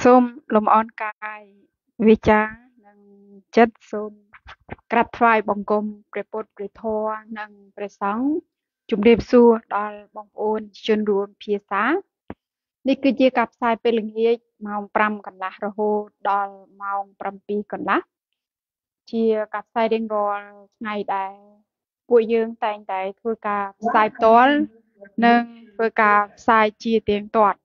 សូមលំអរកាយវាចានិងចិត្តសូមក្រាបថ្វាយបង្គំព្រះពុទ្ធព្រះធម៌និងព្រះសង្ឃជំរាបសួរដល់បងប្អូនជនរួមភាសានេះគឺជាការផ្សាយពេលល្ងាចម៉ោង5កន្លះរហូតដល់ម៉ោង7កន្លះជាការផ្សាយរៀងរាល់ថ្ងៃដែលពួកយើងតែងតែធ្វើការផ្សាយផ្ទាល់និងធ្វើការផ្សាយជាទៀងទាត់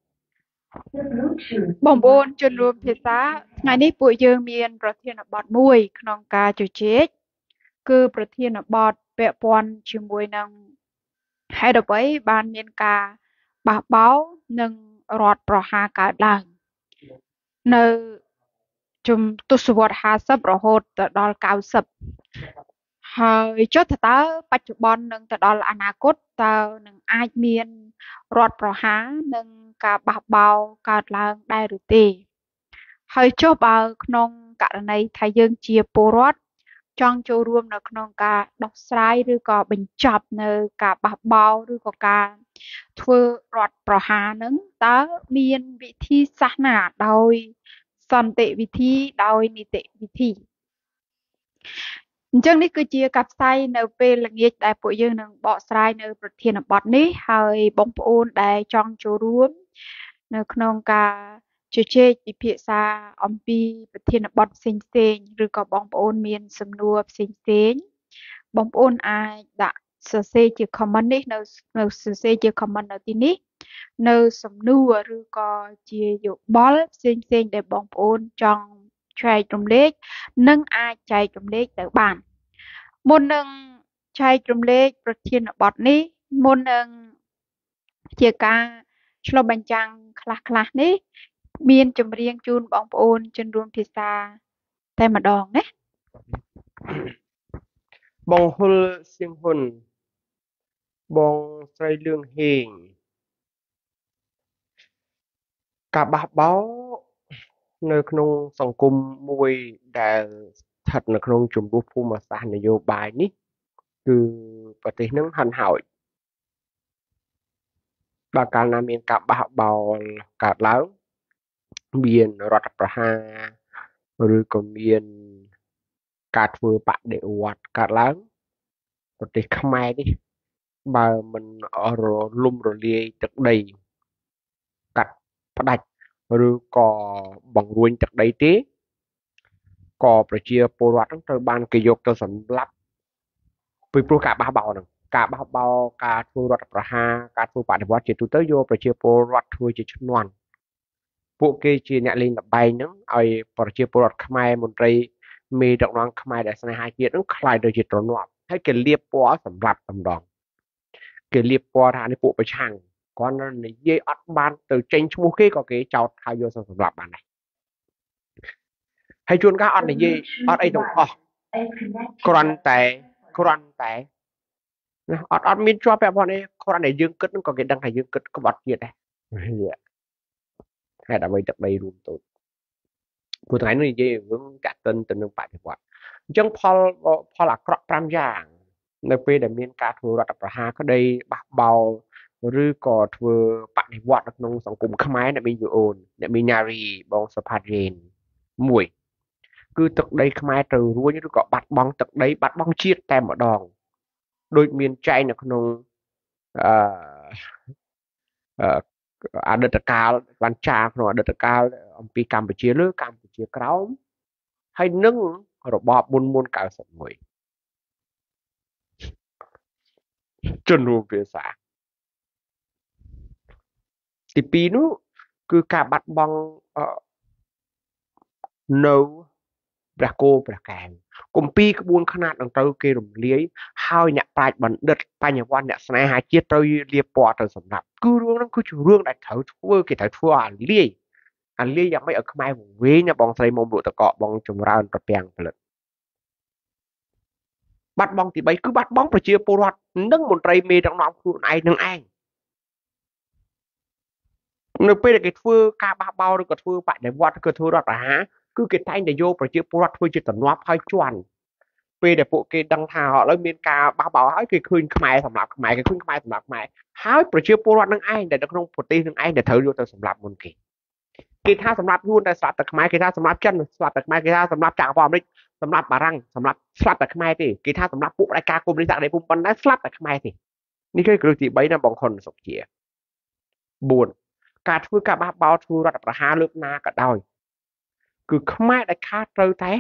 បងប្អូនជនរួមភាសាថ្ងៃនេះពួកយើងមានប្រធានបទមួយក្នុងការជជែកគឺប្រធានបទពាក់ព័ន្ធជាមួយនឹងហេតុអ្វីបានមានការបះបោរនិងរដ្ឋប្រហារកើតឡើងនៅជំទសវត្ស50រហូតទៅដល់90ហើយចុះថាតើបច្ចុប្បន្ននឹងទៅដល់អនាគតតើនឹងអាចមានរដ្ឋប្រហារនិងការបះបោរកើតឡើងដែរឬទេហើយចុះបើក្នុងករណីថាយើងជាពលរដ្ឋចង់ចូលរួមនៅក្នុងការដោះស្រាយឬក៏បញ្ចប់នៅការបះបោរឬក៏ការធ្វើរដ្ឋប្រហារនឹងតើមានវិធីសាស្ត្រណាដោយសន្តិវិធីដោយនីតិវិធីអញ្ចឹងនេះគឺជាការផ្សាយនៅពេលល្ងាចដែលពួកយើងនឹងបកស្រាយនៅប្រធានបទនេះហើយបងប្អូនដែលចង់ចូលរួមនៅក្នុងការជជែកពិភាក្សាអំពីប្រធានបទផ្សេងៗឬក៏បងប្អូនមានសំណួរផ្សេងៗបងប្អូនអាចដាក់សរសេរជា comment នេះនៅសរសេរជា comment នៅទីនេះនៅសំណួរឬក៏ជាយោបល់ផ្សេងៗដែលបងប្អូនចង់ចែករំលែកនិងអាចចែករំលែកទៅបានមុននឹងចែករំលែកប្រធានបទនេះមុននឹងជាការឆ្លុះបញ្ចាំងខ្លះៗនេះមានចម្រៀងជូនបងប្អូនជនរួមភាសាតែម្ដងណាបងហ៊ុលសៀងហ៊ុនបងស្រីលឿងហេងការបះបោរនៅក្នុងសង្គមមួយដែលស្ថិតនៅក្នុងជំលោះភូមិសាស្ត្រនយោបាយនេះគឺប្រទេសនឹងហិនហោចបើកាលណាមានការបះបោរកើតឡើងមានរដ្ឋប្រហារឬក៏មានការធ្វើបដិវត្តកើតឡើងប្រទេសខ្មែរនេះបើមិនរលំរលាយទឹកដីកាត់ផ្ដាច់ឬក៏បង្រួញទឹកដីទេក៏ប្រជាពលរដ្ឋនឹងត្រូវបានគេយកទៅសម្លាប់ពីព្រោះការបះបោរហ្នឹងការបះបោរការធ្វើរដ្ឋប្រហារការធ្វើបដិវត្តជាទូទៅយកប្រជាពលរដ្ឋធ្វើជាឈ្នាន់ពួកគេជាអ្នកលេងល្បែងហ្នឹងឲ្យប្រជាពលរដ្ឋខ្មែរមន្ត្រីមេដឹកនាំខ្មែរដែលស្នេហាជាតិហ្នឹងក្លាយទៅជាទ្រនាប់ហើយគេលាបពណ៌សម្រាប់តម្ដងគេលាបពណ៌ថានេះពួកប្រឆាំងគ្រាន់តែនិយាយអត់បានទៅចេញឈ្មោះគេក៏គេចោទថាយកសម្រាប់បានដែរហើយជួនកាលអត់និយាយអត់អីទាំងអស់គ្រាន់តែណាអត់មានជាប់ពាក់ព័ន្ធអីគ្រាន់តែយើងគិតហ្នឹងក៏គេដឹងថាយើងគិតក្បត់ជាតិដែរហេតុអ្វីទឹកដីរួមតូចព្រោះថ្ងៃនេះនិយាយរឿងតាក់ទិនទៅនឹងបដិវត្តអញ្ចឹងផលអាក្រក់5យ៉ាងនៅពេលដែលមានការធ្វើរដ្ឋប្រហារក្តីបះបោរឬក៏ធ្វើបដិវត្តនៅក្នុងសង្គមខ្មែរអ្នកមានយូអូនអ្នកមានញ៉ារីបងសុផាតយេនមួយគឺទឹកដីខ្មែរត្រូវរួញឬក៏បាត់បង់ទឹកដីបាត់បង់ជាតិតែម្ដងដូចមានចែងនៅក្នុងអតីតកាលបានចារក្នុងអតីតកាលអំពីកម្ពុជាលើកម្ពុជាក្រោមហើយនឹងរបបមុន91ជនរួមភាសាទី2នោះគឺការបាត់បង់នៅព្រះគោព្រះកែវគម្ពីរក្បួនខ្នាតនឹងត្រូវគេរំលាយហើយអ្នកប្រាជ្ញបណ្ឌិតបញ្ញវន្តអ្នកស្នេហាជាតិត្រូវលាបពណ៌ទៅសម្រាប់គឺរឿងហ្នឹងគឺជារឿងដែលត្រូវធ្វើគេត្រូវធ្វើអាលាយយ៉ាងម៉េចឲ្យខ្មែរវង្វេងណាបងស្រីមុំលក់តកបងចម្រើនត្រពាំងផលិតបាត់បង់ទី3គឺបាត់បង់ប្រជាពលរដ្ឋនិងមន្ត្រីមេដឹកនាំខ្លួនឯងនឹងឯងនៅពេលដែលគេធ្វើការបះបោរឬក៏ធ្វើបដិវត្តឬក៏ធ្វើរដ្ឋប្រហារគឺគេតែងតែយកប្រជាពលរដ្ឋធ្វើជាទ្រនាប់ហើយជន់ពេលដែលពួកគេដឹងថាឥឡូវមានការបះបោរហើយគេឃើញខ្មែរសម្រាប់ខ្មែរគេឃើញខ្មែរសម្រាប់ខ្មែរហើយប្រជាពលរដ្ឋនឹងឯងដែលនៅក្នុងប្រទេសនឹងឯងដែលត្រូវយកទៅសម្លាប់មុនគេ គេថាសម្រាប់យួនតែស្លាប់តែខ្មែរគេថាសម្រាប់ចិនស្លាប់តែខ្មែរគេថាសម្រាប់ចក្រភពអាមេរិកសម្រាប់បារាំងសម្រាប់ស្លាប់តែខ្មែរទេគេថាសម្រាប់ពួកផ្ដាច់ការកុម្មុយនីសក្តិភូមិប៉ុន្តែស្លាប់តែខ្មែរទេនេះគឺគ្រឹះទី3ណាបងខុនសុជា4ការធ្វើការបះបោរធ្វើរដ្ឋប្រហារលើកណាក៏ដោយគឺខ្មែរដែលខាតត្រូវតែ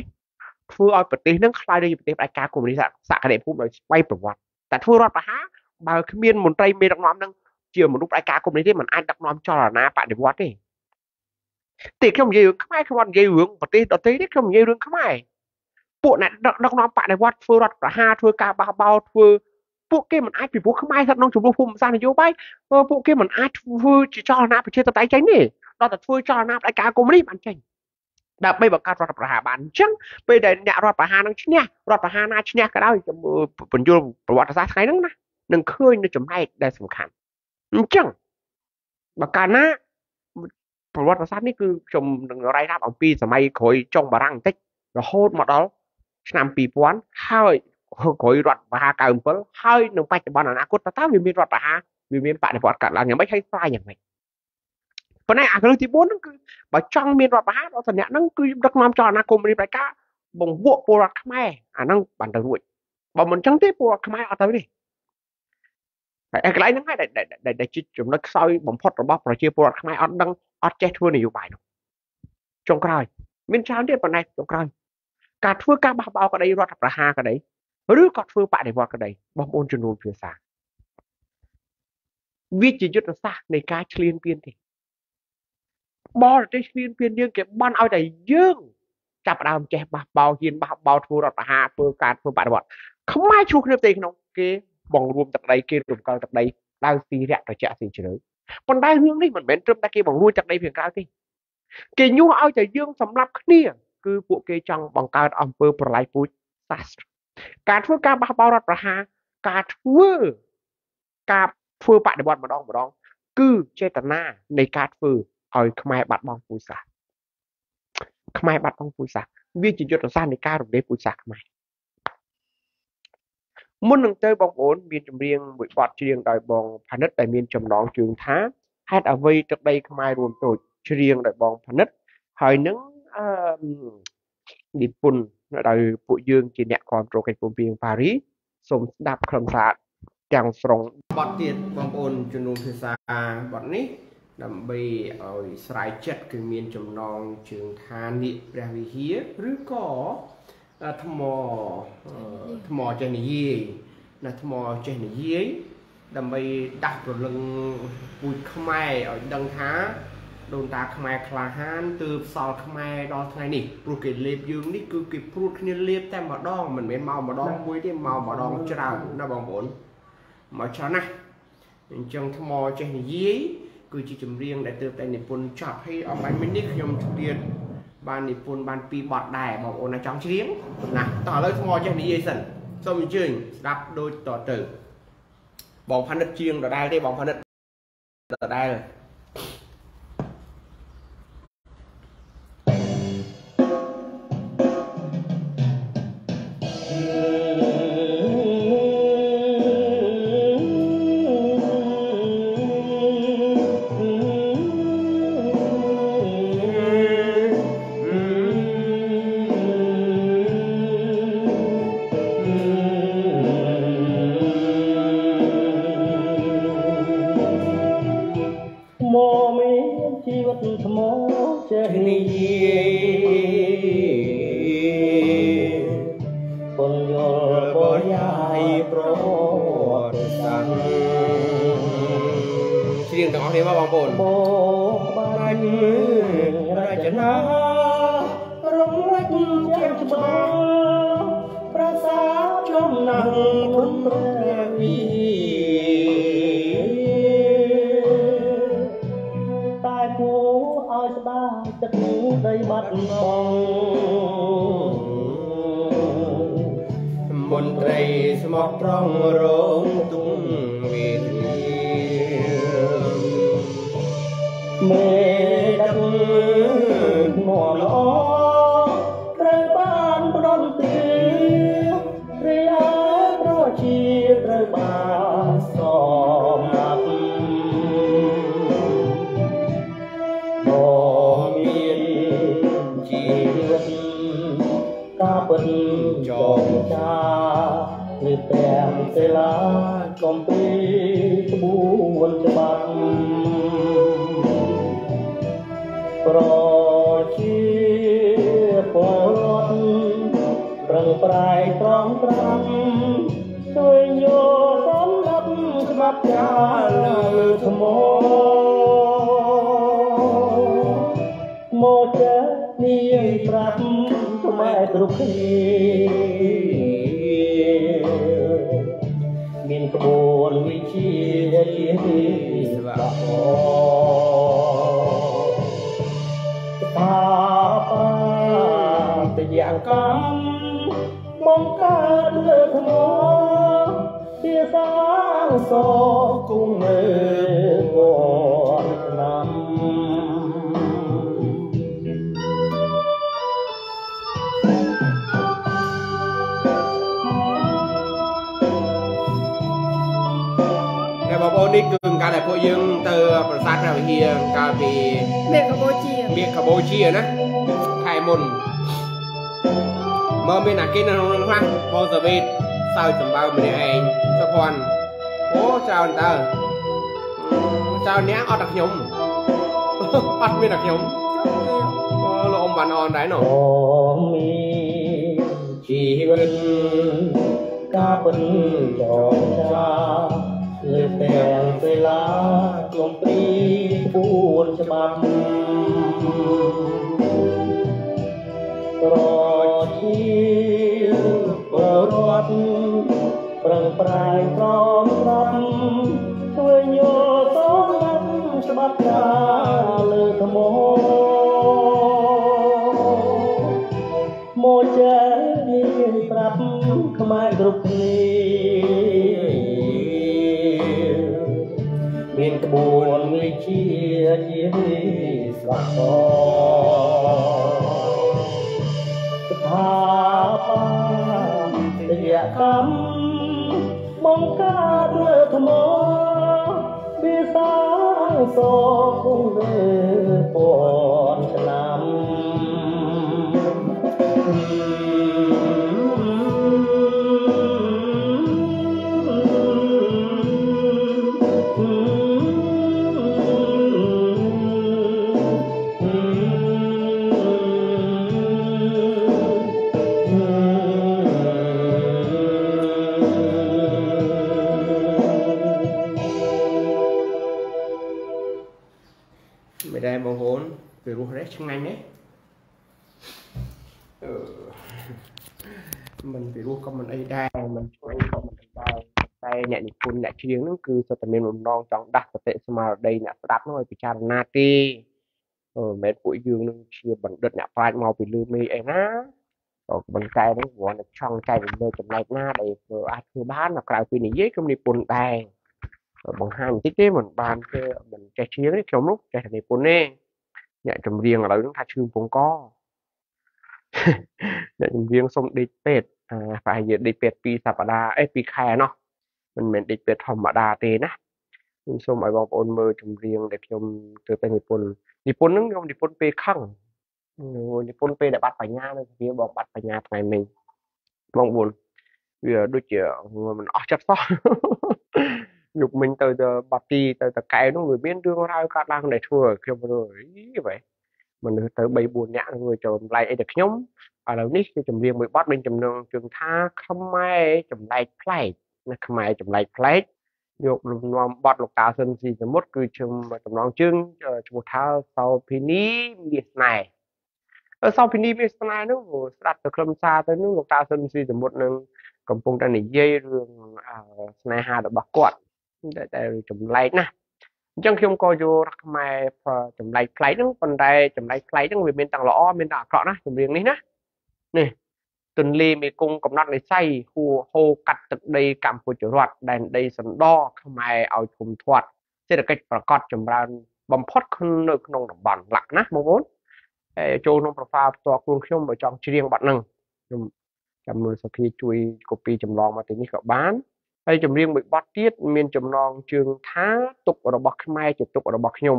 ធ្វើឲ្យប្រទេសនឹងក្លាយទៅជាប្រទេសផ្ដាច់ការកុម្មុយនីសសក្តិភូមិដោយស្វ័យប្រវត្តិតែធ្វើរដ្ឋប្រហារបើគ្មានមន្ត្រីមេដឹកនាំនឹងជាមនុស្សផ្ដាច់ការកុម្មុយនីសទេมันអាចដឹកនាំចលនាបដិវត្តទេទេខ្ញុំនិយាយរឿងខ្មែរខ្ញុំអត់និយាយរឿងប្រទេសដទៃទេខ្ញុំនិយាយរឿងខ្មែរពួកអ្នកដឹកនាំបដិវត្តធ្វើរដ្ឋប្រហារធ្វើការបះបោរធ្វើពួកគេមិនអាចពីព្រោះខ្មែរស្ថិតក្នុងជំនួសភូមិសាស្ត្រនយោបាយពួកគេមិនអាចធ្វើជាចលនាប្រជាធិបតេយ្យចេញទេដល់តែធ្វើចលនាផ្ដាច់ការកុម្មុយនីសបានចេញដើម្បីបង្កើតរដ្ឋប្រហារបានអញ្ចឹងពេលដែលអ្នករដ្ឋប្រហារនឹងឈ្នះរដ្ឋប្រហារណាឈ្នះក៏ដោយបញ្យល់ប្រវត្តិសាស្ត្រថ្ងៃហ្នឹងណានឹងឃើញនៅចំណែកដែលសំខាន់អញ្ចឹងបើកាលណាប្រវត្តិសាស្ត្រនេះគឺខ្ញុំនឹងរាយរាប់អំពីសម័យក្រោយចុងបារាំងបន្តិចរហូតមកដល់ឆ្នាំ2000ហើយក្រោយរដ្ឋប្រហារ97ហើយនឹងបច្ចុប្បន្នអនាគតតើវាមានរដ្ឋប្រហារវាមានបដិវត្តកើតឡើងយ៉ាងម៉េចហើយស្រាយយ៉ាងម៉េចប៉ុន្តែអាគ្រឹះទី4ហ្នឹងគឺបើចង់មានរដ្ឋប្រហារដល់សអ្នកហ្នឹងគឺដឹកនាំចលនាកុម្មុយនីសផ្ដាច់ការបង្វក់ពលរដ្ឋខ្មែរអាហ្នឹងបានទៅរួចបើមិនចឹងទេពលរដ្ឋខ្មែរអត់ទៅទេហើយកន្លែងហ្នឹងហើយដែលជាចំណុចខ្សោយបំផុតរបស់ប្រជាពលរដ្ឋខ្មែរអត់ដឹងអត់ចេះធ្វើនយោបាយនោះចុងក្រោយមានច្រើនទៀតប៉ុន្តែចុងក្រោយការធ្វើការបះបោរក្តីរដ្ឋប្រហារក្តីឬក៏ធ្វើបដិវត្តក្តីបងប្អូនជំនួនភាសាវាជាយុទ្ធសាស្ត្រនៃការឈ្លានពានទេបរទេសឈ្លានពានយើងគេបន់ឲ្យតែយើងចាប់ដើមចេះបះបោរហ៊ានបះបោរធ្វើរដ្ឋប្រហារធ្វើការធ្វើបដិវត្តខ្មែរជួសគ្នាផ្ទៃក្នុងគេបង្រួមទឹកដីគេរំកិលទឹកដីដៅស៊ីរៈត្រជាក់ស៊ីជ្រៅប៉ុន្តែរឿងនេះមិនមែនត្រឹមតែគេបង្រួចទឹកដីពីក្រៅទេគេញុះឲ្យតែយើងសម្លាប់គ្នាគឺពួកគេចង់បង្កើតអំពើប្រល័យពូជសាសន៍ការធ្វើការបះបោររដ្ឋប្រហារការធ្វើបដិវត្តម្ដងម្ដងគឺចេតនានៃការធ្វើឲ្យខ្មែរបាត់បង់ពូជសាសន៍ខ្មែរបាត់បង់ពូជសាសន៍វាជាយុទ្ធសាស្ត្រនៃការរំលាយពូជសាសន៍ខ្មែរមុននឹងទៅបងប្អូនមានចម្រៀងមួយបទច្រៀងដោយបងផានិតដែលមានចំណងជើងថាហេតុអ្វីទឹកដីខ្មែររួមតូចច្រៀងដោយបងផានិតហើយនឹងនិពន្ធដោយពួកយើងជាអ្នកគាំទ្រកិច្ចព្រមព្រៀងប៉ារីសូមស្ដាប់ខ្លឹមសារទាំងស្រុងបទទៀតបងប្អូនជំនុំភាសាបទនេះដើម្បីឲ្យស្រាយចិត្តគឺមានចំណងជើងថានាគព្រះវិហារឬក៏ថ្មចេះនិយាយណាថ្មចេះនិយាយដើម្បីដាស់ព្រលឹងពូជខ្មែរឲ្យដឹងថាដូនតាខ្មែរក្លាហានទើបសល់ខ្មែរដល់ថ្ងៃនេះព្រោះគេលេបយើងនេះគឺគេព្រួតគ្នាលេបតែម្ដងមិនមែនមកម្ដងមួយទេមកម្ដងច្រើនណាបងប្អូនមកច្រើនណាស់អញ្ចឹងថ្មចេះនិយាយគឺជាចម្រៀងដែលទើបតែនិពន្ធចប់ហើយអបាញ់មិញនេះខ្ញុំទៀតបាននិពន្ធបានពីរបទដែរបងប្អូនណាចង់ច្រៀងណាតោះឥឡូវថ្មចេះនិយាយសិនសូមអញ្ជើញស្ដាប់ដូចតទៅបងផានិតជាងដដែលទេបងផានិតដដែលមន្ត្រីស្មោះត្រង់រងទុំវេទនាមេដឹកនាំល្អត្រូវបានផ្ដន់ទារីឯប្រជាត្រូវបានសមណាប់ ជី វិតការពិតចងចាលើទាំងសិលាកំពីក្បួនច្បាប់ប្រជាពលរដ្ឋប្រឹងប្រែងត្រង់ត្រាំជួយយកសម្រាប់ច្បាប់ចាលើថ្មមកចេះនិយាយប្រាប់ខ្មែរគ្រប់គ្នាមានក្បួនវិជាជាវិស្វស្ថាបត្យកម្មបង្កើតលើថ្មជាសាងសគង់នៅពាន់ឆ្នាំ បងប្អូននេះគឺកាលដែលពួកយើងទៅប្រាសាទព្រះវិហារកាលពីមេកបូជាមេកបូជាណាខែមុនមកមានអាគេនៅក្នុងខ្លះបងសាវីតសើចសម្បើម្នាក់ឯងសុភ័ណ្ឌអូច្រើនតើច្រើនអ្នកអត់តែខ្ញុំអត់មានតែខ្ញុំអូលោកអ៊ំវ៉ាន់អនដែរណូមានជីវិតការពិនចងចាលើទាំងពេលឡាគំព្រីក្បួនច្បាប់ប្រជាពលរដ្ឋប្រឹងប្រែងត្រមត្រាប់ជួយយល់សម្រាប់ច្បាប់ការលើថ្មមកចេះនិយាយប្រាប់ខ្មែរគ្រប់គ្នាមានក្បួនវិជាជាវិស្វស្ថាបត្យកម្មបង្កើតលើថ្មវាសាងសគង់លើពាន់ឆ្នាំ មិនដែរបងប្អូនពីរោះរេះឆ្ងាញ់ទេអឺមិនពីរោះក៏មិនអីដែរមិនឆ្ងាញ់ក៏មិនអីដែរតែអ្នកនិពន្ធអ្នកច្រៀងហ្នឹងគឺសុទ្ធតែមានបំណងចង់ដាស់សតិស្មារតីអ្នកស្ដាប់ហ្នឹងឲ្យពិចារណាទេមិនមែនពួកយើងនឹងជាបណ្ឌិតអ្នកប្រាជ្ញមកពីលើមេឃអីណាក៏ប៉ុន្តែហ្នឹងគ្រាន់តែចង់ចែករំលែកចំណែកណាដែលអាចធ្វើបានក្រៅពីនិយាយខ្ញុំនិពន្ធដែរបង្ហាញបន្តិចទេមិនបានទេមិនចេះច្រៀងទេខ្ញុំនោះចេះតែនិពន្ធទេអ្នកចម្រៀងឥឡូវហ្នឹងថាឈឺពងកអ្នកចម្រៀងសុំដេកពេទ្យប្រហែលជាដេកពេទ្យ2សប្តាហ៍អេ2ខែណោះមិនមែនដេកពេទ្យធម្មតាទេណាខ្ញុំសូមឲ្យបងប្អូនមើលចម្រៀងដែលខ្ញុំធ្វើទៅនិពន្ធនិពន្ធហ្នឹងខ្ញុំនិពន្ធពេលខឹងនិពន្ធពេលដែលបាត់បញ្ញានៅវាបងបាត់បញ្ញាថ្ងៃមិញបងប្អូនវាដូចជាមិនអស់ចិត្តសោះយប់មិញទៅបាទីទៅតកែនោះវាមានរឿងរ៉ាវកើតឡើងដែលធ្វើឲ្យខ្ញុំរើអីបែមនុស្សទៅ3 4នាក់ធ្វើចម្លែកអីតែខ្ញុំឥឡូវនេះគឺចម្រៀងមួយបទមានចំណងជើងថាខ្មែរចម្លែកប្លែកណាខ្មែរចម្លែកប្លែកយកលំនាំបទលោកតាស៊ិនស៊ីសមុទ្រគឺចំណងជើងឈ្មោះថាសោភិនីមាសស្នេហ៍សោភិនីមាសស្នេហ៍នោះស្ដាប់ទៅខ្លឹមសារទៅនោះលោកតាស៊ិនស៊ីសមុទ្រនឹងកំពុងតែនិយាយរឿងស្នេហារបស់គាត់តែចម្លែកណាស់អញ្ចឹងខ្ញុំក៏យកខ្មែរចម្លែកប្លែកហ្នឹងប៉ុន្តែចម្លែកប្លែកហ្នឹងវាមានទាំងល្អមានទាំងអាក្រក់ណាចម្រៀងនេះណានេះទន្លេមេគង្គកំណត់និស័យហួហូរកាត់ទឹកដីកម្ពុជារដ្ឋដែនដីសណ្ដខ្មែរឲ្យធំធាត់សេដ្ឋកិច្ចប្រកបចម្រើនបំផុតនៅក្នុងតំបន់ឡាក់ណាបងប្អូនហើយចូលក្នុង profile ផ្ទាល់ខ្លួនខ្ញុំបើចង់ច្រៀងបទហ្នឹងខ្ញុំចាំមើលសភាជួយ copy ចម្លងមកទីនេះក៏បានហើយចម្រៀងមួយបទទៀតមានចំណងជើងថាទុករបស់ខ្មែរជាទុករបស់ខ្ញុំ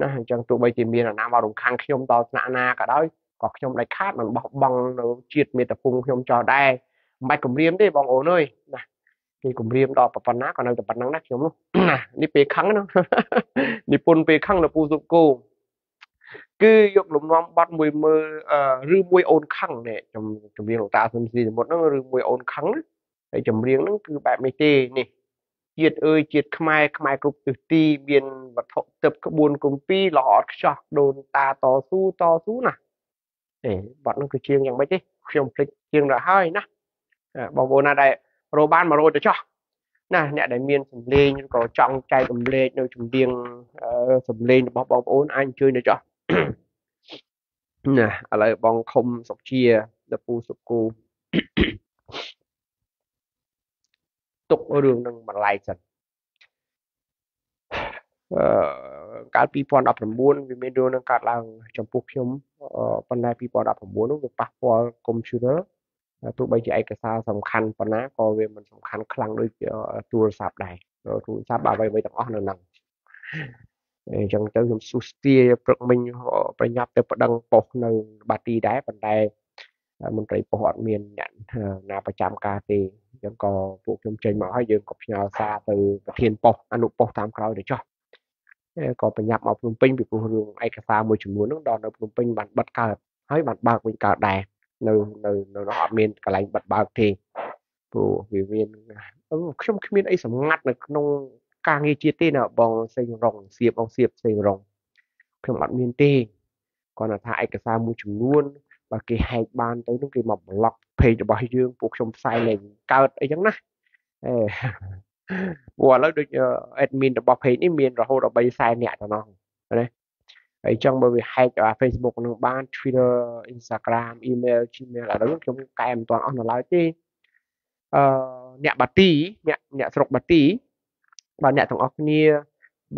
ណាអញ្ចឹងទោះបីជាមានអាណាមករំខានខ្ញុំដល់ថ្នាក់ណាក៏ដោយ ក៏ខ្ញុំដាច់ខាតមិនបោះបង់នៅជាតិមាតុភូមិខ្ញុំចោលដែរមិនបាច់គម្រាមទេបងអូនអើយណាគេគម្រាមដល់ប៉ុណ្ណាក៏នៅតែប៉ុណ្ណឹងណាខ្ញុំនោះណានេះពេលខឹងណានិពន្ធពេលខឹងនៅពូសុគោគឺយកលំនាំបត់មួយមើលឬមួយអូនខឹងនេះចម្រៀងលោកតាស៊ុនស៊ីសមុទ្រហ្នឹងឬមួយអូនខឹងហើយចម្រៀងហ្នឹងគឺបែបនេះទេនេះជាតិអើយជាតិខ្មែរខ្មែរគ្រប់ទិសទីមានវត្ថុទឹកក្បួនគម្ពីរល្អអត់ខ្ចោះដូនតាតស៊ូតស៊ូណាអេបត់ហ្នឹងគឺជាងយ៉ាងម៉េចទេខ្ញុំភ្លេចជាងដល់ហើយណាបងប្អូនណាដែលរកបាន100ទៅចោះណាអ្នកដែលមានសម្លេងឬក៏ចង់ចែករំលែកនៅចម្រៀងសម្លេងរបស់បងប្អូនអាចអញ្ជើញទៅចោះណាឥឡូវបងខុំសុកជាលពូសុគូទុករឿងនឹងបន្លែកសិនកាល2019វាមានរឿងនឹងកើតឡើងចំពោះខ្ញុំប៉ុន្តែ2019នោះវាប៉ះពាល់កុំព្យូទ័រទោះបីជាឯកសារសំខាន់ប៉ុណ្ណាក៏វាមិនសំខាន់ខ្លាំងដូចទូរស័ព្ទដែរទូរស័ព្ទអ្វីៗទាំងអស់នៅហ្នឹងអញ្ចឹងទៅខ្ញុំស៊ូស្ទាព្រឹកមិញប្រញាប់ទៅប្តឹងប៉ុស្តិ៍នៅបាទីដែរប៉ុន្តែមន្ត្រីប៉ុស្តិ៍អត់មានអ្នកណាប្រចាំការទេអញ្ចឹងក៏ពួកខ្ញុំចេញមកហើយយើងក៏ផ្ញើសារទៅប្រធានប៉ុស្តិ៍អនុប៉ុស្តិ៍តាមក្រោយទៅចុះក៏ប្រញាប់មកភ្នំពេញពីព្រោះរឿងឯកសារមួយចំនួនហ្នឹងដល់នៅភ្នំពេញបានបិទកើតហើយបានបើកវិញកើតដែរនៅនៅនៅនោះអត់មានកន្លែងបិទបើកទេព្រោះវាមានខ្ញុំគ្មានអីសម្ងាត់នៅក្នុងការងារជាតិទេណាបងសេងរងសៀបបងសៀបសេងរងខ្ញុំអត់មានទេគ្រាន់តែថាឯកសារមួយចំនួនបើគេហែកបានទៅនោះគេមក block page របស់យើងពួកខ្ញុំផ្សាយលេងកើតអីចឹងណាអេព្រោះឥឡូវដូច admin របស់ page នេះមានរហូតដល់300,000នាក់ទៅនោះណាហើយចឹងបើវាហែក Facebook នឹងបាន Twitter Instagram email Gmail ឥឡូវខ្ញុំកែមិនទាន់អស់នៅឡើយទេអ្នកបាទីអ្នកស្រុកបាទីបើអ្នកទាំងអស់គ្នា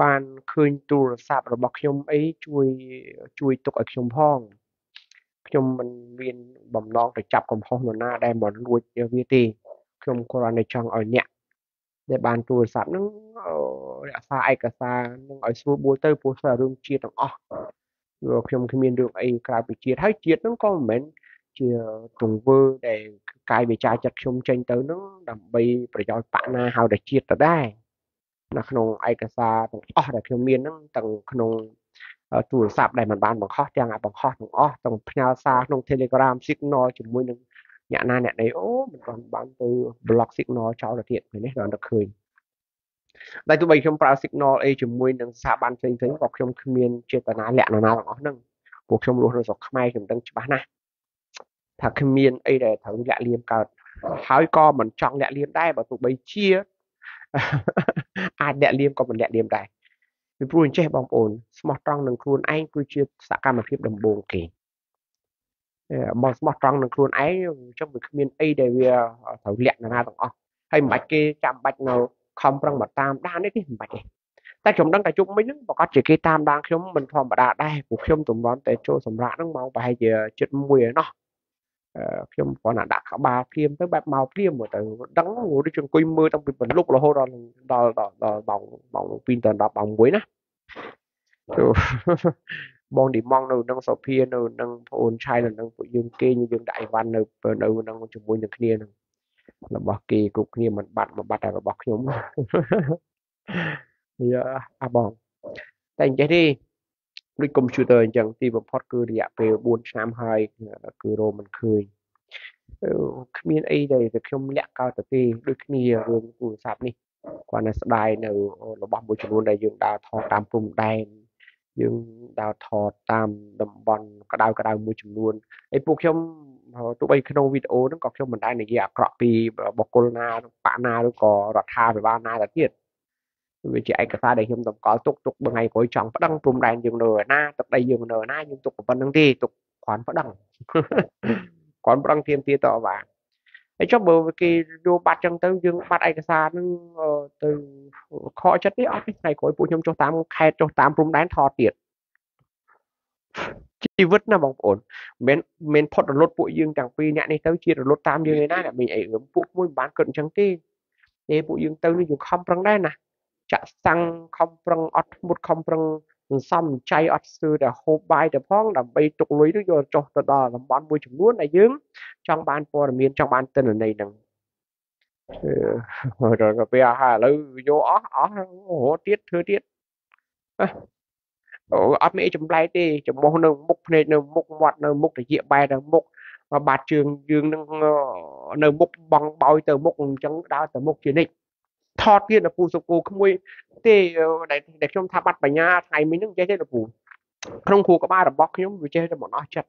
បានឃើញទូរស័ព្ទរបស់ខ្ញុំអីជួយទុកឲ្យខ្ញុំផងខ្ញុំមិនមានបំណងទៅចាប់កំហុសនរណាដែលមកលួចវាទេខ្ញុំគ្រាន់តែចង់ឲ្យអ្នកដែលបានទូរស័ព្ទហ្នឹងរក្សាឯកសារនឹងឲ្យស្រួលបួលទៅព្រោះសាររឿងជាតិទាំងអស់ខ្ញុំគ្មានរឿងអីក្រៅពីជាតិហើយជាតិហ្នឹងក៏មិនមែនជាទង្វើដែលកាយវាចាចិត្តខ្ញុំចេញទៅហ្នឹងដើម្បីប្រយោជន៍បកណាហៅតែជាតិទៅដែរនៅក្នុងឯកសារទាំងអស់ដែលខ្ញុំមានហ្នឹងទាំងក្នុងទូរស័ព្ទដែលមិនបានបង្ហោះទាំងបង្ហោះទាំងអស់ទាំងផ្ញើសារក្នុង Telegram Signal ជាមួយនឹងអ្នកណាអ្នកណីអូមិនទាន់បានទៅ block Signal ចោលទៅទៀតនេះដល់តែឃើញតែទោះបីខ្ញុំប្រើ Signal អីជាមួយនឹងស្ថាប័នផ្សេងៗក៏ខ្ញុំគ្មានចេតនាលាក់នរណាទាំងអស់ហ្នឹងព្រោះខ្ញុំរស់នៅស្រុកខ្មែរខ្ញុំដឹងច្បាស់ណាស់ថាគ្មានអីដែលត្រូវលាក់លៀមកើតហើយក៏មិនចង់លាក់លៀមដែរបើទោះបីជាអាចលាក់លៀមក៏មិនលាក់លៀមដែរពីព្រោះអញ្ចេះបងប្អូនស្មោះត្រង់នឹងខ្លួនឯងគឺជាសកម្មភាពដំបូងគេបើស្មោះត្រង់នឹងខ្លួនឯងអញ្ចឹងវាគ្មានអីដែលវាត្រូវលាក់នរណាទាំងអស់ហើយមិនបាច់គេចាំបាច់នៅខំប្រឹងមកតាមដានទេមិនបាច់ទេតែខ្ញុំដឹងតែជុំមិញហ្នឹងប្រកាសជាគេតាមដានខ្ញុំមិនធម្មតាដែរព្រោះខ្ញុំទម្រាំតែចូលសម្រាប់ហ្នឹងមកប្រហែលជាជិតមួយឯណោះខ្ញុំគ្រាន់តែដាក់ក្បាលភ្លាមទៅបែបមកភ្លាមទៅដឹងដូចជាអង្គុយមើលតាំងពីបន្លុករហូតដល់ដល់ដល់ម៉ោង2ដល់10ម៉ោង1ណាបងឌីម៉ងនៅនឹងសូភានៅនឹងប្អូនឆៃនៅនឹងពួកយើងគេយើងដាក់អីវ៉ាន់នៅនឹងជាមួយនឹងគ្នានឹងរបស់គេគ្រប់គ្នាមិនបាត់មកបាត់តែរបស់ខ្ញុំយ៉ាអាបងតែអញ្ចេះទេដូចកុំព្យូទ័រអញ្ចឹងទីបំផុតគឺរយៈពេល4ឆ្នាំហើយគឺរមិនឃើញគ្មានអីដែលខ្ញុំលាក់កើតទៅទេដូចគ្នារឿងទូរស័ព្ទនេះគ្រាន់តែស្ដាយនៅរបស់មួយចំនួនដែលយើងដើរថតតាមព្រំដែនយើងដើរថតតាមតំបន់ក្តៅៗមួយចំនួនហើយពួកខ្ញុំទោះបីក្នុងវីដេអូហ្នឹងក៏ខ្ញុំមិនដែលនិយាយអាក្រក់ពីបុគ្គលណាបកណាឬក៏រដ្ឋាភិបាលណាទៅទៀតវាជាឯកសារដែលខ្ញុំតម្កល់ទុកមួយថ្ងៃក្រោយចង់ប្តឹងព្រំដែនយើងនៅឯណាទឹកដីយើងនៅឯណាយើងទុកប៉ុណ្្នឹងទេទុកគ្រាន់ប្តឹងគ្រាន់ប្តឹងទាមទារតវ៉ាហើយចុះបើគេយកបាត់ចឹងទៅយើងបាត់ឯកសារហ្នឹងទៅខកចិត្តទេអត់ទេថ្ងៃក្រោយពួកខ្ញុំចុះតាមខេត្តចុះតាមព្រំដែនថតទៀតជីវិតណាបងប្អូនមិនមែនផុតរលត់ពួកយើងទាំងពីរអ្នកនេះទៅជារលត់តាមយើងឯណាអ្នកមានអីពួកមួយមិនបានគិតអញ្ចឹងទេទេពួកយើងទៅនេះយើងខំប្រឹងដែរណាចាក់សាំងខំប្រឹងអត់ធ្មត់ខំប្រឹង សន្សំចៃអត់ស្ទើរតែហូបបាយទៅផងដើម្បីទុកលុយនោះយកចុះទៅដល់តំបន់មួយចំនួនដែលយើងចង់បានព័ត៌មានចង់បានទិន្នន័យហ្នឹងដល់ពេលហើយឥឡូវយកអស់អស់រត់ទៀតធ្វើទៀតអត់មានអីចម្លែកទេចំមុះនៅមុខភ្នែកនៅមុខមាត់នៅមុខតិចបែរនៅមុខបាតជើងយើងនឹងនៅមុខបងបោយទៅមុខអញ្ចឹងដើរទៅមុខជានិច្ចថតទៀតនៅពូសុគោក្មួយទេដែលខ្ញុំថាបាត់បញ្ញាថ្ងៃមិញហ្នឹងចេះទេលោកពូក្នុងគ្រូក្បាលរបស់ខ្ញុំវាចេះតែមិនអស់ចិត្ត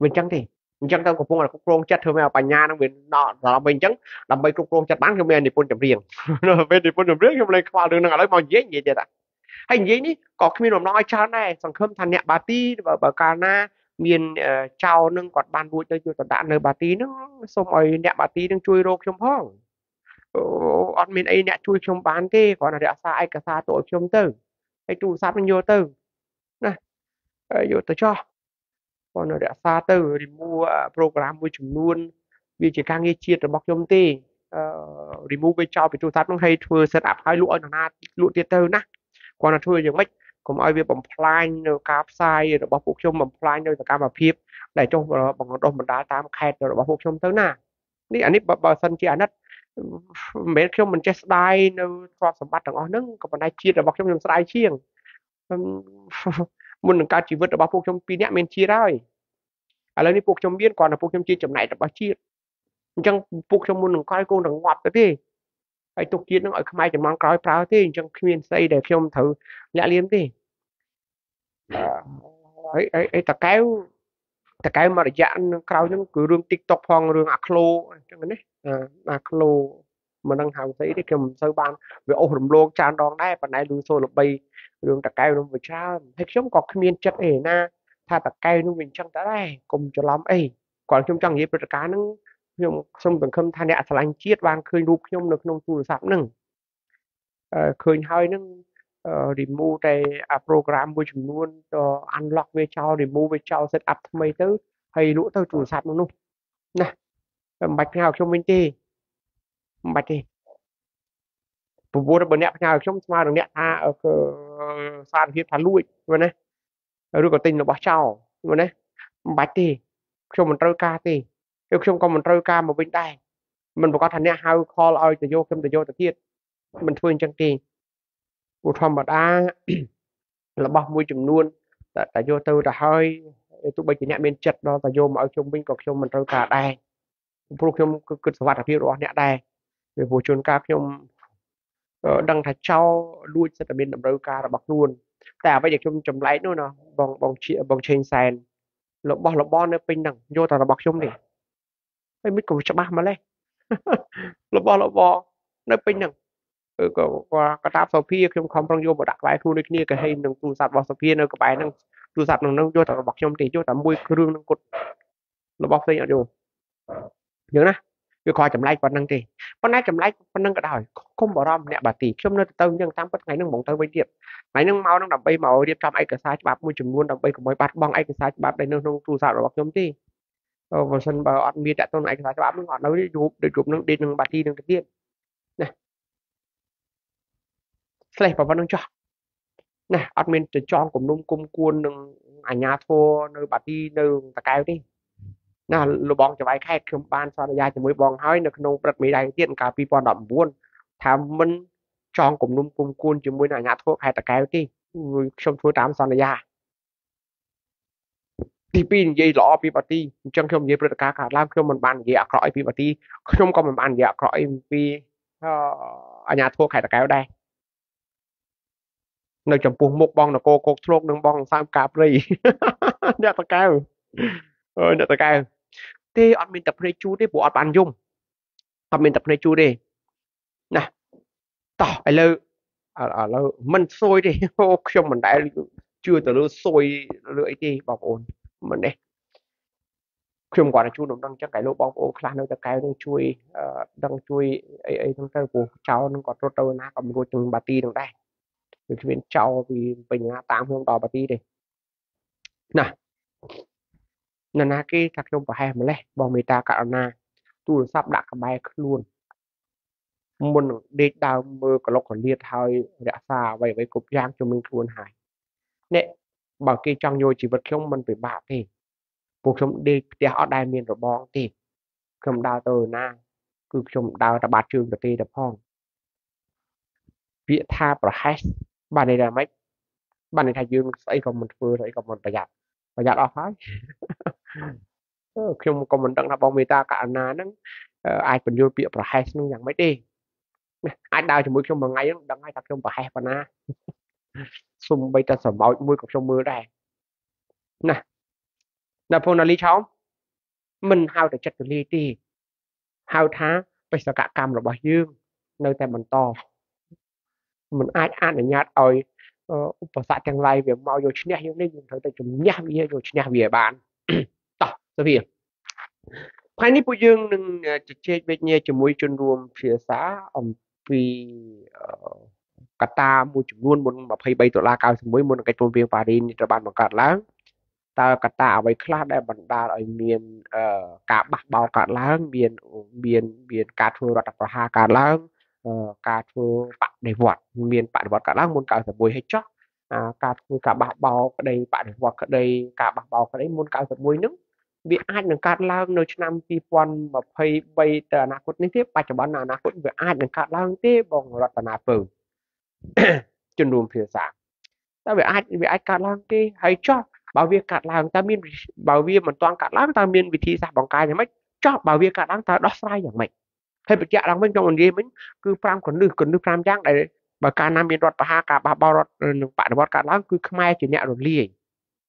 វាអញ្ចឹងទេអញ្ចឹងទៅកំពុងតែគ្រប់គ្រងចិត្តធ្វើឲ្យបញ្ញាហ្នឹងវាដល់ដល់វិញអញ្ចឹងដើម្បីគ្រប់គ្រងចិត្តបានខ្ញុំមាននិពន្ធចម្រៀងពេលនិពន្ធចម្រៀងខ្ញុំលែងខ្វល់រឿងហ្នឹងឥឡូវមកនិយាយទៀតហើយនិយាយនេះក៏គ្មានបំណងឲ្យច្រើនដែរសង្ឃឹមថាអ្នកបាទីបើកាលណាមានចៅនឹងគាត់បានរួចទៅយកទៅដាក់នៅបាទីហ្នឹងសូមឲ្យអ្នកបាទីនឹងជួយរកខ្ញុំផងអត់មានអីអ្នកជួយខ្ញុំបានទេគ្រាន់តែរក្សាឯកសារទៅឲ្យខ្ញុំទៅហើយទូរស័ព្ទនឹងយកទៅណាយកទៅចោះគ្រាន់តែរក្សាទៅ remove program មួយចំនួនវាជាការងារជាតិរបស់ខ្ញុំទេ remove វាចោលពីទូរស័ព្ទហ្នឹងហើយធ្វើ set up ហើយលក់ឲ្យនរណាលក់ទៀតទៅណាគ្រាន់តែធ្វើយ៉ាងម៉េចកុំឲ្យវាបំផ្លាញនៅការផ្សាយរបស់ពួកខ្ញុំបំផ្លាញនៅសកម្មភាពដែលចុះបង្ដុះបណ្ដាលតាមខេត្តរបស់ពួកខ្ញុំទៅណានេះអានេះបើសិនជាអាណិតមិនមែនខ្ញុំមិនចេះស្ដាយនៅទ្រព្យសម្បត្តិទាំងអស់ហ្នឹងក៏ប៉ុន្តែជាតិរបស់ខ្ញុំខ្ញុំស្ដាយជាងមុននឹងកើតជីវិតរបស់ពួកខ្ញុំពីរនាក់មានជាតិហើយឥឡូវនេះពួកខ្ញុំមានគ្រាន់តែពួកខ្ញុំជាចំណែករបស់ជាតិអញ្ចឹងពួកខ្ញុំមុននឹងក្រោយគង់នឹងងាប់ទៅទេហើយទុកជាតិនឹងឲ្យខ្មែរចំនួនក្រោយប្រើទេអញ្ចឹងគ្មានស្អីដែលខ្ញុំត្រូវលាក់លៀមទេហើយតកែវមករយៈក្រោយហ្នឹងគឺរឿង TikTok ផងរឿងអាក្លូអញ្ចឹងណាអាក្លូមិនដឹងហៅស្អីទេខ្ញុំមិនសូវបានវាអូសរំលងច្រើនដងដែរប៉ុន្តែឮសូរល្បីរឿងតកែវនោះវាច្រើនហើយខ្ញុំក៏គ្មានចិត្តអីណាថាតកែវនោះវាអញ្ចឹងតែដែរកុំច្រឡំអីគាត់ខ្ញុំចង់និយាយព្រឹត្តិការណ៍ហ្នឹងខ្ញុំសូមសង្ឃឹមថាអ្នកស្រឡាញ់ជាតិបានឃើញរូបខ្ញុំនៅក្នុងទូរស័ព្ទហ្នឹងឃើញហើយហ្នឹង remove តែ program មួយចំនួនទៅ unlock វាចោល remove វាចោល set up ថ្មីទៅហើយលក់ទៅទូរស័ព្ទនោះណាមិនបាច់ផ្ញើខ្ញុំវិញទេមិនបាច់ទេព្រោះបើអ្នកផ្ញើខ្ញុំស្មើនឹងអ្នកថាសារភាពថាលួចមែនទេឬក៏ទិញរបស់ចោលមែនទេមិនបាច់ទេខ្ញុំមិនត្រូវការទេខ្ញុំក៏មិនត្រូវការមកវិញដែរមិនប្រកាសថាអ្នកហៅ call ឲ្យទៅយកខ្ញុំទៅយកទៅទៀតមិនធ្វើអញ្ចឹងទេព្រោះធម្មតារបស់មួយចំនួនតែយកទៅទៅហើយទោះបីជាអ្នកមានចិត្តដល់តែយកមកឲ្យខ្ញុំវិញក៏ខ្ញុំមិនត្រូវការដែរព្រោះខ្ញុំគិតសុវត្ថិភាពរបស់អ្នកដែរពីព្រោះជួនកាលខ្ញុំដឹងថាចោលលួចសិតតែមានតម្រូវការរបស់ខ្លួនតែអ្វីដែលខ្ញុំចម្លែកនោះណាបងបងឆេងសែនរបស់របរនៅពេញហ្នឹងយកតែរបស់ខ្ញុំនេះហើយមិនក៏ច្បាស់ម្លេះរបស់របរនៅពេញហ្នឹងក៏កតាបសូភាខ្ញុំខំប្រឹងយកមកដាក់ក្បែរខ្លួនដូចគ្នាក៏ហេនឹងទូរស័ព្ទរបស់សូភានៅក្បែរហ្នឹងទូរស័ព្ទនឹងយកតែរបស់ខ្ញុំទេយកតែមួយគ្រឿងនឹងគត់របស់ផ្សេងអត់យកអញ្ចឹងណាវាគ្រាន់ចម្លែកប៉ុណ្្នឹងទេប៉ុន្តែចម្លែកប៉ុណ្្នឹងក៏ដោយកុំបារម្ភអ្នកបាទីខ្ញុំនៅទៅអញ្ចឹងតាមពិតថ្ងៃហ្នឹងហ្មងទៅវិញទៀតថ្ងៃហ្នឹងមកហ្នឹងដើម្បីមករៀបចំឯកសារច្បាប់មួយចំនួនដើម្បីកុំឲ្យបាត់បង់ឯកសារច្បាប់ដែលនៅក្នុងទូរស័ព្ទរបស់ខ្ញុំទេបើសិនបើអត់មានតាក់ទងឯកសារច្បាប់ហ្នឹងអត់នៅយប់ដូចយប់ហ្នឹងដេកនឹងបាទីនឹងទៅទៀតណាស្លេះប៉ុណ្្នឹងចោះណាអត់មានទៅចងគំនុំគុំគួននឹងអាញាធរនៅបាទីនៅតកែវទេណាលបងចវាយខេតខ្ញុំបានសន្យាជាមួយបងហើយនៅក្នុងព្រឹត្តិមេដៃទៀតកាល2019ថាមិនចងគំនុំគុំគួនជាមួយនឹងអាញាធរខេត្តតកែវទេខ្ញុំធ្វើតាមសន្យាទី2និយាយល្អពីបាទីអញ្ចឹងខ្ញុំនិយាយព្រឹត្តិការណ៍កើតឡើងខ្ញុំមិនបាននិយាយអាក្រក់អីពីបាទីខ្ញុំក៏មិនបាននិយាយអាក្រក់អីពីអាញាធរខេត្តតកែវដែរនៅចំពោះមុខបងនគរគោកធ្លកនិងបងសើមការព្រៃអ្នកតកែវអើយអ្នកតកែវទេអត់មានតែភ្នែកជូរទេព្រោះអត់បានយំអត់មានតែភ្នែកជូរទេណាតោះឥឡូវមិនសួយទេខ្ញុំមិនដែលជឿទៅលើសួយលើអីទេបងប្អូនមិនទេខ្ញុំគាត់តែជូនដំណឹងចឹងកែលោកបងប្អូនខ្លះនៅតកែវនឹងជួយដឹងជួយអីអីហ្នឹងទៅព្រោះចោលនឹងគាត់រត់ទៅណាក៏មិនរួចនឹងបាទីនឹងដែរវាគ្មានចោលពីបញ្ញាតាមខ្ញុំដល់បាទីទេណានរណាគេថាខ្ញុំប្រហែសម្លេះបងមេត្តាករុណាទូរស័ព្ទដាក់ក្បែរខ្លួនមុននឹងដេកដើមមើលក្លុកកលៀតហើយរក្សាអ្វីអ្វីគ្រប់យ៉ាងជំនួយខ្លួនហើយ នេះបើគេចង់យកជីវិតខ្ញុំមិនពិបាកទេពួកខ្ញុំដេកផ្ទះអត់ដែលមានរបងទេខ្ញុំដើរទៅណាគឺខ្ញុំដើរតែបាតជើងទៅទេទៅផងពាក្យថាប្រហែសបានន័យថាម៉េចបានន័យថាយើងស្អីក៏មិនធ្វើស្អីក៏មិនប្រយ័ត្នអស់ហើយខ្ញុំក៏មិនដឹងថាបងមេតាករុណាហ្នឹងអាចបញ្យល់ពាក្យប្រហែសហ្នឹងយ៉ាងម៉េចទេអាចដើរជាមួយខ្ញុំមួយថ្ងៃហ្នឹងដឹងហើយថាខ្ញុំប្រហែសប៉ុណ្ណាសំបីតែសម្ោចមួយក៏ខ្ញុំមើលដែរណាដល់ពងណាលីឆោមមិនហៅតែចិត្តទលាយទេហៅថាបេសកកម្មរបស់យើងនៅតែបន្តមិនអាចអនុញ្ញាតឲ្យឧបសគ្គទាំងឡាយវាមកយកឈ្នះយើងនេះយើងត្រូវតែជំនះវាយកឈ្នះវាឲ្យបានតោះសូហ្វីថ្ងៃនេះពួកយើងនឹងជជែកវេជ្ជញាជាមួយជនរួមភាសាអំពីកត្តាមួយចំនួនមុន23តុលា91មុននឹងកិច្ចព្រមព្រៀងប៉ារីសនេះត្រូវបានបង្កើតឡើងតើកត្តាអ្វីខ្លះដែលបណ្ដាលឲ្យមានការបះបោរកើតឡើងមានមានការធ្វើរដ្ឋប្រហារកើតឡើងការធ្វើបដិវត្តមានបដិវត្តកើតឡើងមុន91ហើយចុះការធ្វើការបះបោរក្តីបដិវត្តក្តីការបះបោរក្តីមុន91ហ្នឹងវាអាចនឹងកើតឡើងនៅឆ្នាំ2023ទៅអនាគតនេះទេបច្ចុប្បន្នអនាគតវាអាចនឹងកើតឡើងទេបងរតនាពៅជនរួមភាសាតើវាអាចកើតឡើងទេហើយចុះបើវាកើតឡើងតើមានបើវាមិនទាន់កើតឡើងតើមានវិធីសាស្ត្របង្ការយ៉ាងម៉េចចុះបើវាកើតឡើងតើដោះស្រាយយ៉ាងម៉េចហើយបញ្ជាក់ឡើងវិញខ្ញុំនិយាយវិញគឺ5កលឹះ5យ៉ាងដែលបើកាលណាមានរដ្ឋប្រហារការបះបោររដ្ឋនិងបដិវត្តកើតឡើងគឺខ្មែរជាអ្នករលាយ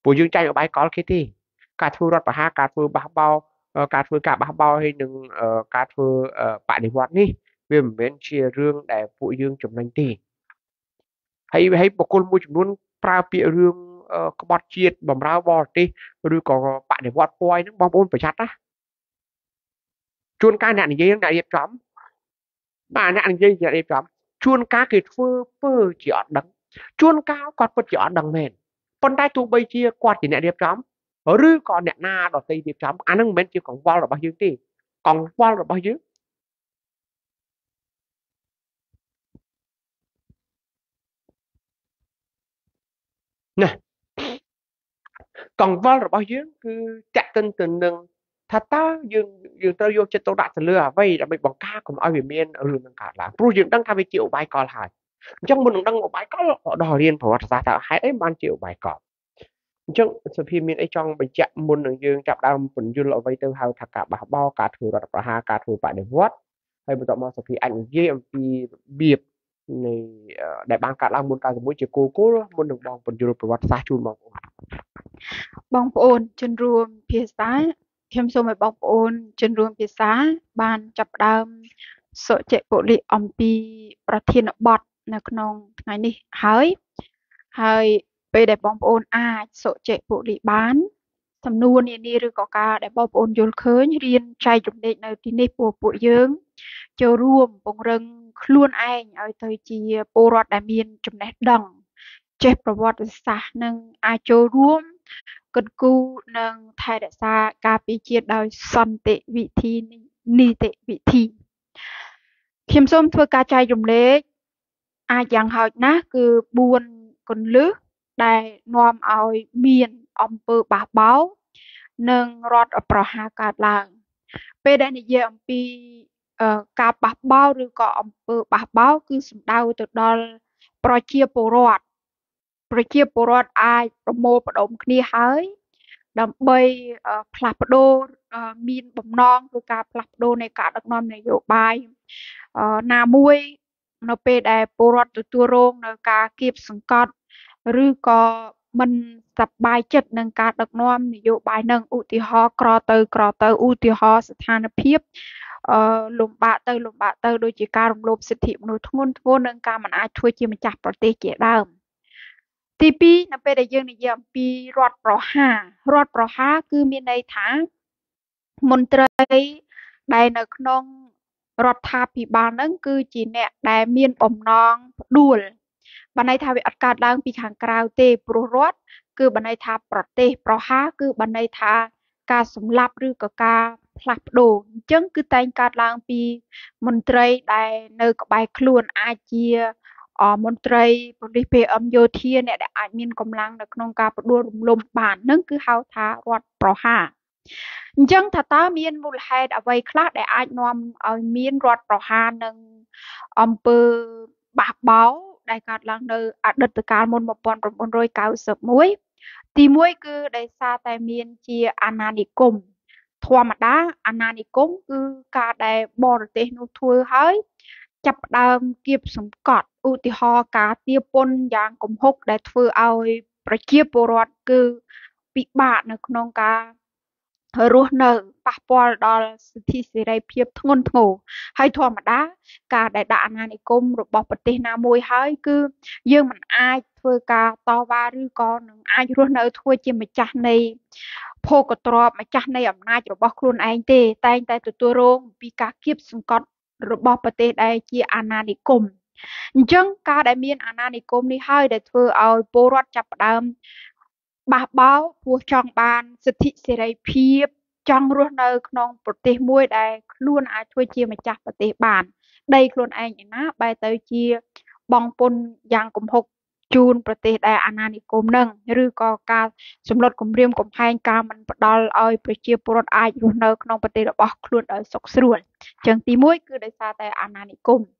ព្រោះយើងចាញ់ឧបាយកលគេទេការធ្វើរដ្ឋប្រហារការធ្វើបះបោរការធ្វើការបះបោរហើយនឹងការធ្វើបដិវត្តនេះវាមិនមែនជារឿងដែលពួកយើងចំណេញទេហើយបុគ្គលមួយចំនួនប្រើពាក្យរឿងក្បត់ជាតិបំរើបរទេសឬក៏បដិវត្តពណ៌ហ្នឹងបងប្អូនប្រយ័ត្នណាជួនកាលអ្នកនិយាយអ្នករៀបចំបាទអ្នកនិយាយអ្នករៀបចំជួនកាលគេធ្វើពើជាអត់ដឹងជួនកាលគាត់ពិតជាអត់ដឹងមែនប៉ុន្តែទោះបីជាគាត់ជាអ្នករៀបចំឬក៏អ្នកណាដទៃរៀបចំអាហ្នឹងមិនមែនជាកង្វល់របស់យើងទេកង្វល់របស់យើងណាកង្វល់របស់យើងគឺតាក់ទិនទៅនឹងថាតើយើងត្រូវយកចិត្តទុកដាក់ទៅលើអ្វីដើម្បីបង្ការកុំឲ្យវាមានរឿងនឹងកើតឡើងព្រោះយើងដឹងថាវាជាឧបាយកលហើយអញ្ចឹងមុននឹងដឹងឧបាយកលដល់រៀនប្រវត្តិសាស្ត្រតើហេតុអីបានជាឧបាយកលអញ្ចឹងសុភាមានអីចង់បញ្ជាក់មុននឹងយើងចាប់ដើមពន្យល់អ្វីទៅហៅថាការបះបោរការធ្វើរដ្ឋប្រហារការធ្វើបដិវត្តហើយបន្ទាប់មកសុភាអាចនិយាយអំពីរបៀបនៃដែលបានកើតឡើងមុន91ជាគោលមុននឹងបងពន្យល់ប្រវត្តិសាស្ត្រជូនបងប្អូនបងប្អូនជនរួមភាសាខ្ញុំសូមឲ្យបងប្អូនជនរួមភាសាបានចាប់ផ្ដើមសុចពុលិអំពីប្រធានបទនៅក្នុងថ្ងៃនេះហើយពេលដែលបងប្អូនអាចសុចពុលិបានសំណួរនានាឬក៏ការដែលបងប្អូនយល់ឃើញរៀនចែករំលែកនៅទីនេះពួកយើងចូលរួមពង្រឹងខ្លួនឯងឲ្យទៅជាពលរដ្ឋដែលមានចំណេះដឹងចេះប្រវត្តិសាស្ត្រនិងអាចចូលរួមគិតគូរនិងថែរក្សាការពារជាតិដោយសន្តិវិធីនីតិវិធីខ្ញុំសូមធ្វើការចែករំលែកអាចយ៉ាងហោចណាស់គឺ4គន្លឹះដែលនាំឲ្យមានអំពើបះបោរនិងរដ្ឋប្រហារកើតឡើងពេលដែលនិយាយអំពីការបះបោរឬក៏អំពើបះបោរគឺសំដៅទៅដល់ប្រជាពលរដ្ឋអាចប្រមូលផ្ដុំគ្នាហើយដើម្បីផ្លាស់ប្ដូរមានបំណងគឺការផ្លាស់ប្ដូរនៃការដឹកនាំនយោបាយណាមួយនៅពេលដែលពលរដ្ឋទទួលរងនៅការគៀបសង្កត់ឬក៏មិនសប្បាយចិត្តនឹងការដឹកនាំនយោបាយនឹងឧទាហរណ៍ក្រទៅឧទាហរណ៍ស្ថានភាពលំបាកទៅដូចជាការរំលោភសិទ្ធិមនុស្សធ្ងន់ធ្ងរនិងការមិនអាចធ្វើជាម្ចាស់ប្រទេសជាដើមទី2នៅពេលដែលយើងនិយាយអំពីរដ្ឋប្រហារគឺមានន័យថាមន្ត្រីដែលនៅក្នុងរដ្ឋាភិបាលនឹងគឺជាអ្នកដែលមានបំណងផ្ដួលបានន័យថាវាអត់កើតឡើងពីខាងក្រៅទេព្រោះរដ្ឋគឺបានន័យថាប្រទេសប្រហារគឺបានន័យថាការសម្លាប់ឬក៏ការផ្លាស់ប្ដូរអញ្ចឹងគឺតែងកើតឡើងពីមន្ត្រីដែលនៅក្បែរខ្លួនអាចជា មន្ត្រីប៉ូលីស PM យោធាអ្នកដែលអាចមានកម្លាំងនៅក្នុងការផ្ដួលរំលំបាននឹងគឺហៅថារដ្ឋប្រហារ។ អញ្ចឹងថាតើមានមូលហេតុអ្វីខ្លះដែលអាចនាំឲ្យមានរដ្ឋប្រហារនិងអំពើបះបោរដែលកើតឡើងនៅអតីតកាលមុន1991? ទី1 គឺដោយសារតែមានជាអាណានិគម។ ធម្មតាអាណានិគមគឺការដែលបរទេសនោះធ្វើឲ្យចាប់ផ្ដើមគៀបសង្កត់ ឧទាហរណ៍ការទារពន្ធយ៉ាងគំហុកដែលធ្វើឲ្យប្រជាពលរដ្ឋគឺពិបាកនៅក្នុងការរស់នៅ ប៉ះពាល់ដល់សិទ្ធិសេរីភាពធ្ងន់ធ្ងរ។ ហើយធម្មតាការដែលដាក់អាណានិគមរបស់ប្រទេសណាមួយហើយ គឺយើងមិនអាចធ្វើការតវ៉ាឬក៏នឹងអាចរស់នៅធ្វើជាម្ចាស់នៃភោគទ្រព្យ ម្ចាស់នៃអំណាចរបស់ខ្លួនឯងទេ តែងតែទទួលរងពីការគៀបសង្កត់របស់ប្រទេសដែលជាអាណានិគម។ អញ្ចឹងការដែលមានអាណានិគមនេះហើយដែលធ្វើឲ្យពលរដ្ឋចាប់ផ្ដើមបះបោរ ព្រោះចង់បានសិទ្ធិសេរីភាព ចង់រស់នៅក្នុងប្រទេសមួយដែលខ្លួនអាចធ្វើជាម្ចាស់ប្រទេសបាន ដីខ្លួនឯងឯណាបែរទៅជាបង់ពន្ធយ៉ាងគំហុកជូនប្រទេសដែលអាណានិគមនឹង ឬក៏ការសម្លុតគំរាមកំហែង ការមិនផ្ដល់ឲ្យប្រជាពលរដ្ឋអាចរស់នៅក្នុងប្រទេសរបស់ខ្លួនដោយសុខស្រួល។ អញ្ចឹងទី1 គឺដោយសារតែអាណានិគម។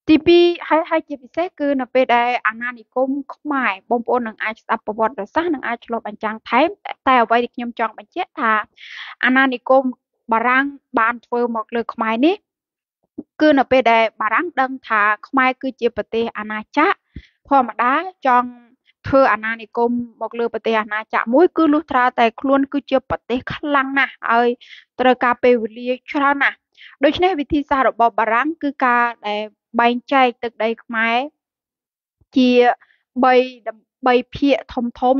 ទី2 ហើយជាពិសេសគឺនៅពេលដែលអាណានិគមខ្មែរ បងប្អូននឹងអាចស្ដាប់ប្រវត្តិសាស្ត្រ នឹងអាចឆ្លុះបញ្ចាំងថែម តែអ្វីដែលខ្ញុំចង់បញ្ជាក់ថាអាណានិគមបារាំងបានធ្វើមកលើខ្មែរនេះ គឺនៅពេលដែលបារាំងដឹងថាខ្មែរគឺជាប្រទេសអាណាចក្រ ធម្មតាចង់ធ្វើអាណានិគមមកលើប្រទេសអាណាចក្រមួយ គឺលុះត្រាតែខ្លួនគឺជាប្រទេសខ្លាំងណាស់ ហើយត្រូវការពេលវេលាច្រើនណាស់។ ដូច្នេះវិធីសាស្ត្ររបស់បារាំងគឺការដែលបែងចែកទឹកដីខ្មែរជា3ភាគធំធំ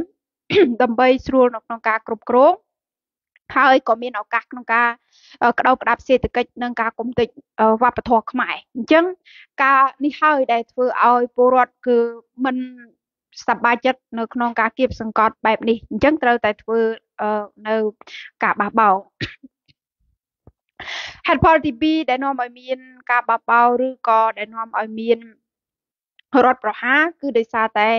ដើម្បីស្រួលនៅក្នុងការគ្រប់គ្រង ហើយក៏មានឱកាសក្នុងការក្តោបក្តាប់សេដ្ឋកិច្ចនិងការគំតិចវប្បធម៌ខ្មែរ។ អញ្ចឹងការនេះហើយដែលធ្វើឲ្យពលរដ្ឋគឺមិនសប្បាយចិត្តនៅក្នុងការគៀបសង្កត់បែបនេះ អញ្ចឹងត្រូវតែធ្វើនៅការបះបោរ។ ហេតុផលទី2 ដែលនាំឲ្យមានការបះបោរឬក៏ដែលនាំឲ្យមានរដ្ឋប្រហារ គឺដោយសារតែ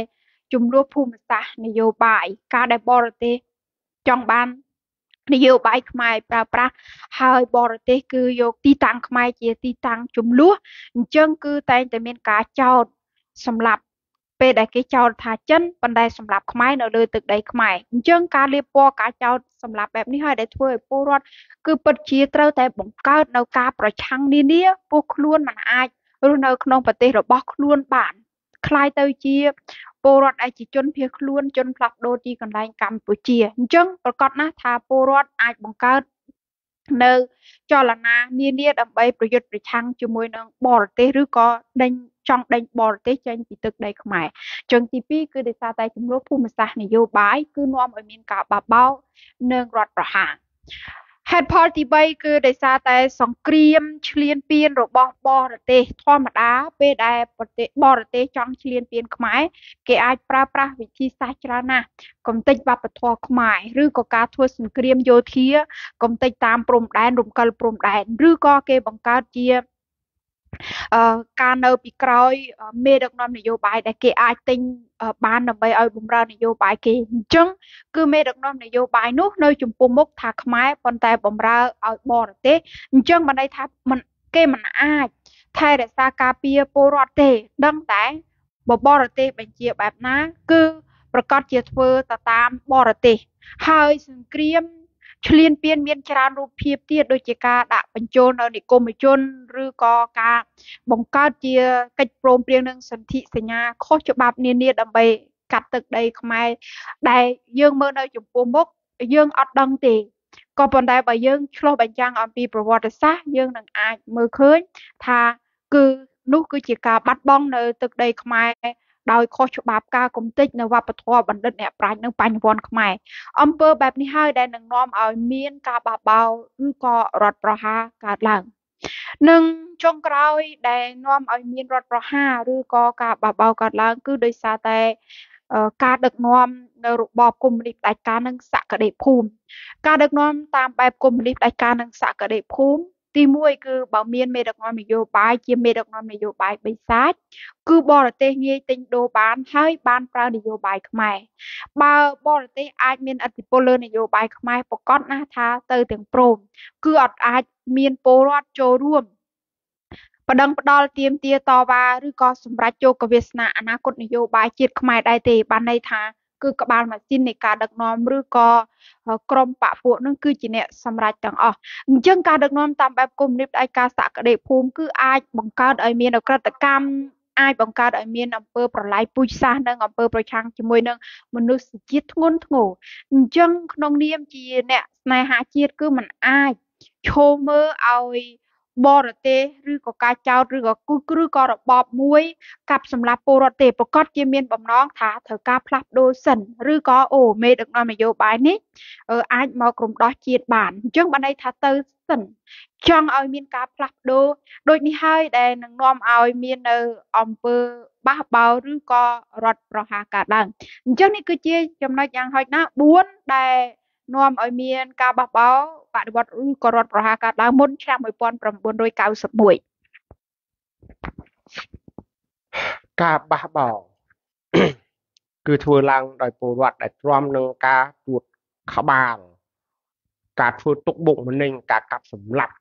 ចំនួនភូមិសាស្ត្រនយោបាយ ការដែលបរទេសចង់បាននយោបាយខ្មែរប្រើប្រាស់ ហើយបរទេសគឺយកទីតាំងខ្មែរជាទីតាំងចំនួន អញ្ចឹងគឺតែងតែមានការចោទសម្រាប់ពេលដែលគេចោទថាចិន ប៉ុន្តែសម្រាប់ខ្មែរនៅលើទឹកដីខ្មែរ។ អញ្ចឹងការលាបពណ៌ការចោទសម្រាប់បែបនេះហើយដែលធ្វើឲ្យពលរដ្ឋគឺពិតជាត្រូវតែបង្កើតនៅការប្រឆាំងនានា ពួកខ្លួនមិនអាចរស់នៅក្នុងប្រទេសរបស់ខ្លួនបាន ក្លាយទៅជាពលរដ្ឋឯកជនភៀសខ្លួន ជនផ្លាស់ប្ដូរទីកន្លែងកម្ពុជា។ អញ្ចឹងប្រកាសណាស់ថាពលរដ្ឋអាចបង្កើតនៅចលនានានាដើម្បីប្រយុទ្ធប្រឆាំងជាមួយនឹងបរទេស ឬក៏ដេញចង់ដេញបរទេសចេញពីទឹកដីខ្មែរ។ ចឹងទី2 គឺដោយសារតែចំនួនភូមិសាស្ត្រនយោបាយគឺនាំឲ្យមានការបះបោរនិងរដ្ឋប្រហារ។ ហេតុផលទី3 គឺដោយសារតែសង្គ្រាមឈ្លានពានរបស់បរទេស។ ធម្មតាពេលដែលប្រទេសបរទេសចង់ឈ្លានពានខ្មែរ គេអាចប្រើប្រាស់វិធីសាស្ត្រច្រើនណាស់ កំទេចវប្បធម៌ខ្មែរ ឬក៏ការធ្វើសង្គ្រាមយោធាកំទេចតាមព្រំដែន រំកិលព្រំដែន ឬក៏គេបង្កើតជាការនៅពីក្រោយមេដឹកនាំនយោបាយដែលគេអាចទិញបានដើម្បីឲ្យបម្រើនយោបាយគេ។ អញ្ចឹងគឺមេដឹកនាំនយោបាយនោះនៅចំពោះមុខថាខ្មែរ ប៉ុន្តែបម្រើឲ្យបរទេស អញ្ចឹងបានន័យថាមិនគេមិនអាចថែរក្សាការពារពលរដ្ឋទេ ដឹងតែបើបរទេសបញ្ជាបែបណា គឺប្រកាសជាធ្វើទៅតាមបរទេស។ ហើយសង្គ្រាមឈ្លានពានមានច្រើនរូបភាពទៀត ដូចជាការដាក់បញ្ចូលនៅនិគមជន ឬក៏ការបង្កើតជាកិច្ចព្រមព្រៀងនិងសន្ធិសញ្ញាខុសច្បាប់នានាដើម្បីកាត់ទឹកដីខ្មែរ ដែលយើងមើលនៅចំពោះមុខយើងអត់ដឹងទេ ក៏ប៉ុន្តែបើយើងឆ្លុះបញ្ចាំងអំពីប្រវត្តិសាស្ត្រ យើងនឹងអាចមើលឃើញថាគឺនោះគឺជាការបាត់បង់នៅទឹកដីខ្មែរដោយខុសច្បាប់ ការគំតិចនៅវប្បធម៌បណ្ឌិតអ្នកប្រាជ្ញនិងបញ្ញវន្តខ្មែរ។ អំពើបែបនេះហើយដែលនឹងនាំឲ្យមានការបះបោរឬក៏រដ្ឋប្រហារកើតឡើង។ និងចុងក្រោយដែលនាំឲ្យមានរដ្ឋប្រហារឬក៏ការបះបោរកើតឡើង គឺដោយសារតែការដឹកនាំនៅរបបកុម្មុយនីស្តផ្ដាច់ការនិងសក្តិភូមិ។ ការដឹកនាំតាមបែបកុម្មុយនីស្តផ្ដាច់ការនិងសក្តិភូមិ ទី1គឺបើមានមេដឹកនាំនយោបាយជាមេដឹកនាំនយោបាយបិសាចគឺបរទេសងាយទិញដូរបានហើយបានប្រើនយោបាយខ្មែរបើបរទេសអាចមានឥទ្ធិពលលើនយោបាយខ្មែរប្រកាសណាស់ថាទៅទាំងព្រមគឺអត់អាចមានពលរដ្ឋចូលរួមប្តឹងផ្ដាល់ទាមទារតវ៉ាឬក៏សម្រេចជោគវាសនាអនាគតនយោបាយជាតិខ្មែរដែរទេបានន័យថាគឺក្បាលម៉ាស៊ីននៃការដឹកនាំឬក៏ក្រុមបកពួកនឹងគឺជាអ្នកសម្រេចទាំងអស់អញ្ចឹងការដឹកនាំតាមបែបកុម្មុយនីសផ្ដាច់ការសក្តិភូមិគឺអាចបង្កើតឲ្យមានអក្រិតកម្មអាចបង្កើតឲ្យមានអំពើប្រល័យពូជសាសន៍និងអំពើប្រឆាំងជាមួយនឹងមនុស្សជាតិធ្ងន់ធ្ងរអញ្ចឹងក្នុងនាមជាអ្នកស្នេហាជាតិគឺมันអាចឈោមើលឲ្យបរទេសឬក៏ការចោទឬក៏គូគ្រឹះក៏របបមួយកាប់សម្លាប់ពលរដ្ឋទេប្រកាសជាមានបំណងថាត្រូវការផ្លាស់ប្ដូរសិនឬក៏អូមេដឹកនាំនយោបាយនេះអាចមករំដោះជាតិបានអញ្ចឹងបានន័យថាទៅសិនចង់ឲ្យមានការផ្លាស់ប្ដូរដូចនេះហើយដែលនឹងនាំឲ្យមាននៅអំពើបះបោរឬក៏រដ្ឋប្រហារកើតឡើងអញ្ចឹងនេះគឺជាចំណុចយ៉ាងហោចណាស់4ដែលនាំឲ្យមានការបះបោរបដិវត្តឬក៏រដ្ឋប្រហារកើតឡើងមុនឆ្នាំ1991ការបះបោរគឺធ្វើឡើងដោយពលរដ្ឋដែលទ្រាំនឹងការពួតក្បាលការធ្វើទុកបុកម្នេញការកាប់សម្លាប់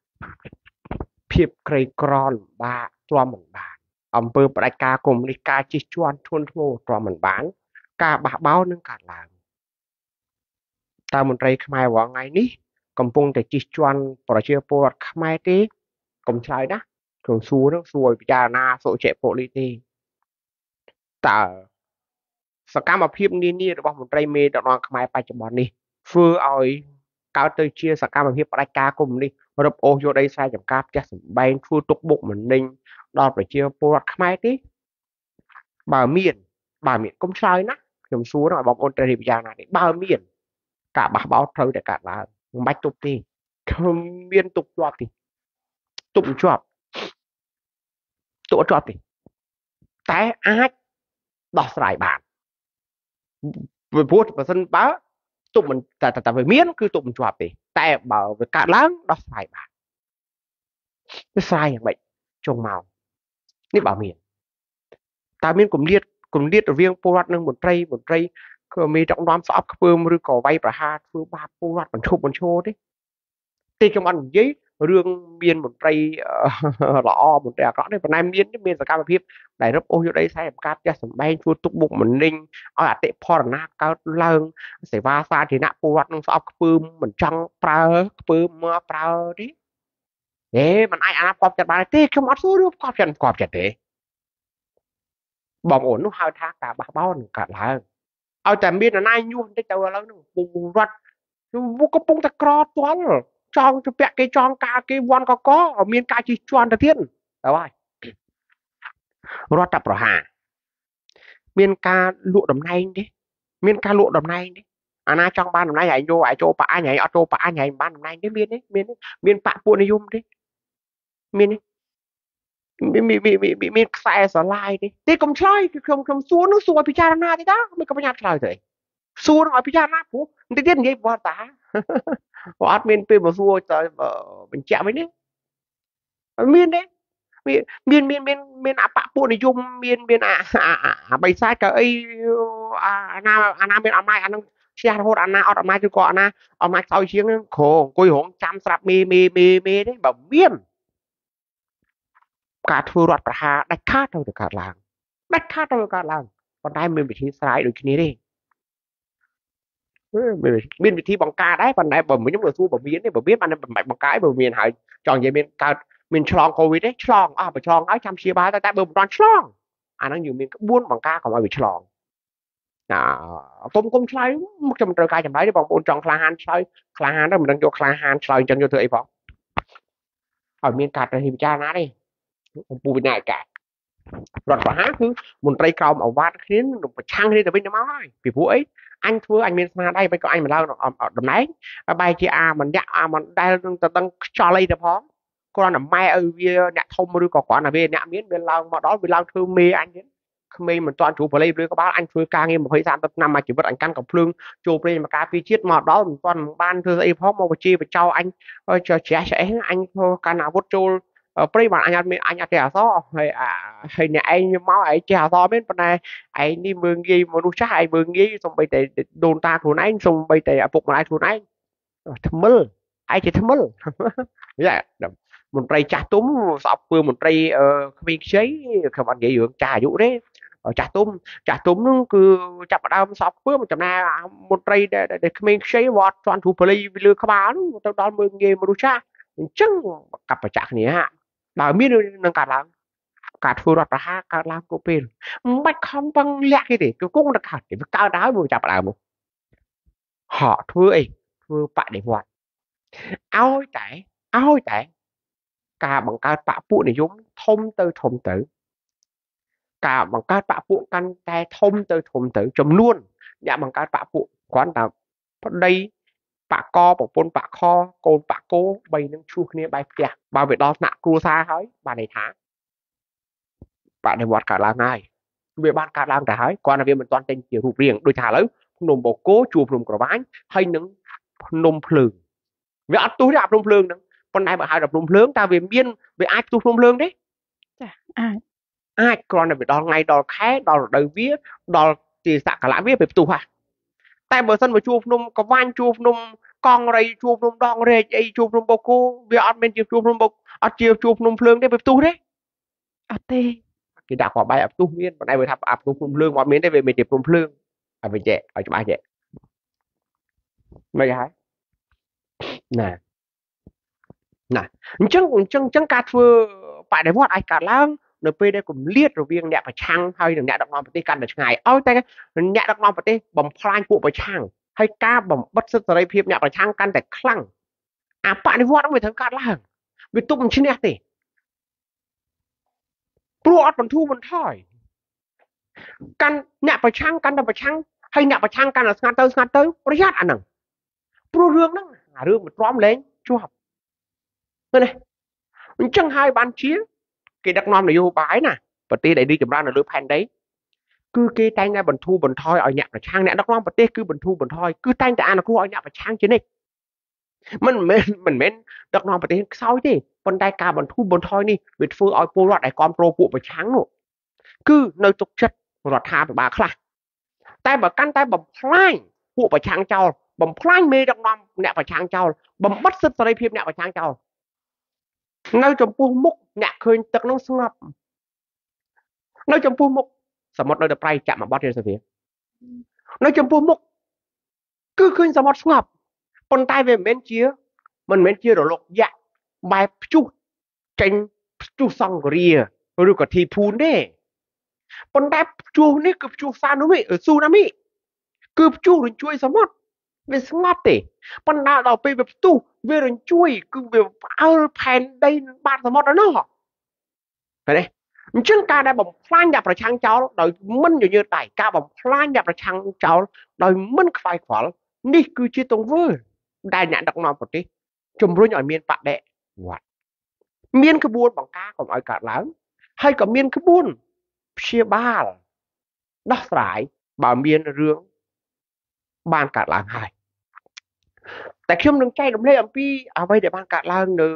ភាពក្រីក្រលំបាកទ្រាំមិនបានអំពើផ្ដាច់ការកុម្មុយនីសការជិះជាន់ធ្ងន់ធ្ងរទ្រាំមិនបានការបះបោរនឹងកើតឡើងតើមន្ត្រីខ្មែររាល់ថ្ងៃនេះកំពុងតែជិះជាន់ប្រជាពលរដ្ឋខ្មែរទេកុំឆ្លើយណាខ្ញុំសួរនឹងសួរឲ្យពិចារណាសុចេពលីទេតើសកម្មភាពនានារបស់មន្ត្រីមេដឹកនាំខ្មែរបច្ចុប្បន្ននេះធ្វើឲ្យកើតទៅជាសកម្មភាពផ្ដាច់ការកុម្មុយនីសរឹបអូសយកដីស្រែចម្ការផ្ទះសម្បែងធ្វើទុកបុកម្នេញដល់ប្រជាពលរដ្ឋខ្មែរទេបើមានកុំឆ្លើយណាខ្ញុំសួរនឹងឲ្យបងប្អូនត្រូវពិចារណាទេបើមានការបះបោរត្រូវតែកើតឡើងមិនបាច់ទប់ទេគ្មានទប់ជាប់ទេទប់មិនជាប់ទប់អត់ជាប់ទេតែអាចដោះស្រាយបានព្រោះបើសិនបើទប់មិនតែវាមានគឺទប់មិនជាប់ទេតែបើវាកើតឡើងដោះស្រាយបានវាស្រាយយ៉ាងម៉េចចុងមកនេះបើមានតើមានគម្លាតរវាងពលរដ្ឋនិងមន្ត្រីគឺមេដឹកនាំស្អប់ខ្ពើមឬក៏វាយប្រហារធ្វើបាបពលរដ្ឋបញ្ឈប់បញ្ឈរទេខ្ញុំអត់និយាយរឿងមានមន្ត្រីល្អមន្ត្រីអាក្រក់ទេប៉ុន្តែមានសកម្មភាពដែលរឹបអូសយកដីស្រែចម្ការផ្ទះសម្បែងធ្វើទុកបុកម្នេញឲ្យអតិផរណាកើតឡើងសេវាសាធារណៈពលរដ្ឋនឹងស្អប់ខ្ពើមមិនចង់ប្រើខ្ពើមមកប្រើទេហេมันអាចអាណាផ្គប់ចិត្តបានទេខ្ញុំអត់សួររឿងផ្គប់ចិត្តទេបងប្អូននោះហៅថាការបះបោរនឹងកើតឡើងឲ្យតែមាននរណាញុះបន្តិចទៅឥឡូវហ្នឹងពលរដ្ឋកំពុងតែក្រទាល់ចង់ទៅពាក់គេចង់ការគេវាន់កកមានការជិះជាន់ទៅទៀតទៅហើយរដ្ឋប្រហារមានការលក់តំណែងទេមានការលក់តំណែងទេអាណាចង់បានតំណែងឯងយកឯងចូលបកអញឯងអត់ចូលបកអញឯងបានតំណែងទេមានទេមានបកពួកនិយមទេមានទេមានខ្សែស្រឡាយទេកុំឆ្លើយខ្ញុំសួរនោះសួរឲ្យពិចារណាទេតាមិនក៏បញ្ញាឆ្លើយទេសួរនឹងឲ្យពិចារណាព្រោះបន្តិចទៀតនិយាយបត់តាព្រោះអត់មានពេលមកសួរតបញ្ជាក់វិញទេមានទេមានមានមានមានអបពួកនិយមមានអាបិសាចក៏អីអាណាមានអំណាចអានឹងឈ្នះរហូតអាណាអត់អំណាចឬក៏អាណាអំណាចខ្សោយជាងហ្នឹងក្រអង្គុយរងចាំស្រាប់មេទេបើមានការធ្វើរដ្ឋប្រហារដាច់ខាតត្រូវតែកើតឡើងដាច់ខាតត្រូវតែកើតឡើងប៉ុន្តែមានវិធីស្រាយដូចគ្នាទេមានវិធីបង្ការដែរប៉ុន្តែបើខ្ញុំទៅសួរបើមានទេបើមានបានមិនបាច់បង្ការបើមានហើយចង់និយាយមានកើតមានឆ្លងកូវីដទេឆ្លងអស់បើឆ្លងហើយចាំព្យាបាលតែបើមិនទាន់ឆ្លងអាហ្នឹងយើងមានក្បួនបង្ការកុំឲ្យវាឆ្លងណាកុំឆ្លើយមកខ្ញុំត្រូវការចម្លើយទេបងប្អូនចង់ក្លាហានឆ្លើយក្លាហានទៅមិនដឹងយកក្លាហានឆ្លើយអញ្ចឹងយកធ្វើអីផងឲ្យមានការត្រូវពិចារណាទេអំពូវិន័យការរដ្ឋប្រហារគឺមន្ត្រីក្រោមអាវ៉ាត់គ្នានឹងប្រឆាំងគ្នាទៅវិញទៅមកហើយពីព្រោះអីអញធ្វើអញមានស្នាដៃមិនក៏អញមិនឡើងតំណែងបែរជាអាម្នាក់អាមិនដែលនឹងទៅដឹងខ្យល់អីទៅផងគ្រាន់តែម៉ែឲ្យវាអ្នកធំឬក៏គ្រាន់តែវាអ្នកមានវាឡើងមកដល់វាឡើងធ្វើមេអញទៀត ក្មេងមិនទាន់ជ្រុះបល័យលើក្បាលអញធ្វើការងារ20 30ឆ្នាំមកជីវិតអញកាន់កំភ្លើងចូលព្រៃមកការពារជាតិមកដល់មិនទាន់បានធ្វើស្អីផងមកបញ្ជាបចោអញជ្រះឆ្អេះអញធ្វើកាន់អាវុធចូលព្រៃបានអញអត់មានអញអត់ចេះអក្សរហើយហើយអ្នកឯងមកឯងចេះអក្សរមែនប៉ុន្តែឯងនេះមើងងាយមនុស្សចាស់ឯងមើងងាយសំបីតែដូនតាខ្លួនឯងសំបីតែឪពុកម្ដាយខ្លួនឯងថ្មិលឯងជាថ្មិលយ៉ាមន្ត្រីចាស់ទុំស្អប់ពើមន្ត្រីក្មេងខ្ចីខ្ញុំអត់និយាយរឿងចាស់អាយុទេចាស់ទុំចាស់ទុំនោះគឺចាប់ផ្ដើមស្អប់ពើចំណាមន្ត្រីដែលក្មេងខ្ចីវត្តជន់ទ្រូបលីលើក្បាលនោះទៅដល់មើងងាយមនុស្សចាស់អញ្ចឹងកັບប្រចាក់គ្នាហាបើមាននឹងកើតឡើងការធ្វើរដ្ឋប្រហារកើតឡើងគ្រប់ពេលមិនបាច់ខំពឹងលាក់គេទេគឺគង់តែកើតគេកើតហើយមកចាប់ផ្ដើមមកហក់ធ្វើអីធ្វើបដិវត្តឲ្យតែឲ្យតែការបង្កើតបពុនិយមធំទៅធំទៅការបង្កើតបពុកាន់តែធំទៅធំទៅចំនួនអ្នកបង្កើតបពុគ្រាន់តែប្តីបកប្រពន្ធបខកូនបកោបីនឹងឈ្លោះគ្នាបែកផ្ទះបើវាដល់ថ្នាក់គ្រួសារហើយបានន័យថាបដិវត្តកើតឡើងហើយវាបានកើតឡើងទៅហើយគ្រាន់តែវាមិនទាន់ចេញជារូបរាងដូចថាឥឡូវភ្នំបូកគោជួភ្នំក្រវាញហើយនឹងភ្នំភ្លើងវាអត់ទុះទេអាភ្នំភ្លើងហ្នឹងប៉ុន្តែបើហៅថាភ្នំភ្លើងតើវាមានវាអាចផ្ទុះភ្នំភ្លើងទេចាអាចអាចគ្រាន់តែវាដល់ថ្ងៃដល់ខែដល់រដូវវាដល់ទីសកលៈវាវាផ្ទុះហ่ะតែបើសិនមកជួភ្នំកវាញ់ជួភ្នំកង់រៃជួភ្នំដងរែកអីជួភ្នំបូកគោវាអត់មានជាជួភ្នំបូកអត់ជាជួភ្នំភ្លើងទេវាផ្ទុះទេអត់ទេគេដាក់គ្រាប់បែកអត់ផ្ទុះមានប៉ុន្តែបើថាអាផ្ទុះភ្នំភ្លើងអត់មានទេវាមានជាភ្នំភ្លើងឲ្យវាចេះឲ្យច្បាស់ចេះមិនហើយណាណាអញ្ចឹងអញ្ចឹងអញ្ចឹងការធ្វើបដិវត្តអាចកើតឡើងនៅពេលដែលគម្លាតរវាងអ្នកប្រឆាំងហើយនិងអ្នកដឹកនាំប្រទេសកាន់តែឆ្ងាយឲ្យតែអ្នកដឹកនាំប្រទេសបំផ្លាញពួកប្រឆាំងហើយការបំបិទសិទ្ធិសេរីភាពអ្នកប្រឆាំងកាន់តែខ្លាំងអាបដិវត្តវាត្រូវកើតឡើងវាទប់មិនឈ្នះទេព្រោះអត់បន្ធូរបន្ថយកាន់អ្នកប្រឆាំងកាន់តែប្រឆាំងហើយអ្នកប្រឆាំងកាន់តែស្ងាត់ទៅស្ងាត់ទៅប្រយ័ត្នអាហ្នឹងព្រោះរឿងហ្នឹងអារឿងមិនទ្រាំលែងជាប់ឃើញទេអញ្ចឹងហើយបានជាគេដឹកនាំនយោបាយណាប្រទេសដែលរីកចម្រើននៅលើផែនដីគឺគេតែងតែបន្ធូរបន្ថយឲ្យអ្នកប្រឆាំងអ្នកដឹកនាំប្រទេសគឺបន្ធូរបន្ថយគឺតែងតែអនុគ្រោះឲ្យអ្នកប្រឆាំងជានិច្ចមិនមែនដឹកនាំប្រទេសខ្សោយទេប៉ុន្តែការបន្ធូរបន្ថយនេះវាធ្វើឲ្យពលរដ្ឋដែលគាំទ្រពួកប្រឆាំងនោះគឺនៅទុកចិត្តរដ្ឋាភិបាលខ្លះតែបើកាន់តែបំផ្លាញពួកប្រឆាំងចោលបំផ្លាញមេដឹកនាំអ្នកប្រឆាំងចោលបំបិទសិទ្ធិសេរីភាពអ្នកប្រឆាំងចោលនៅចំពោះមុខអ្នកឃើញទឹកនោះស្ងប់នៅចំពោះមុខសមុទ្រនៅតែប្រៃចាក់មកបត់ទៀតសាវានៅចំពោះមុខគឺឃើញសមុទ្រស្ងប់ប៉ុន្តែវាមិនមែនជារលកយក្សបែបព្យុះចេញព្យុះសង្គ្រាឬក៏ធីភូនទេប៉ុន្តែព្យុះនេះគឺព្យុះសានូមីស៊ូណាមីគឺព្យុះរញ្ជួយសមុទ្រវាស្ងប់ទេប៉ុន្តែដល់ពេលវាផ្ទុះវារញ្ជួយគឺវាផ្អើលផែនដីបាតសមុទ្រដល់នោះឃើញទេអញ្ចឹងការដែលបំផ្លាញអ្នកប្រឆាំងចោលដោយមិនញញើតដៃការបំផ្លាញអ្នកប្រឆាំងចោលដោយមិនខ្វាយខ្វល់នេះគឺជាទង្វើដែលអ្នកដឹកនាំប្រទេសជំរុញឲ្យមានបដិវត្តមានក្បួនបង្ការកុំឲ្យកើតឡើងហើយក៏មានក្បួនព្យាបាលដោះស្រាយបើមានរឿងបានកើតឡើងហើយតែខ្ញុំនឹងចែករំលែកអំពីអ្វីដែលបានកើតឡើងនៅ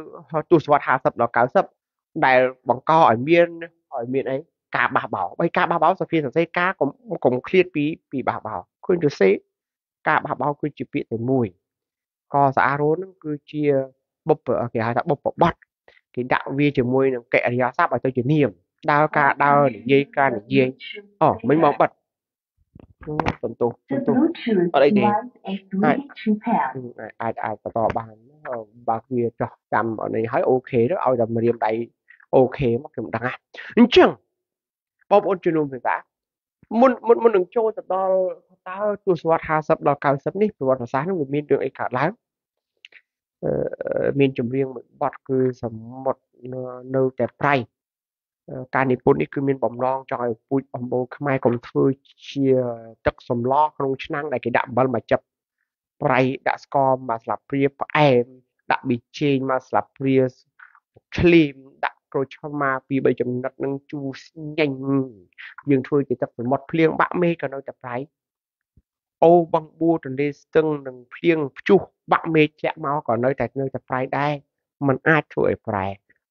ទសវត្ស50ដល់90ដែលបង្កឲ្យមានអីការបះបោរបីការបះបោរសូហ្វីសរសេរការកុំឃ្លាតពីបះបោរឃើញសរសេរការបះបោរគឺជាពាក្យតែមួយកសាអារ៉ូនឹងគឺជាបុព្វគេហៅថាបុព្វបត្តិគេដាក់វាជាមួយនឹងកិរិយាសព្ទឲ្យទៅជានាមដើរការដើរនិយាយការនិយាយអូមិញមកបិទសំទោសអត់អីទេអាចអាចបន្តបានបើវាចោះចាំនេះហើយអូខេទៅឲ្យតែម្រាមដៃអូខេមកខ្ញុំដឹងណាអញ្ចឹងបងប្អូនជំនុំភាសាមុននឹងចូលទៅដល់តើទសវត្ស50ដល់90នេះប្រវត្តិសាស្ត្រនឹងវាមានរឿងអីកើតឡើងមានចម្រៀងមួយបទគឺសមុទ្រនៅតែប្រៃការនិពន្ធនេះគឺមានបំណងចង់ឲ្យពូជអម្បូរខ្មែរកុំធ្វើជាទឹកសម្លក្នុងឆ្នាំងដែលគេដាក់អំបិលមកចាប់ប្រៃដាក់ស្ករមកស្លាបព្រាផ្អែមដាក់ប៊ីចេងមកស្លាបព្រាឆ្លីមដាក់ ក្រូចឆ្មាពី3ចំណិតនឹងជូរស្ញេញយើងធ្វើជាទឹកសមុទ្រភ្លៀងបាក់មេឃក៏នៅតែប្រៃអូបឹងបួទន្លេស្ទឹងនិងភ្លៀងព្យុះបាក់មេឃធ្លាក់មកក៏នៅតែប្រៃដែរมันអាចធ្វើឲ្យប្រែ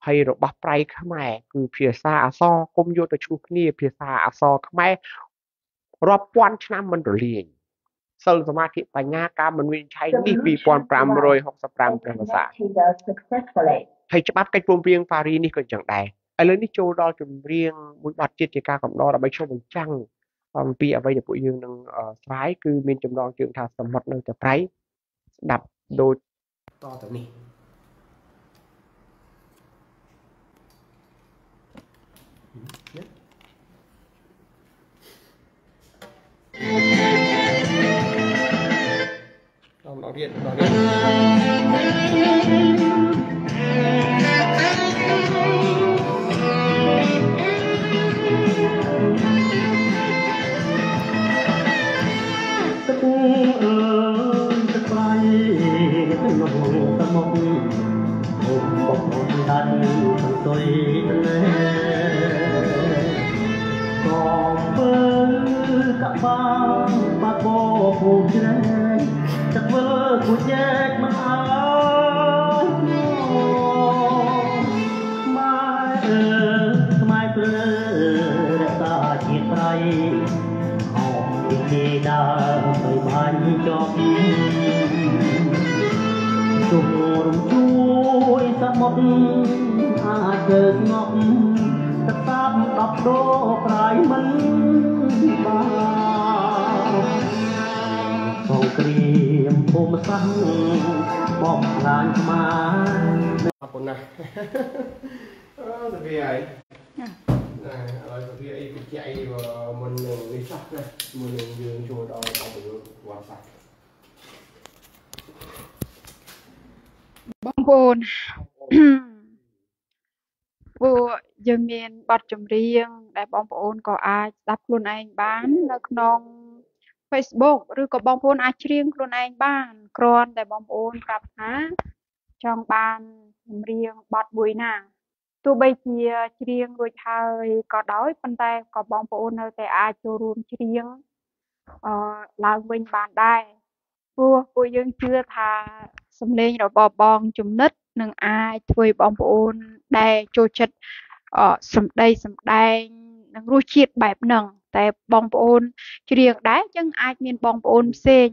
ហើយរបស់ប្រៃខ្មែរគឺភាសាអក្សរគុំយកទៅឈ្លោះគ្នាភាសាអក្សរខ្មែររាប់ពាន់ឆ្នាំមិនរលាយសិលសមាធិបញ្ញាការមិនវិនិច្ឆ័យនេះ2565ព្រះវស្សាហើយច្បាប់កិច្ចព្រមព្រៀងប៉ារីនេះក៏ចឹងដែរឥឡូវនេះចូលដល់ចម្រៀងមួយបទជាតិជាការកំដរដើម្បីឆ្លុះបញ្ចាំងអំពីអ្វីដែលពួកយើងនឹងស្រាយគឺមានចំណងជើងថាសមុទ្រនៅតែប្រៃស្ដាប់ដូចតទៅនេះម្ដងទៀតទឹកអើយទឹកប្រៃក្នុងសមុទ្រអូបកដាច់សន្ទុយទន្លេកពើកបាបាបោពូជ្រែកទឹកវិលគួចែកមិនអើយម៉ែអើខ្មែរព្រឺរក្សាជាតិប្រៃអមពីដើមទៅបាញ់ចប់ជុំរំជួយសមុទ្រអាចធ្វើស្ងប់ទឹកសាបដប់ដូប្រៃមិនបានសង្គ្រាមភូមិសាស្ត្របំផ្លាញខ្មែរអរគុណណាស់អឺទៅវាហើយណាឥឡូវទៅវាអីបញ្ជាក់អីមុននឹងនេះសោះណាមុននឹងយើងចូលដល់អបយុវត្តសាស្ត្របងប្អូនពួកយើងមានបទចម្រៀងដែលបងប្អូនក៏អាចស្ដាប់ខ្លួនឯងបាននៅក្នុង Facebook ឬក៏បងប្អូនអាចច្រៀងខ្លួនឯងបានគ្រាន់តែបងប្អូនប្រាប់ថាចង់បានចម្រៀងបទមួយណាទោះបីជាច្រៀងរួចហើយក៏ដោយប៉ុន្តែក៏បងប្អូននៅតែអាចចូលរួមច្រៀងឡើងវិញបានដែរព្រោះពួកយើងជឿថាសំឡេងរបស់បងចំណិតនឹងអាចធ្វើឲ្យបងប្អូនដែលចូលចិត្តសម្ដីសម្ដែងនិងរសជាតិបែបហ្នឹងតែបងប្អូនច្រៀងដែរចឹងអាចមានបងប្អូនផ្សេង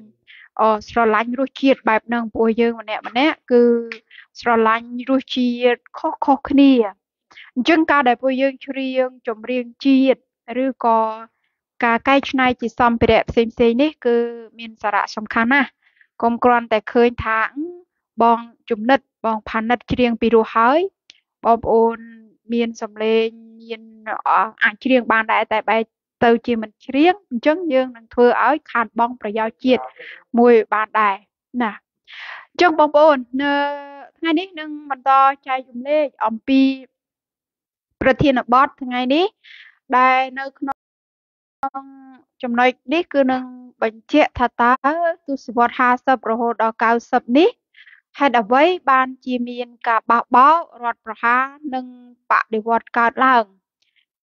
ស្រឡាញ់រសជាតិបែបហ្នឹងព្រោះយើងម្នាក់ម្នាក់គឺស្រឡាញ់រសជាតិខុសៗគ្នាអញ្ចឹងការដែលពួកយើងច្រៀងចម្រៀងជាតិឬក៏ការកែច្នៃជាសម្ភារៈផ្សេងៗនេះគឺមានសារៈសំខាន់ណាស់កុំគ្រាន់តែឃើញថាបងចំណិតបងផានិតច្រៀងពីរោះហើយបងប្អូនមានសម្លេងមានអាចច្រៀងបានដែរតែបែរទៅជាមិនច្រៀងអញ្ចឹងយើងនឹងធ្វើឲ្យខាតបង់ប្រយោជន៍ជាតិមួយបានដែរណាអញ្ចឹងបងប្អូននៅថ្ងៃនេះនឹងបន្តចែករំលែកអំពីប្រធានបទថ្ងៃនេះដែលនៅក្នុងចំណុចនេះគឺនឹងបញ្ជាក់ថាតើទសវត្ស50រហូតដល់90នេះហេតុអ្វីបានជាមានការបះបោររដ្ឋប្រហារនិងបដិវត្តកើតឡើង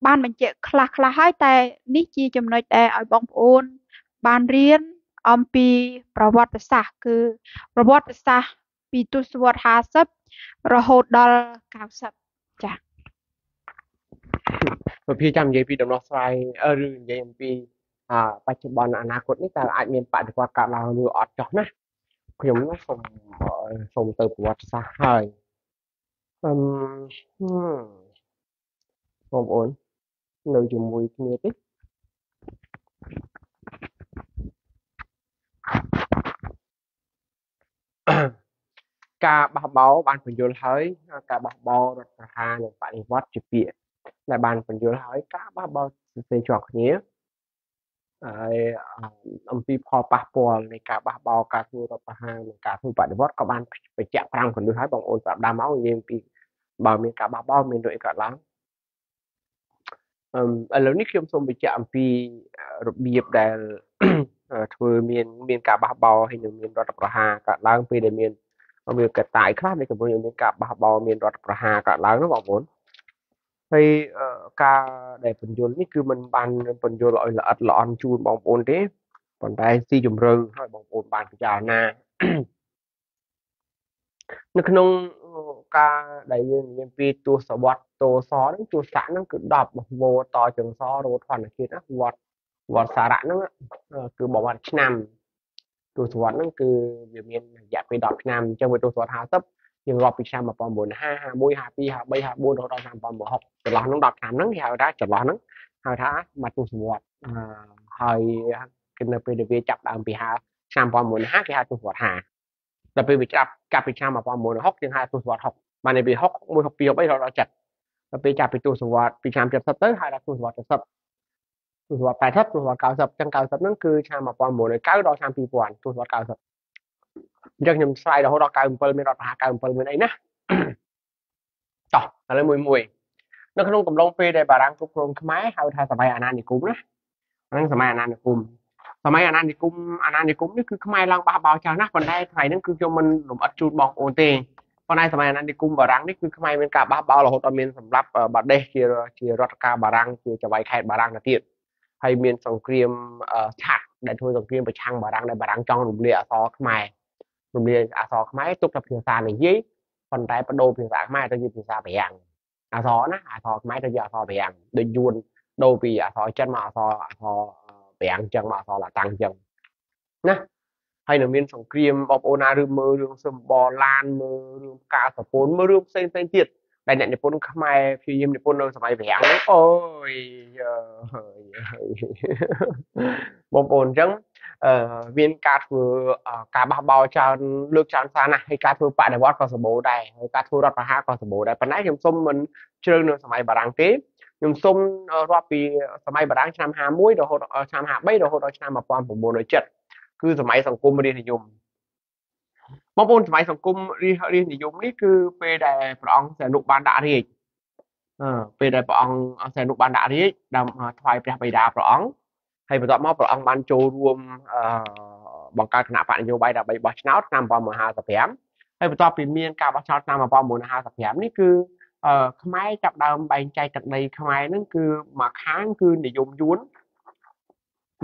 បានបញ្ជាក់ខ្លះៗហើយតែនេះជាចំណុចដែលឲ្យបងប្អូនបានរៀនអំពីប្រវត្តិសាស្ត្រគឺប្រវត្តិសាស្ត្រពីទសវត្ស50រហូតដល់90ចា៎ប្រភេទចាំនិយាយពីដំណោះស្រាយឬនិយាយអំពីបច្ចុប្បន្នអនាគតនេះតើអាចមានបដិវត្តកើតឡើងឬអត់ចោះណាខ្ញុំនោះសូមទៅប្រវត្តិសាស្ត្រហើយបងប្អូននៅជាមួយគ្នាទេការបះបោរបានបញ្យល់ហើយការបះបោររដ្ឋប្រហារនិងបដិវត្តជាពាក្យដែលបានបញ្យល់ហើយការបះបោរសរសេរជាប់គ្នាហើយអំពីផលប៉ះពាល់នៃការបះបោរការធ្វើរដ្ឋប្រហារនិងការធ្វើបដិវត្តក៏បានបញ្ជាក់5គន្លឹះហើយបងប្អូនប្រាប់ដើមមកនិយាយអំពីបើមានការបះបោរមានរឿងអីកើតឡើងឥឡូវនេះខ្ញុំសូមបញ្ជាក់អំពីរបៀបដែលធ្វើមានការបះបោរហើយនឹងមានរដ្ឋប្រហារកើតឡើងពេលដែលមានកត្តាខ្លះដែលជំរុញឲ្យមានការបះបោរមានរដ្ឋប្រហារកើតឡើងនោះបងប្អូន ហើយការដែលពន្យល់នេះគឺមិនបានពន្យល់ឲ្យល្អិតល្អន់ជូនបងប្អូនទេប៉ុន្តែស៊ីជម្រៅឲ្យបងប្អូនបានពិចារណានៅក្នុងការដែលយើងនិយាយពីទសវត្សតោសហ្នឹងទសៈហ្នឹងគឺ10វតជើងសរោធនជាតិណាវត្តវត្តសារៈហ្នឹងគឺបវត្តឆ្នាំទសវត្សហ្នឹងគឺវាមានរយៈពេល10ឆ្នាំអញ្ចឹងវាទសវត្ស50យើងរាប់ពីឆ្នាំ1950 51 52 53 54រហូតដល់ឆ្នាំ1960ចន្លោះហ្នឹង10ឆ្នាំហ្នឹងគេហៅថាចន្លោះហ្នឹងហៅថាមួយទសវត្សហើយគេនៅពេលដែលវាចាប់ដើមពីឆ្នាំ1950គេហៅទសវត្ស50ដល់ពេលវាចាប់កាប់ពីឆ្នាំ1960យើងហៅទសវត្ស60បានពី6 1 6 2 6 3រហូតដល់7ដល់ពេលចាប់ពីទសវត្សពីឆ្នាំ70ទៅហៅថាទសវត្ស70ទសវត្ស80ទសវត្ស90ចឹង90ហ្នឹងគឺឆ្នាំ1990ដល់ឆ្នាំ2000ទសវត្ស90អញ្ចឹងខ្ញុំស្រាយរហូតដល់97មានរដ្ឋប្រហារ97មានអីណាតោះឥឡូវមួយនៅក្នុងកំឡុងពេលដែលបារាំងគ្រប់គ្រងខ្មែរហៅថាសម័យអាណានិគមណាហ្នឹងសម័យអាណានិគមសម័យអាណានិគមអាណានិគមនេះគឺខ្មែរឡើងបះបោច្រើនណាស់ប៉ុន្តែថ្ងៃហ្នឹងគឺខ្ញុំមិនលម្អិតជូនបងប្អូនទេប៉ុន្តែសម័យអាណានិគមបារាំងនេះគឺខ្មែរមានការបះបោរហូតដល់មានសម្រាប់បាដេសជារដ្ឋការបារាំងជាចៅហ្វាយខេត្តបារាំងទៅទៀតហើយមានសង្គ្រាមឆាត់ដែលធ្វើសង្គ្រាមប្រឆាំងបារាំងដែលបារាំងចង់រំលាយអក្សរខ្មែររំលាយអក្សរខ្មែរទុកតែភាសានិយាយប៉ុន្តែបដូរភាសាខ្មែរទៅជាភាសាបារាំងអក្សរណាអក្សរខ្មែរទៅជាអក្សរបារាំងដូចយួនដូរពីអក្សរចិនមកអក្សរបារាំងចឹងមកអក្សរឡាតាំងចឹងណាហើយនៅមានសង្គ្រាមបងប្អូនណាឬមើលរឿងសម្បឡានមើលរឿងផ្កាសពូនមើលរឿងផ្សេងផ្សេងទៀតដែលអ្នកនិពន្ធខ្មែរព្យាយាមនិពន្ធនៅសម័យបារាំងហ្នឹងអូយបងប្អូនអញ្ចឹងមានការធ្វើការបះបោរច្រើនលើកច្រើនសារណាស់ហើយការធ្វើបដិវត្តក៏សម្បូរដែរហើយការធ្វើរដ្ឋប្រហារក៏សម្បូរដែរប៉ុន្តែខ្ញុំសូមមិនជ្រៅនៅសម័យបារាំងទេខ្ញុំសូមរាប់ពីសម័យបារាំងឆ្នាំ51រហូតដល់ឆ្នាំ53រហូតដល់ឆ្នាំ1907គឺសម័យសង្គមរាស្ត្រនិយមបងប្អូនសម័យសង្គមរាស្ត្រនិយមនេះគឺពេលដែលព្រះអង្គសីហនុបានដាក់រាជ្យពេលដែលព្រះអង្គសីហនុបានដាក់រាជ្យដើម្បីថ្វាយព្រះបិតាព្រះអង្គហើយបន្ទាប់មកព្រះអង្គបានចូលរួមបង្កើតគណៈបកនយោបាយដើម្បីបោះឆ្នោតឆ្នាំ1955ហើយបន្ទាប់ពីមានការបោះឆ្នោតឆ្នាំ1955នេះគឺខ្មែរចាប់ដើមបែងចែកទឹកដីខ្មែរហ្នឹងគឺមួយខាងគឺនិយមយួន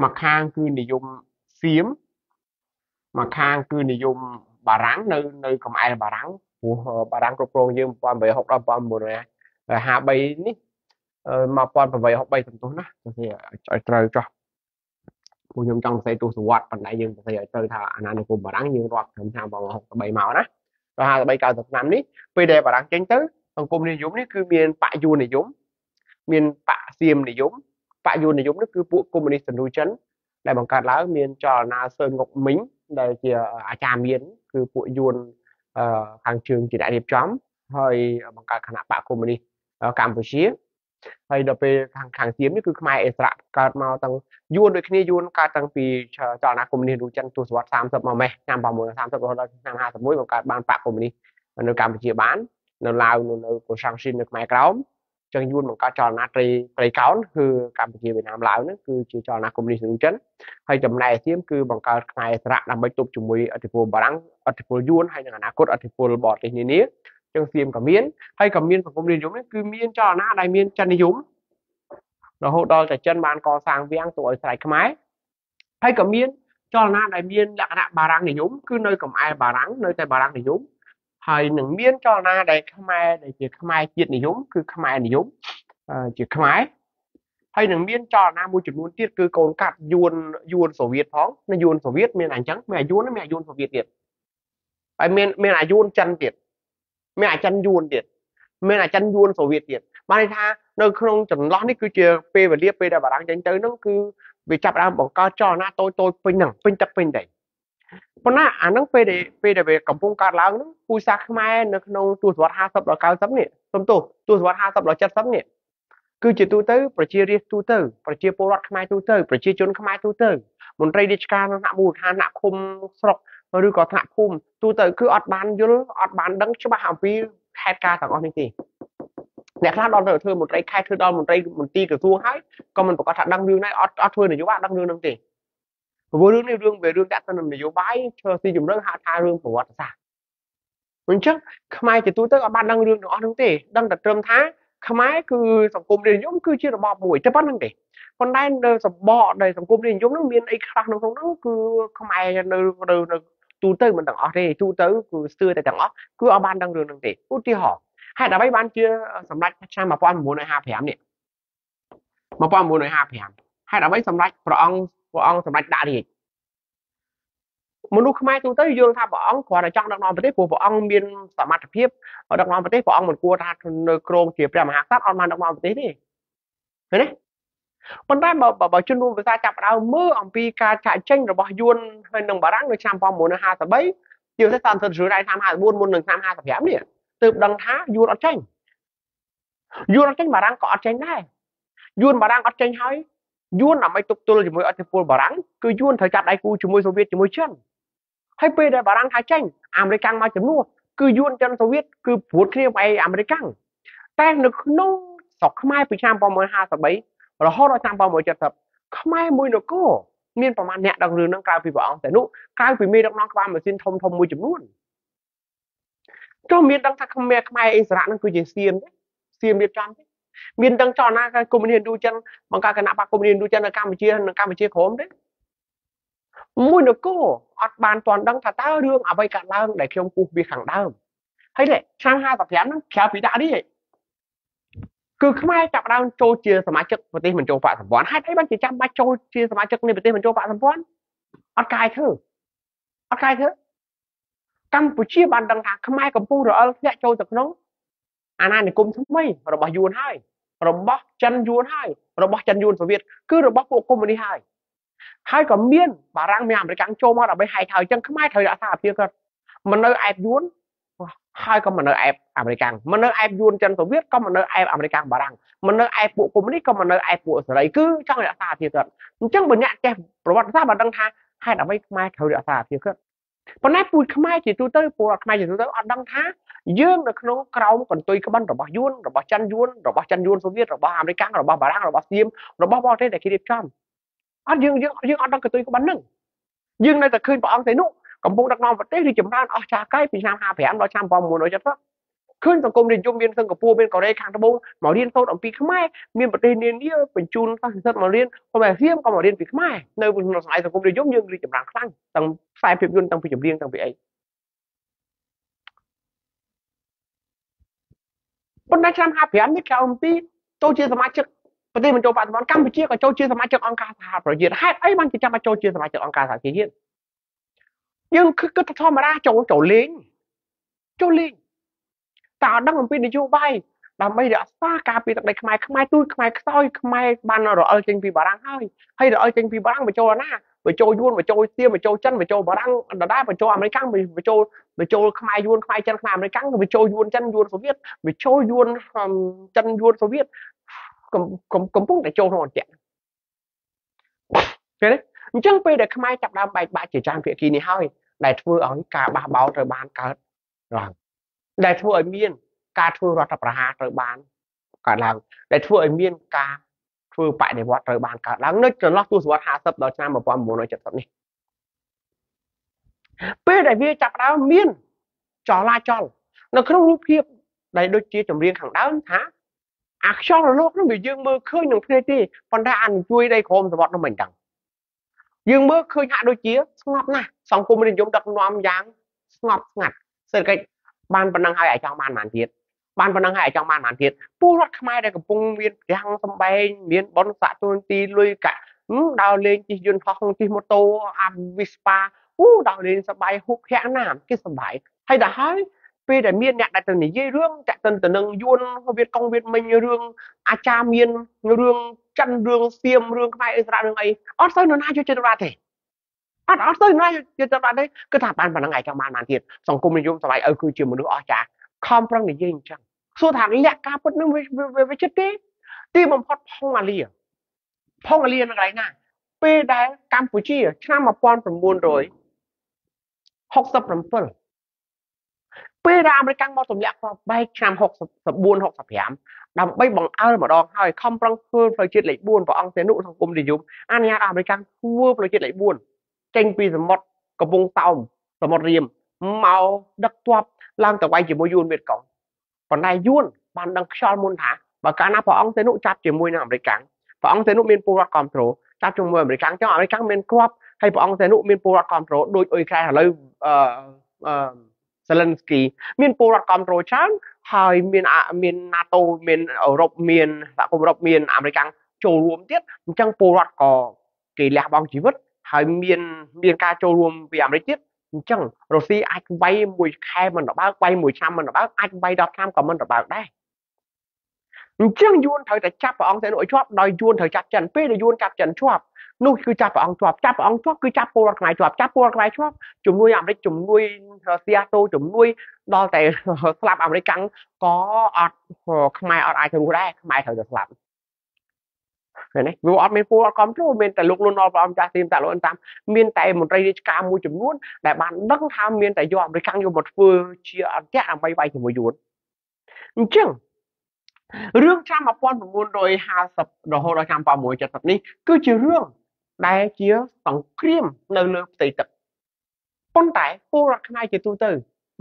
មួយខាងគឺនិយមសៀមមួយខាងគឺនិយមបារាំងនៅកម្អែលបារាំងព្រោះបារាំងគ្រប់គ្រងយើង1860ដល់1953នេះ1863សំទោសណាសរសេរឲ្យត្រូវចោះពួកខ្ញុំចង់សរសេរទសវត្សប៉ុន្តែយើងសរសេរឲ្យត្រូវថាអាណានិគមបារាំងយើងរាប់ត្រឹមឆ្នាំ1963មកណាដល់53 90ឆ្នាំនេះពេលដែលបារាំងចេញទៅសង្គមនិយមនេះគឺមានបកយួននិយមមានបកសៀមនិយមបកយួននិយមនេះគឺពួកកុម្មុយនីសឥណ្ឌូចិនដែលបង្កើតឡើងមានចលនាសឺនងុកមីងដែលជាអាចារ្យមានគឺពួកយួនខាងជើងជាអ្នករៀបចំហើយបង្កើតគណៈបកកុម្មុយនីសកម្ពុជាហើយដល់ពេលខាងសៀមនេះគឺខ្មែរអិសរាជកើតមកទាំងយួនដូចគ្នាយួនកើតតាំងពីចលនាកុម្មុយនីសឥណ្ឌូចិនទសវត្ស30មកម៉េះឆ្នាំ1930រហូតដល់ឆ្នាំ51បង្កើតបានបកកុម្មុយនីសនៅកម្ពុជាបាននៅឡាវនៅកូសាំងស៊ីននៅខ្មែរក្រោមចឹងយួនបង្កើតចលនាត្រីកោណគឺកម្ពុជាវៀតណាមឡាវហ្នឹងគឺជាចលនាកុម្មុយនីសឥណ្ឌូចិនហើយចំណែកសៀមគឺបង្កើតខ្មែរអិសរាជដើម្បីទប់ជាមួយឥទ្ធិពលបារាំងឥទ្ធិពលយួនហើយនិងអនាគតឥទ្ធិពលបរទេសនានាចឹងសៀមក៏មានហើយក៏មានសង្គមនិយមនេះគឺមានចលនាដែលមានចិននិយមរហូតដល់តែចិនបានកសាងវាំងទៅឲ្យស្រែកខ្មែរហើយក៏មានចលនាដែលមានលក្ខណៈបារាំងនិយមគឺនៅកម្អែលបារាំងនៅតែបារាំងនិយមហើយនឹងមានចលនាដែលខ្មែរដែលជាខ្មែរជាតិនិយមគឺខ្មែរនិយមជាខ្មែរហើយនឹងមានចលនាមួយចំនួនទៀតគឺកូនកាត់យួនសូវៀតផងនៅយួនសូវៀតមានអញ្ចឹងមានអាយួនមានអាយួនសូវៀតទៀតហើយមានអាយួនចិនទៀតមានអាចិនយួនទៀតមានអាចិនយួនសូវៀតទៀតបានន័យថានៅក្នុងចន្លោះនេះគឺជាពេលវេលាពេលដែលបារាំងចេញទៅហ្នឹងគឺវាចាប់ដើមបង្កើតចលនាតូចតូចពេញហ្នឹងពេញទឹកពេញតែប៉ុន្តែអាហ្នឹងពេលដែលវាកំពុងកើតឡើងហ្នឹងពូជសាសន៍ខ្មែរនៅក្នុងទសវត្ស50ដល់90នេះសុំទោសទសវត្ស50ដល់70នេះគឺជាទូទៅប្រជារាស្ត្រទូទៅប្រជាពលរដ្ឋខ្មែរទូទៅប្រជាជនខ្មែរទូទៅមន្ត្រីរាជការថ្នាក់មូលដ្ឋានថ្នាក់ឃុំស្រុកឬក៏ថ្នាក់ភូមិទូទៅគឺអត់បានយល់អត់បានដឹងច្បាស់អំពីហេតុការណ៍ទាំងអស់នេះទេអ្នកខ្លះដល់ទៅធ្វើមន្ត្រីខេត្តធ្វើដល់មន្ត្រីមន្ទីរក្រសួងហើយក៏មិនប្រកាសថាដឹងរឿងនេះអត់ធ្វើនយោបាយដឹងរឿងហ្នឹងទេព្រោះរឿងនេះរឿងវារឿងតាក់ទងនឹងនយោបាយធ្វើស៊ីជម្រៅហៅថារឿងប្រវត្តិសាស្ត្រអញ្ចឹងខ្មែរជាទូទៅអត់បានដឹងរឿងទាំងអស់ហ្នឹងទេដឹងតែត្រឹមថា ខ្មែរគឺសង្គមរាជនិយមគឺជារបបមួយតែប៉ុណ្្នឹងទេប៉ុន្តែនៅសម្បកដែលសង្គមរាជនិយមហ្នឹងមានអីខ្លះនៅក្នុងហ្នឹងគឺខ្មែរនៅនៅនៅទូទៅមិនទាំងអស់ទេទូទៅគឺស្ទើរតែទាំងអស់គឺអត់បានដឹងរឿងហ្នឹងទេឧទាហរណ៍ហេតុអ្វីបានជាសម្ដេចឆ្នាំ1955នេះ1955ហេតុអ្វីសម្ដេចព្រះអង្គសម្ដេចដាក់រាជមនុស្សខ្មែរទូទៅយល់ថាព្រះអង្គគ្រាន់តែចង់ដឹកនាំប្រទេសព្រោះព្រះអង្គមានសមត្ថភាពដឹកនាំប្រទេសព្រះអង្គមិនគួរថានៅក្រោមជាព្រះមហាក្សត្រអត់បានដឹកនាំប្រទេសទេឃើញទេប៉ុន្តែបើជនរួមភាសាចាប់ដើមមើលអំពីការចាកចេញរបស់យួនហើយនិងបារាំងនៅឆ្នាំ1953ជាពិសេសតាមសិទ្ធិរ៉ៃឆ្នាំ54មុននឹងឆ្នាំ55នេះទើបដឹងថាយួនអត់ចេញយួនអត់ចេញបារាំងក៏អត់ចេញដែរយួនបារាំងអត់ចេញហើយយួនដើម្បីទប់ទល់ជាមួយអធិពលបារាំងគឺយួនត្រូវចាប់ដៃគូជាមួយសូវៀតជាមួយចិនហើយពេលដែលបារាំងថាចេញអាមេរិកមកជំនួសគឺយួនចិនសូវៀតគឺព្រួតគ្នាវាយអាមេរិកតែនៅក្នុងស្រុកខ្មែរពីឆ្នាំ1953រហូតដល់ឆ្នាំ1970ខ្មែរមួយនគរមានប្រមាណអ្នកដឹងរឿងហ្នឹងក្រៅពីព្រះអង្គតែនោះក្រៅពីមេដឹកនាំក្បាលម៉ាស៊ីនធំធំមួយចំនួនចុះមានដឹងថាខ្មែរអ៊ីស្រាអែលហ្នឹងគឺជាសៀមទេសៀមរៀបចំទេមានដឹងចលនាកុម្មុយនីសឥណ្ឌូចិនបង្កើតគណៈបកកុម្មុយនីសឥណ្ឌូចិននៅកម្ពុជានិងកម្ពុជាក្រមទេមួយនគរអត់បានទាន់ដឹងថាតើរឿងអ្វីកើតឡើងដែលខ្ញុំគូសវាខាងដើមហើយនេះឆ្នាំ55ហ្នឹងក្រៅពីដាក់នេះគឺខ្មែរចាប់ដើមចូលជាសមាជិកប្រទេសមិនចូលបកសម្ព័ន្ធហេតុអីបានជាចាំបាច់ចូលជាសមាជិកនៃប្រទេសមិនចូលបកសម្ព័ន្ធអត់កាយធ្វើអត់កាយធ្វើកម្ពុជាបានដឹងថាខ្មែរកំពុងរអិលធ្លាក់ចូលទៅក្នុងអាណានិគមថ្មីរបស់យួនហើយរបស់ចិនយួនហើយរបស់ចិនយួនសូវៀតគឺរបស់ពួកកុម្មុយនីសហើយហើយក៏មានបារាំងមានអាមេរិកចូលមកដើម្បីហែកហើយអញ្ចឹងខ្មែរត្រូវរក្សាអភិក្រិតមិននៅអែបយួនហើយក៏មិននៅអែបអាមេរិកមិននៅអែបយួនចិនសូវៀតក៏មិននៅអែបអាមេរិកបារាំងមិននៅអែបពួកកុម្មុយនីសក៏មិននៅអែបពួកសេរីគឺចង់រក្សាអភិក្រិតអញ្ចឹងបើអ្នកចេះប្រវត្តិសាស្ត្របានដឹងថាហេតុអ្វីខ្មែរត្រូវរក្សាអភិក្រិតប៉ុន្តែពូជខ្មែរជាទូទៅពលរដ្ឋខ្មែរជាទូទៅអត់ដឹងថាយើងនៅក្នុងក្រោមកន្ទុយក្បិនរបស់យួនរបស់ចិនយួនរបស់ចិនយួនសូវៀតរបស់អាមេរិករបស់បារាំងរបស់សៀមរបស់បរទេសដែលគេរៀបចំអត់យើងអត់ដឹងកន្ទុយក្បិនហ្នឹងយើងនៅតែឃើញព្រះអង្គទេនោះកំពុងដឹកនាំប្រទេសរីចម្រើនអស្ចារ្យក្រៃពីឆ្នាំ55ដល់ឆ្នាំ1970ឃើញសង្គមនិយមមានសិង្ហបុរីមានកូរ៉េខាងត្បូងមករៀនសូត្រអំពីខ្មែរមានប្រទេសនានាបញ្ជូនសិស្សនិស្សិតមករៀនក៏មកសៀមក៏មករៀនពីខ្មែរនៅក្នុងសម័យសង្គមនិយមយើងរីចម្រើនខ្លាំងទាំងខ្សែភាពយន្តតាំងពីចម្រៀងតាំងពីអីប៉ុន្តែឆ្នាំ55នេះក្រៅអំពីចូលជាសមាជិកប្រទេសមិនចូលបកសម្ព័ន្ធកម្ពុជាក៏ចូលជាសមាជិកអង្គការសហប្រជាជាតិហេតុអីបានជាចាំបាច់ចូលជាសមាជិកអង្គការសហប្រជាជាតិយើងគឺគិតធម្មតាចូលលេងចូលលេងតើអត់ដឹងអំពីនយោបាយដើម្បីរក្សាការពារទឹកដីខ្មែរខ្មែរទូចខ្មែរខ្សោយខ្មែរបានរអិលចេញពីបារាំងហើយហើយរអិលចេញពីបារាំងបញ្ចូលណាបញ្ចូលយួនបញ្ចូលសៀមបញ្ចូលចិនបញ្ចូលបារាំងដដែលបញ្ចូលអាមេរិកបញ្ចូលខ្មែរយួនខ្មែរចិនខ្មែរអាមេរិកបញ្ចូលយួនចិនយួនសូវៀតបញ្ចូលយួនចិនយួនសូវៀតកំពុងតែចូលក្នុងអន្ទាក់ឃើញទេអញ្ចឹងពេលដែលខ្មែរចាប់ដើមបែកបាក់ជាច្រើនភាគីនេះហើយដែលធ្វើឲ្យការបះបោរត្រូវបានកើតឡើងដែលធ្វើឲ្យមានការធ្វើរដ្ឋប្រហារត្រូវបានកើតឡើងដែលធ្វើឲ្យមានការធ្វើបដិវត្តត្រូវបានកើតឡើងនៅចន្លោះទសវត្ស50ដល់ឆ្នាំ1970នេះពេលដែលវាចាប់ដើមមានចលាចលនៅក្នុងរូបភាពដែលដូចជាចម្រៀងខាងដើមថាអាខ្យល់រលកនោះវាយើងមើលឃើញនឹងភ្នែកទេប៉ុន្តែអានជួយដីក្រោមសមុទ្រនោះមិនដឹងយើងមើលឃើញហាក់ដូចជាស្ងប់ណាស់សង្គមនិយមដឹកនាំយ៉ាងស្ងប់ស្ងាត់សេដ្ឋកិច្ចបានប៉ុណ្ណឹងហើយឲ្យចង់បានប៉ុន្មានទៀតបានប៉ុណ្ណឹងហើយឲ្យចង់បានប៉ុន្មានទៀតពលរដ្ឋខ្មែរដែលកំពុងមានផ្ទាំងសំបែងមានបុណ្យស័ក្តិទូនទីលុយកាក់ដើរលេងជិះយន្តហោះជិះម៉ូតូអាវីស្ប៉ាអូដើរលេងសប្បាយហុកធាក់ណាគេសប្បាយហើយដល់ហើយពេលដែលមានអ្នកដែលទៅនិយាយរឿងតាក់ទិនទៅនឹងយួនវៀតកុងវៀតមិញរឿងអាចារ្យមានរឿងចិនរឿងសៀមរឿងខ្មែរអ៊ីស្រាអែលរឿងអីអត់សូវនរណាយកចិត្តទុកដាក់ទេអត់សូវនរណាយកចិត្តទុកដាក់ទេគឺថាបានប៉ុណ្ណឹងឯងចង់បានទៀតសង្គមនិយមសម័យឪគឺជាមនុស្សអស្ចារ្យខំប្រឹងនិយាយអញ្ចឹងសួរថាលក្ខការពិតនឹងវាចិត្តទេទីបំផុតផុងអាលីផុងអាលីនៅកន្លែងណាពេលដែលកម្ពុជាឆ្នាំ1967ពេលដែលអាមេរិកមកទម្លាក់គ្រាប់បែកឆ្នាំ64 65ដើម្បីបង្អើលម្ដងហើយខំប្រឹងធ្វើផ្លូវជាតិលេខ4ព្រះអង្គសេនុសង្គមនិយមអនុញ្ញាតអាមេរិកធ្វើផ្លូវជាតិលេខ4ចេញពីសមុទ្រកំពង់សោមសមុទ្ររៀមមកដឹកទ័ពឡើងទៅវាយជាមួយយួនវៀតកុងប៉ុន្តែយួនបានដឹងខ្យល់មុនថា បើកាលណាព្រះអង្គសីហនុចាប់ជាមួយនឹងអាមេរិកព្រះអង្គសីហនុមានពលរដ្ឋគ្រប់គ្រងចាប់ជាមួយអាមេរិកចឹងអាមេរិកមានគ្រាប់ហើយព្រះអង្គសីហនុមានពលរដ្ឋគ្រប់គ្រងដូចអ៊ុយក្រែនឥឡូវអឺសេលិនស្គីមានពលរដ្ឋគ្រប់គ្រងច្រើនហើយមាន NATO មានអឺរ៉ុបមានសហគមន៍អឺរ៉ុបមានអាមេរិកចូលរួមទៀតអញ្ចឹងពលរដ្ឋក៏គេលះបង់ជីវិតហើយមានការចូលរួមពីអាមេរិកទៀតអញ្ចឹងរុស្ស៊ីអាចវាយមួយខែមិនរបើកវាយមួយឆ្នាំមិនរបើកអាចវាយ10ឆ្នាំក៏មិនរបើកដែរអញ្ចឹងយួនត្រូវតែចាប់ព្រះអង្គសីហនុឲ្យជាប់ដោយយួនត្រូវចាប់ចិនពេលដែលយួនចាប់ចិនជាប់នោះគឺចាប់ព្រះអង្គជាប់ចាប់ព្រះអង្គជាប់គឺចាប់ពលរដ្ឋខ្មែរជាប់ចាប់ពលរដ្ឋខ្មែរជាប់ជំនួយអាមេរិកជំនួយសៀតូជំនួយដល់តែស្លាប់អាមេរិកកាំងក៏អត់ខ្មែរអត់អាចរស់ដែរខ្មែរត្រូវតែស្លាប់ឃើញទេវាអត់មានពលរដ្ឋគ្រប់គ្រងមានតែលោកលន់នល់ព្រះអង្គចាស់ទីមតាលោកអិនតាមមានតែមន្ត្រីរាជការមួយចំនួនដែលបានដឹងថាមានតែយកអាមេរិកកាំងយកមកធ្វើជាអន្តៈដើម្បីវាយជាមួយយួនអញ្ចឹងរឿងឆ្នាំ1950រហូតដល់ឆ្នាំ1970នេះគឺជារឿងដែលជាសង្គ្រាមនៅលើផ្ទៃទឹកប៉ុន្តែពលរដ្ឋខ្មែរជាទូទៅ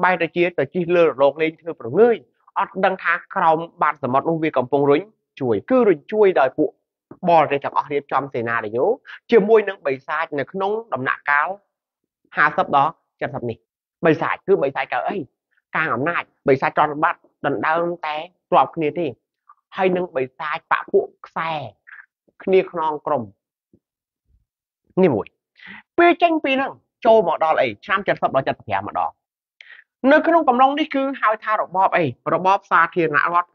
បែរទៅជាទៅជិះលើរលកលេងធ្វើប្រងើយអត់ដឹងថាក្រោមបាតសមុទ្រនោះវាកំពុងរុញជួយគឺរុញជួយដោយពួកបរទេសទាំងអស់រៀបចំសេណារីយ៉ូជាមួយនឹងបិសាចនៅក្នុងដំណាក់កាល50ដល់70នេះបិសាចគឺបិសាចកៅអីកាងអំណាចបិសាចចរបាត់ដណ្ដើមតែទ្របគ្នាទេហើយនឹងបិសាចបាក់ពួកខ្សែគ្នាខ្នងក្រុមនេះមួយពេលចេញពីហ្នឹងចូលមកដល់អីឆ្នាំ70ដល់75ម្ដងនៅក្នុងកំឡុងនេះគឺហៅថារបបអីរបបសាធារណរដ្ឋ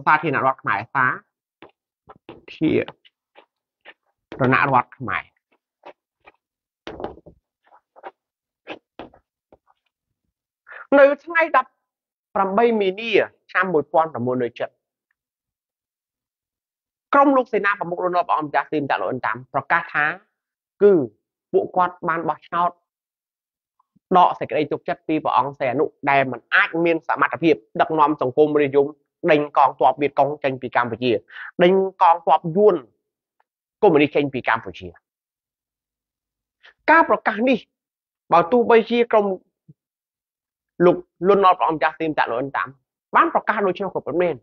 សាធារណរដ្ឋខ្មែរសាធារណរដ្ឋខ្មែរនៅថ្ងៃ18មីនាឆ្នាំ1970ក្រុមលោកសេនាប្រមុខលន់នល់ព្រះអង្គម្ចាស់ទីមតាលោកអិនតាមប្រកាសថាគឺពួកគាត់បានបោះឆ្នោតដកសេចក្តីទុកចិត្តពីព្រះអង្គសីហនុដែលមិនអាចមានសមត្ថភាពដឹកនាំសង្គមរាជនិយមដេញកងទ័ពវៀតកុងចេញពីកម្ពុជាដេញកងទ័ពយួនកុម្មុយនីសចេញពីកម្ពុជាការប្រកាសនេះបើទោះបីជាក្រុមលោកលន់នល់ព្រះអង្គម្ចាស់ទីមតាលោកអិនតាមបានប្រកាសដូច្នោះក៏ពិតមែន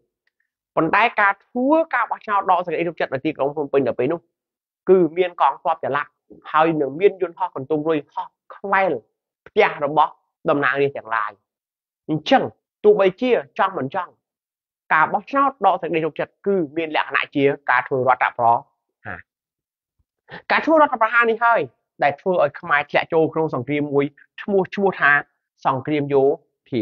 ប៉ុន្តែការធ្វើការបោះឆ្នោតដកសេចក្តីទុកចិត្តនៅទីក្រុងភ្នំពេញដល់ពេលនោះគឺមានកងទ័ពចល័តហើយនឹងមានយន្តហោះកន្ទុំរុយហោះខ្វែលផ្ទះរបស់តំណាងរាស្ត្រទាំងឡាយអញ្ចឹងទោះបីជាចង់មិនចង់ការបោះឆ្នោតដកសេចក្តីទុកចិត្តគឺមានលក្ខណៈជាការធ្វើរដ្ឋប្រហារការធ្វើរដ្ឋប្រហារនេះហើយដែលធ្វើឲ្យខ្មែរធ្លាក់ចូលក្នុងសង្គ្រាមមួយឈ្មោះថាសង្គ្រាមយោធា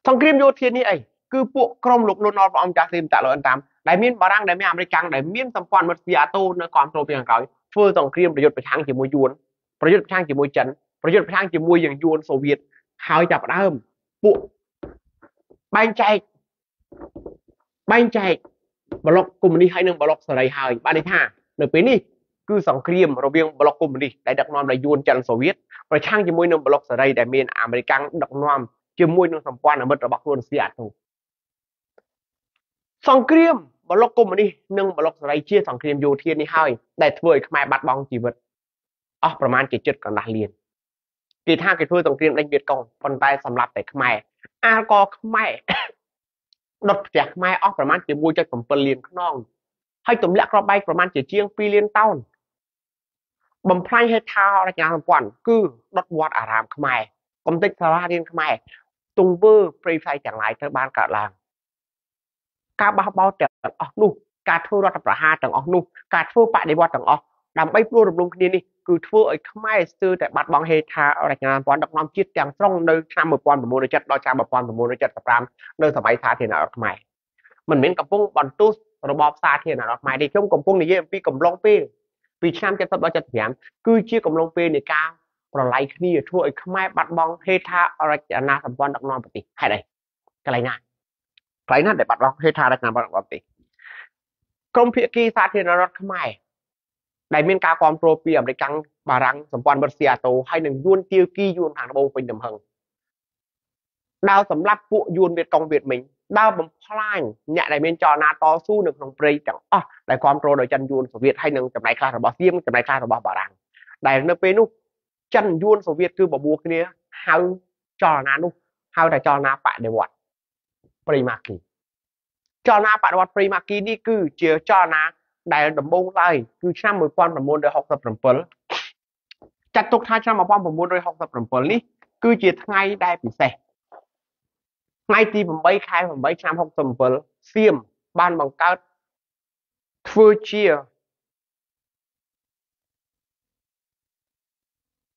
សង្គ្រាមយោធានេះអីគឺពួកក្រុមលោកលន់នល់ព្រះអង្គចាស់ទីមតាលោកអិនតាមដែលមានបារាំងដែលមានអាមេរិកដែលមានសម្ព័ន្ធមិត្តសៀអាតូនៅគ្រប់គ្រងពីខាងក្រោយធ្វើសង្គ្រាមប្រយុទ្ធប្រឆាំងជាមួយយួនប្រយុទ្ធប្រឆាំងជាមួយចិនប្រយុទ្ធប្រឆាំងជាមួយនឹងយួនសូវៀតហើយចាប់ផ្ដើមពួកបែងចែកប្លុកកុម្មុយនីសហើយនិងប្លុកសេរីហើយបានន័យថានៅពេលនេះគឺសង្គ្រាមរវាងប្លុកកុម្មុយនីសដែលដឹកនាំដោយយួនចិនសូវៀតប្រឆាំងជាមួយនឹងប្លុកសេរីដែលមានអាមេរិកដឹកនាំជាមួយនឹងសម្ព័ន្ធមិត្តរបស់ខ្លួនសៀអាតូសង្គ្រាមប្លុកកុម្មុយនីសនិងប្លុកសេរីជាសង្គ្រាមយោធានេះហើយដែលធ្វើឲ្យខ្មែរបាត់បង់ជីវិតអស់ប្រមាណជាជិតកន្លះលានគេថាគេធ្វើសង្គ្រាមដេញវៀតកុងប៉ុន្តែសម្រាប់តែខ្មែរអាលកខ្មែរដុតផ្ទះខ្មែរអស់ប្រមាណជា 1.7 លានខ្នងហើយទម្លាក់គ្រាប់បែកប្រមាណជាជាង2លានតោនបំផ្លាញហេដ្ឋារចនាសម្ព័ន្ធគឺដុតវត្តអារាមខ្មែរកំទេចសាលារៀនខ្មែរទង្វើព្រៃផ្សៃទាំងឡាយត្រូវបានកើតឡើងការបះបោរទាំងអស់នោះការធ្វើរដ្ឋប្រហារទាំងអស់នោះការធ្វើបដិវត្តទាំងអស់ដើម្បីផ្ដួលរំលំគ្នានេះគឺធ្វើឲ្យខ្មែរស្ទើរតែបាត់បង់ហេដ្ឋារចនាសម្ព័ន្ធដឹកនាំជាតិទាំងស្រុងនៅឆ្នាំ1970ដល់ឆ្នាំ1975នៅសម័យសាធារណរដ្ឋខ្មែរមិនមែនកំពុងបន្ទោសរបបសាធារណរដ្ឋខ្មែរទេខ្ញុំកំពុងនិយាយអំពីកំឡុងពេលពីឆ្នាំ70ដល់75គឺជាកំឡុងពេលនៃការប្រឡ័យគ្នាធ្វើឲ្យខ្មែរបាត់បង់ហេដ្ឋារចនាសម្ព័ន្ធដឹកនាំប្រទេសហេតុអីកន្លែងណាដែលបាត់បង់ហេដ្ឋារចនាសម្ព័ន្ធដឹកនាំប្រទេសក្រុមភាគីសាធារណរដ្ឋខ្មែរដែលមានការគ្រប់គ្រងពីអាមេរិកបារាំងសម្ព័ន្ធមិត្តសៀអាតូហើយនឹងយួនទាវគីយួនខាងត្បូងពេញទំហឹងដើរសម្រាប់ពួកយួនវៀតកុងវៀតមីងដើរបំផ្លាញអ្នកដែលមានចលនាតស៊ូនៅក្នុងព្រៃទាំងអស់ដែលគ្រប់គ្រងដោយចិនយួនសូវៀតហើយនឹងចំណែកខ្លះរបស់សៀមចំណែកខ្លះរបស់បារាំងដែលនៅពេលនោះចិនយួនសូវៀតគឺបបួលគ្នាហៅចលនានោះហៅថាចលនាបដិវត្តព្រៃម៉ាគី ចលនាបដិវត្តព្រៃម៉ាគីនេះគឺជាចលនាដែលដំបូងឡើយគឺឆ្នាំ1967ចាត់ទុកថាឆ្នាំ1967នេះគឺជាថ្ងៃដែលពិសេសថ្ងៃទី8ខែ8ឆ្នាំ67សៀមបានបង្កើតធ្វើជា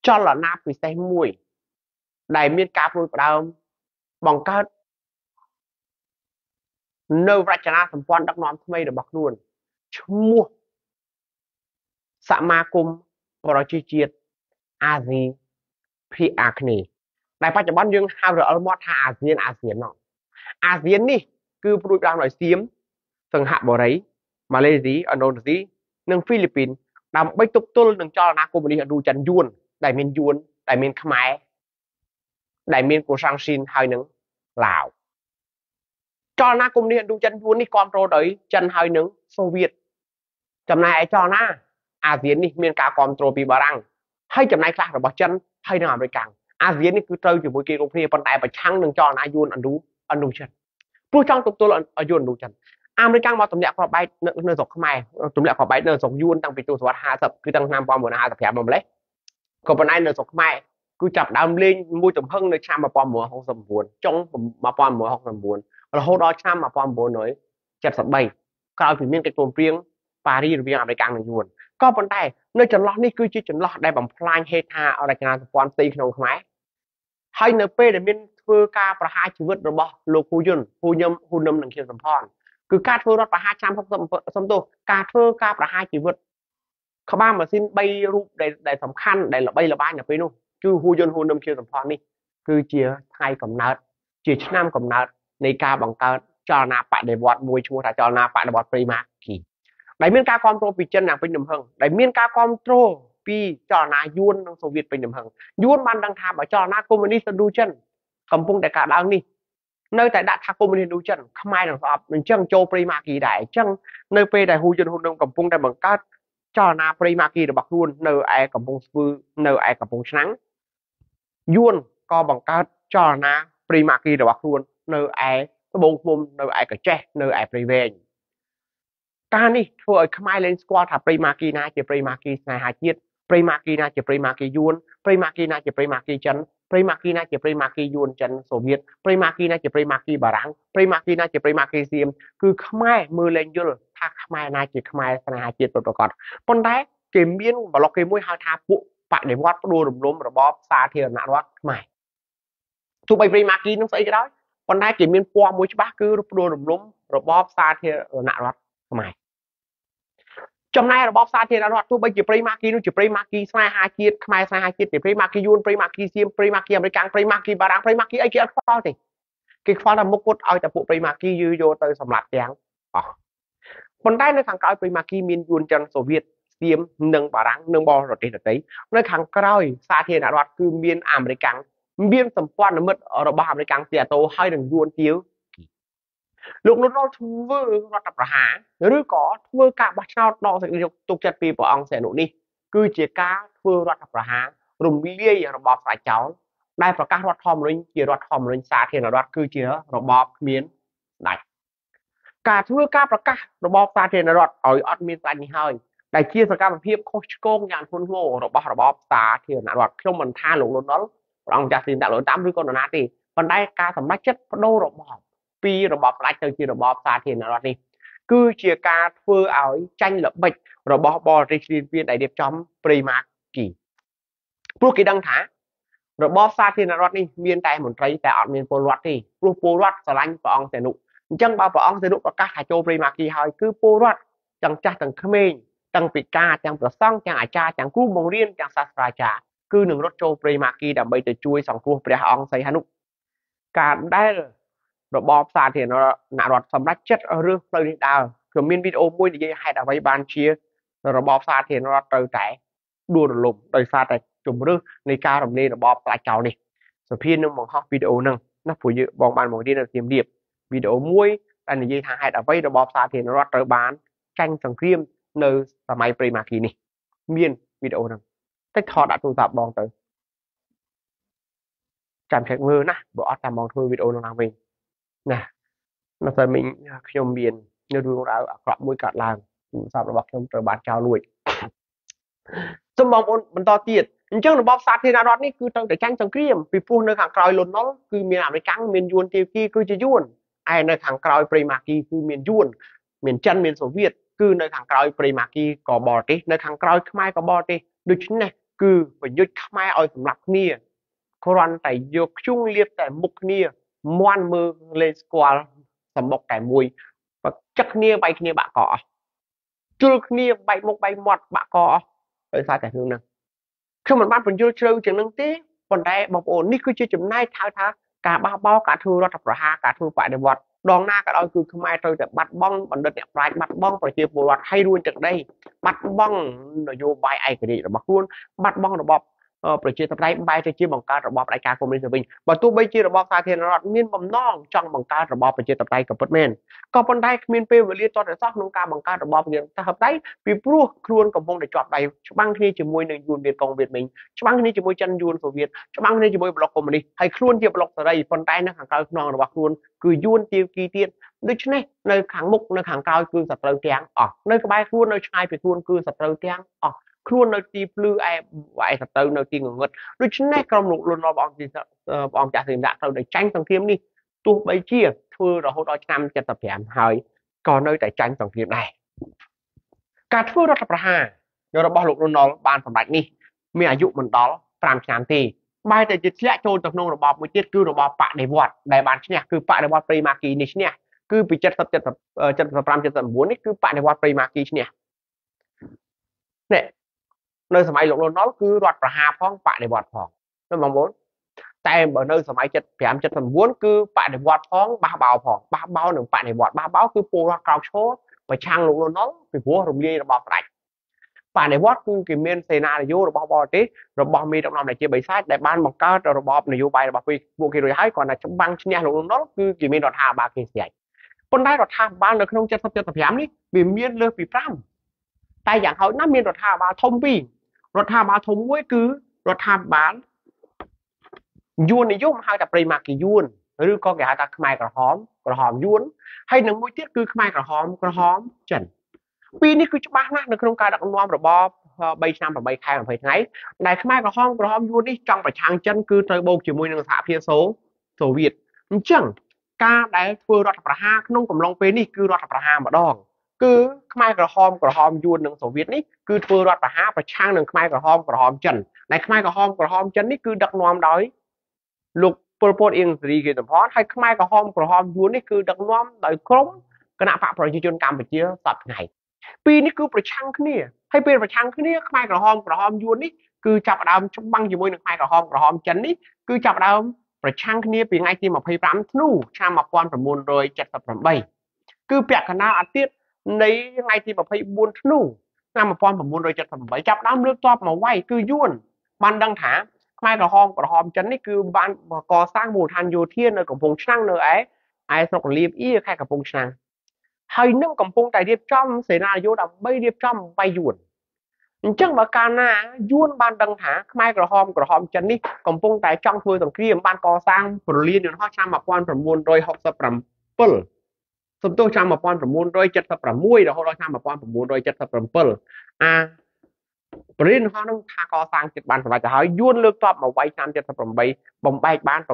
ចលនាពិសេសមួយដែលមានការផ្ដួចផ្ដើមបង្កើតនៅរចនាសម្ព័ន្ធដឹកនាំថ្មីរបស់ខ្លួនឈ្មោះសមាគមប្រជាជាតិអាស៊ីភាគអាគ្នេយ៍ដែលបច្ចុប្បន្នយើងហៅរអិលមាត់ថាអាស៊ានអាស៊ានណោះអាស៊ាននេះគឺផ្ដួចផ្ដើមដោយសៀមសិង្ហបុរីម៉ាឡេស៊ីឥណ្ឌូនេស៊ីនិងហ្វីលីពីនដើម្បីទប់ទល់នឹងចលនាកុម្មុយនីសឥណ្ឌូចិនយួនដែលមានយួនដែលមានខ្មែរដែលមានកូសាំងស៊ីនហើយនឹងឡាវចលនាកុម្មុយនីសឥណ្ឌូចិនយួននេះគ្រប់គ្រងដោយចិនហើយនឹងសូវៀតចំណែកឯចលនាអាស៊ាននេះមានការគ្រប់គ្រងពីបារាំងហើយចំណែកខ្លះរបស់ចិនហើយនឹងអាមេរិកអាស៊ាននេះគឺត្រូវជាមួយគេគ្រប់គ្នាប៉ុន្តែប្រឆាំងនឹងចលនាយួនឥណ្ឌូចិនព្រោះចង់ទប់ទល់យួនឥណ្ឌូចិនអាមេរិកមកទម្លាក់គ្រាប់បែកនៅស្រុកខ្មែរទម្លាក់គ្រាប់បែកនៅស្រុកយួនតាំងពីទសវត្ស50គឺតាំងឆ្នាំ1955មកម្លេះក៏ប៉ុន្តែនៅស្រុកខ្មែរគឺចាប់ដើមលេងមួយទំហឹងនៅឆ្នាំ1969ចុង1969រហូតដល់ឆ្នាំ1973ក្រោយពីមានកិច្ចព្រមព្រៀងប៉ារីរវាងអាមេរិកនិងយួនក៏ប៉ុន្តែនៅចន្លោះនេះគឺជាចន្លោះដែលបំផ្លាញហេដ្ឋារចនាសម្ព័ន្ធផ្ទៃក្នុងខ្មែរហើយនៅពេលដែលមានធ្វើការប្រហារជីវិតរបស់លោកហ៊ូយុនហ៊ូញឹមហ៊ូនឹមនិងខៀវសំផនគឺការធ្វើរដ្ឋប្រហារឆ្នាំ60សំទោសការធ្វើការប្រហារជីវិតក្បាលម៉ាស៊ីន3រូបដែលសំខាន់ដែលល្បីល្បាញនៅពេលនោះគឺហ៊ូយុនហ៊ូនឹមខៀវសំផននេះគឺជាថ្ងៃកំណើតជាឆ្នាំកំណើតនៃការបង្កើតចលនាបដិវត្តមួយឈ្មោះថាចលនាបដិវត្តព្រៃម៉ាគីដែលមានការគ្រប់គ្រងពីចិនយ៉ាងពេញទំហឹងដែលមានការគ្រប់គ្រងពីចលនាយួននិងសូវៀតពេញទំហឹងយួនបានដឹងថាបើចលនាកុម្មុយនីសឥណ្ឌូចិនកំពុងតែកើតឡើងនេះនៅតែដាក់ថាកុម្មុយនីសឥណ្ឌូចិនខ្មែរនឹងស្អប់អញ្ចឹងចូលព្រៃម៉ាគីដែរអញ្ចឹងនៅពេលដែលហ៊ូយុនហ៊ូនឹមកំពុងតែបង្កើតចលនាព្រៃម៉ាគីរបស់ខ្លួននៅឯកំពង់ស្ពឺនៅឯកំពង់ឆ្នាំងយួនក៏បង្កើតចលនាព្រៃម៉ាគីរបស់ខ្លួននៅឯត្បូងឃ្មុំនៅឯកចេះនៅឯព្រៃវែងការនេះធ្វើឲ្យខ្មែរលែងស្គាល់ថាព្រៃម៉ាគីណាជាព្រៃម៉ាគីស្នេហាជាតិព្រៃម៉ាគីណាជាព្រៃម៉ាគីយួនព្រៃម៉ាគីណាជាព្រៃម៉ាគីចិនព្រៃម៉ាគីណាជាព្រៃម៉ាគីយួនចិនសូវៀតព្រៃម៉ាគីណាជាព្រៃម៉ាគីបារាំងព្រៃម៉ាគីណាជាព្រៃម៉ាគីសៀមគឺខ្មែរមើលលែងយល់ថាខ្មែរណាជាខ្មែរស្នេហាជាតិពិតប្រាកដប៉ុន្តែគេមានប្លុកគេមួយហៅថាពួកបដិវត្តផ្ដួលរំលំរបបសាធារណរដ្ឋខ្មែរទោះបីព្រៃម៉ាគីនឹងស្អីក៏ដោយប៉ុន្តែគេមានពណ៌មួយច្បាស់គឺផ្ដួលរំលំរបបសាធារណរដ្ឋខ្មែរចំណែករបបសាធារណរដ្ឋទោះបីជាព្រៃម៉ាគីនោះជាព្រៃម៉ាគីស្នេហាជាតិខ្មែរស្នេហាជាតិជាព្រៃម៉ាគីយួនព្រៃម៉ាគីសៀមព្រៃម៉ាគីអាមេរិកព្រៃម៉ាគីបារាំងព្រៃម៉ាគីអីគេអត់ខ្វល់ទេគេខ្វល់តែមុខគាត់ឲ្យតែពួកព្រៃម៉ាគីយឺយកទៅសម្លាប់ទាំងអស់ប៉ុន្តែនៅខាងក្រោយព្រៃម៉ាគីមានយួនចិនសូវៀតសៀមនិងបារាំងនិងបរទេសដទៃនៅខាងក្រោយសាធារណរដ្ឋគឺមានអាមេរិកមានសម្ព័ន្ធមិត្តរបស់អាមេរិកទីអាតូហើយនឹងយួនទាវលោកលន់នល់ធ្វើរដ្ឋប្រហារឬក៏ធ្វើការបោះឆ្នោតដកសេចក្តីទុកចិត្តពីព្រះអង្គសីហនុនេះគឺជាការធ្វើរដ្ឋប្រហាររំលាយរបបស្ដេចចោលដែលប្រកាសរដ្ឋធម្មនុញ្ញជារដ្ឋធម្មនុញ្ញសាធារណរដ្ឋគឺជារបបគ្មានស្ដេចការធ្វើការប្រកាសរបបសាធារណរដ្ឋឲ្យអត់មានស្ដេចនេះហើយដែលជាសកម្មភាពខុសឆ្គងយ៉ាងធ្ងន់ធ្ងររបស់របបសាធារណរដ្ឋខ្ញុំមិនថាលោកលន់នល់ព្រះអង្គចាស់ស៊ីដាក់លោកតាមឬក៏នរណាទេប៉ុន្តែការសម្រេចចិត្តបដូររបបពីរបបផ្ដាច់ទៅជារបបសាធារណរដ្ឋនេះគឺជាការធ្វើឲ្យចាញ់ល្បិចរបស់បរទេសឈ្លានពានដែលរៀបចំព្រៃម៉ាគីព្រោះគេដឹងថារបបសាធារណរដ្ឋនេះមានតែមន្ត្រីតែអត់មានពលរដ្ឋទេព្រោះពលរដ្ឋស្រឡាញ់ព្រះអង្គសីហនុអញ្ចឹងបើព្រះអង្គសីហនុប្រកាសថាចូលព្រៃម៉ាគីហើយគឺពលរដ្ឋទាំងចាស់ទាំងក្មេងទាំងពិការទាំងប្រសង់ទាំងអាចារ្យទាំងគ្រូបង្រៀនទាំងសាស្ត្រាចារ្យគឺនឹងរត់ចូលព្រៃម៉ាគីដើម្បីទៅជួយសង្គ្រោះព្រះអង្គសីហនុការដែលរបបសាធារណរដ្ឋសម្រាប់ចិត្តរើសផ្លូវនេះដើរខ្ញុំមានវីដេអូមួយនិយាយហេតុអ្វីបានជារបបសាធារណរដ្ឋត្រូវតែដួលរលំដោយសារតែជំរឿសនៃការរំលាយរបបផ្ដាច់ចោលនេះសភានឹងបង្ហោះវីដេអូហ្នឹងណាព្រោះយើងបងបានមករៀននៅសៀមរាបវីដេអូមួយដែលនិយាយថាហេតុអ្វីរបបសាធារណរដ្ឋត្រូវបានចាញ់សង្គ្រាមនៅសម័យព្រៃម៉ាគីនេះមានវីដេអូហ្នឹងតិចថតដាក់ទូរស័ព្ទបងទៅចាំឆែកមើលណាបើអត់ចាំបងធ្វើវីដេអូនោះឡើងវិញណា ម្សិលមិញខ្ញុំមានរឿងរ៉ាវអាក្រក់មួយកើតឡើងទូរស័ព្ទរបស់ខ្ញុំត្រូវបានចោលលួចសូមបងប្អូនបន្តទៀតអញ្ចឹងរបបសាធារណរដ្ឋនេះគឺត្រូវតែចាញ់សង្គ្រាមពីព្រោះនៅខាងក្រោយលន់នល់គឺមានអាមេរិកមានយួនទាគីគឺជាយួនឯនៅខាងក្រោយព្រៃម៉ាគីគឺមានយួនមានចិនមានសូវៀតគឺនៅខាងក្រោយព្រៃម៉ាគីក៏បរទេសនៅខាងក្រោយខ្មែរក៏បរទេសដូច្នេះគឺប្រយុទ្ធខ្មែរឲ្យសម្លាប់គ្នាគ្រាន់តែយកខ្ជុងលាបតែមុខគ្នាមន់មើលលេងស្គាល់សម្បុកតែមួយបើចឹកគ្នាវាយគ្នាបាក់កអស់ជុលគ្នាបែកមុខបែកមាត់បាក់កអស់ដោយសារតែរឿងហ្នឹងខ្ញុំមិនបានបញ្យល់ជ្រៅជាងនឹងទេប៉ុន្តែបងប្អូននេះគឺជាចំណែកហៅថាការបះបោរការធ្វើរដ្ឋប្រហារការធ្វើបដិវត្តដងណាក៏ដោយគឺខ្មែរត្រូវតែបាត់បង់បណ្ឌិតអ្នកប្រាជ្ញបាត់បង់ប្រជាពលរដ្ឋឲ្យរួចទឹកដីបាត់បង់នយោបាយឯករាជ្យរបស់ខ្លួនបាត់បង់របបប្រជាធិបតេយ្យបែរទៅជាបង្កើតរបបផ្ដាច់ការកុម្មុយនីសទៅវិញបើទោះបីជារបបសាធារណរដ្ឋមានបំណងចង់បង្កើតរបបប្រជាធិបតេយ្យក៏ពិតមែនក៏ប៉ុន្តែគ្មានពេលវេលាទាល់តែសោះក្នុងការបង្កើតរបបប្រជាធិបតេយ្យពីព្រោះខ្លួនកំពុងតែជាប់ដៃច្បាំងគ្នាជាមួយនឹងយួនវៀតកុងវៀតមីងច្បាំងគ្នាជាមួយចិនយួនសូវៀតច្បាំងគ្នាជាមួយប្លុកកុម្មុយនីសហើយខ្លួនជាប្លុកសេរីប៉ុន្តែនៅខាងក្រៅខ្នងរបស់ខ្លួនគឺយួនទាវគីទៀតដូច្នេះនៅខាងមុខនៅខាងក្រោយគឺសត្រូវទាំងអស់នៅក្បែរខ្លួននៅឆ្ងាយពីខ្លួនគឺសត្រូវទាំងអស់ខ្លួននៅទីភ្លឺឯសត្រូវនៅទីងងឹតដូច្នេះក្រុមលោកលន់នល់ព្រះអង្គព្រះអង្គចាស់សេរីត្រូវតែចាញ់សង្គ្រាមនេះទោះបីជាធ្វើរហូតដល់ឆ្នាំ75ហើយក៏នៅតែចាញ់សង្គ្រាមដែរការធ្វើរដ្ឋប្រហាររបស់លោកលន់នល់បានសម្រេចនេះមានអាយុមិនដល់5ឆ្នាំទេបែរតែជាធ្លាក់ចូលទៅក្នុងរបបមួយទៀតគឺរបបបដិវត្តដែលបានឈ្នះគឺបដិវត្តព្រៃម៉ាគីនេះឈ្នះគឺពី70 75 79នេះគឺបដិវត្តព្រៃម៉ាគីឈ្នះនេះនៅសម័យលោកលន់នល់គឺរដ្ឋប្រហារផងបដិវត្តផងណាបងប្អូនតែបើនៅសម័យ75 79គឺបដិវត្តផងបះបោផងបះបោនិងបដិវត្តបះបោគឺពលរដ្ឋក្រោកឈរប្រឆាំងលោកលន់នល់ពីព្រោះរំលាយរបបផ្ដាច់បដិវត្តគឺគេមានសេណារីយ៉ូរបស់បរទេសរបស់មេដឹកនាំដែលជាបិសាចដែលបានបង្កើតរបបនយោបាយរបស់ពួកគេរួចហើយគ្រាន់តែច្បាំងឈ្នះលោកលន់នល់គឺគេមានរដ្ឋាភិបាលគេស្រេចប៉ុន្តែរដ្ឋាភិបាលនៅក្នុង70 75នេះវាមានលើសពី5តែយ៉ាងហោចណាស់មានរដ្ឋាភិបាលធំពីររដ្ឋាភិបាលធំមួយគឺរដ្ឋាភិបាលយួននិយមហៅថាព្រៃម៉ាគីយួនឬក៏គេហៅថាខ្មែរក្រហមក្រហមយួនហើយនឹងមួយទៀតគឺខ្មែរក្រហមក្រហមចិនពីរនេះគឺច្បាស់ណាស់នៅក្នុងការដឹកនាំរបប3ឆ្នាំ8ខែ20ថ្ងៃដែលខ្មែរក្រហមក្រហមយួននេះចង់ប្រឆាំងចិនគឺត្រូវបូកជាមួយនឹងសហភាពសូវៀតអញ្ចឹងការដែលធ្វើរដ្ឋប្រហារក្នុងកំឡុងពេលនេះគឺរដ្ឋប្រហារម្ដងគឺខ្មែរក្រហមក្រហមយួននិងសូវៀតនេះគឺធ្វើរដ្ឋប្រហារប្រឆាំងនឹងខ្មែរក្រហមក្រហមចិនដែលខ្មែរក្រហមក្រហមចិននេះគឺដឹកនាំដោយលោកប៉ុលពតអៀងសេរីគេតំផនហើយខ្មែរក្រហមក្រហមយួននេះគឺដឹកនាំដោយក្រុមគណៈបកប្រជាជនកម្ពុជាសប្តាហ៍ថ្ងៃពីរនេះគឺប្រឆាំងគ្នាហើយពេលប្រឆាំងគ្នាខ្មែរក្រហមក្រហមយួននេះគឺចាប់ផ្ដើមច្បាំងជាមួយនឹងខ្មែរក្រហមក្រហមចិននេះគឺចាប់ផ្ដើមប្រឆាំងគ្នាពីថ្ងៃទី25ធ្នូឆ្នាំ1978គឺពាក់កណ្ដាលអាទិត្យនៃថ្ងៃទី24ធ្នូឆ្នាំ1978ចាប់ដើមលើកទ័ពមកវាយគឺយួនបានដឹងថាខ្មែរក្រហមក្រហមចិននេះគឺបានកសាងមូលដ្ឋានយោធានៅកំពង់ឆ្នាំងនៅឯស្រុកលៀបអៀខេត្តកំពង់ឆ្នាំងហើយនឹងកំពុងតែរៀបចំសេណារីយ៉ូដើម្បីរៀបចំវាយយួនអញ្ចឹងបើកាលណាយួនបានដឹងថាខ្មែរក្រហមក្រហមចិននេះកំពុងតែចង់ធ្វើសង្គ្រាមបានកសាងព្រលានយន្តហោះឆ្នាំ1967សំទោសឆ្នាំ1976រហូតដល់ឆ្នាំ1977អាព្រលានយន្តហោះនឹងថាកសាងចិត្តបានសម្រេចទៅហើយយួនលើកទ័ពមកវាយឆ្នាំ78បំបែកបាន7ម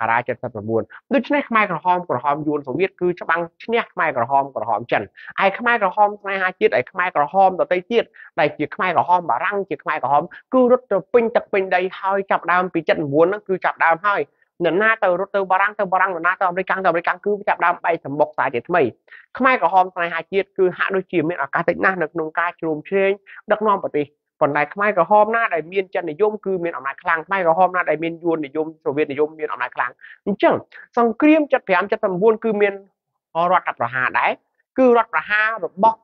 ករា79ដូច្នេះខ្មែរក្រហមក្រហមយួនសូវៀតគឺច្បាំងឈ្នះខ្មែរក្រហមក្រហមចិនឯខ្មែរក្រហមស្នេហាជាតិឯខ្មែរក្រហមដទៃទៀតដែលជាខ្មែរក្រហមបារាំងជាខ្មែរក្រហមគឺរត់ទៅពេញទឹកពេញដីហើយចាប់ដើមពី79ហ្នឹងគឺចាប់ដើមហើយនរណាទៅរត់ទៅបារាំងទៅបារាំងនរណាទៅអាមេរិកទៅអាមេរិកគឺចាប់ដើមបែកសម្បុកសាជាថ្មីខ្មែរក្រហមស្នេហាជាតិគឺហាក់ដូចជាមានឱកាសតិចណាស់នៅក្នុងការជ្រោមជ្រែងដឹកនាំប្រទេសប៉ុន្តែខ្មែរក្រហមណាដែលមានចិននិយមគឺមានអំណាចខ្លាំងខ្មែរក្រហមណាដែលមានយួននិយមសូវៀតនិយមមានអំណាចខ្លាំងអញ្ចឹងសង្គ្រាម75 79គឺមានរដ្ឋប្រហារដែរគឺរដ្ឋប្រហាររបស់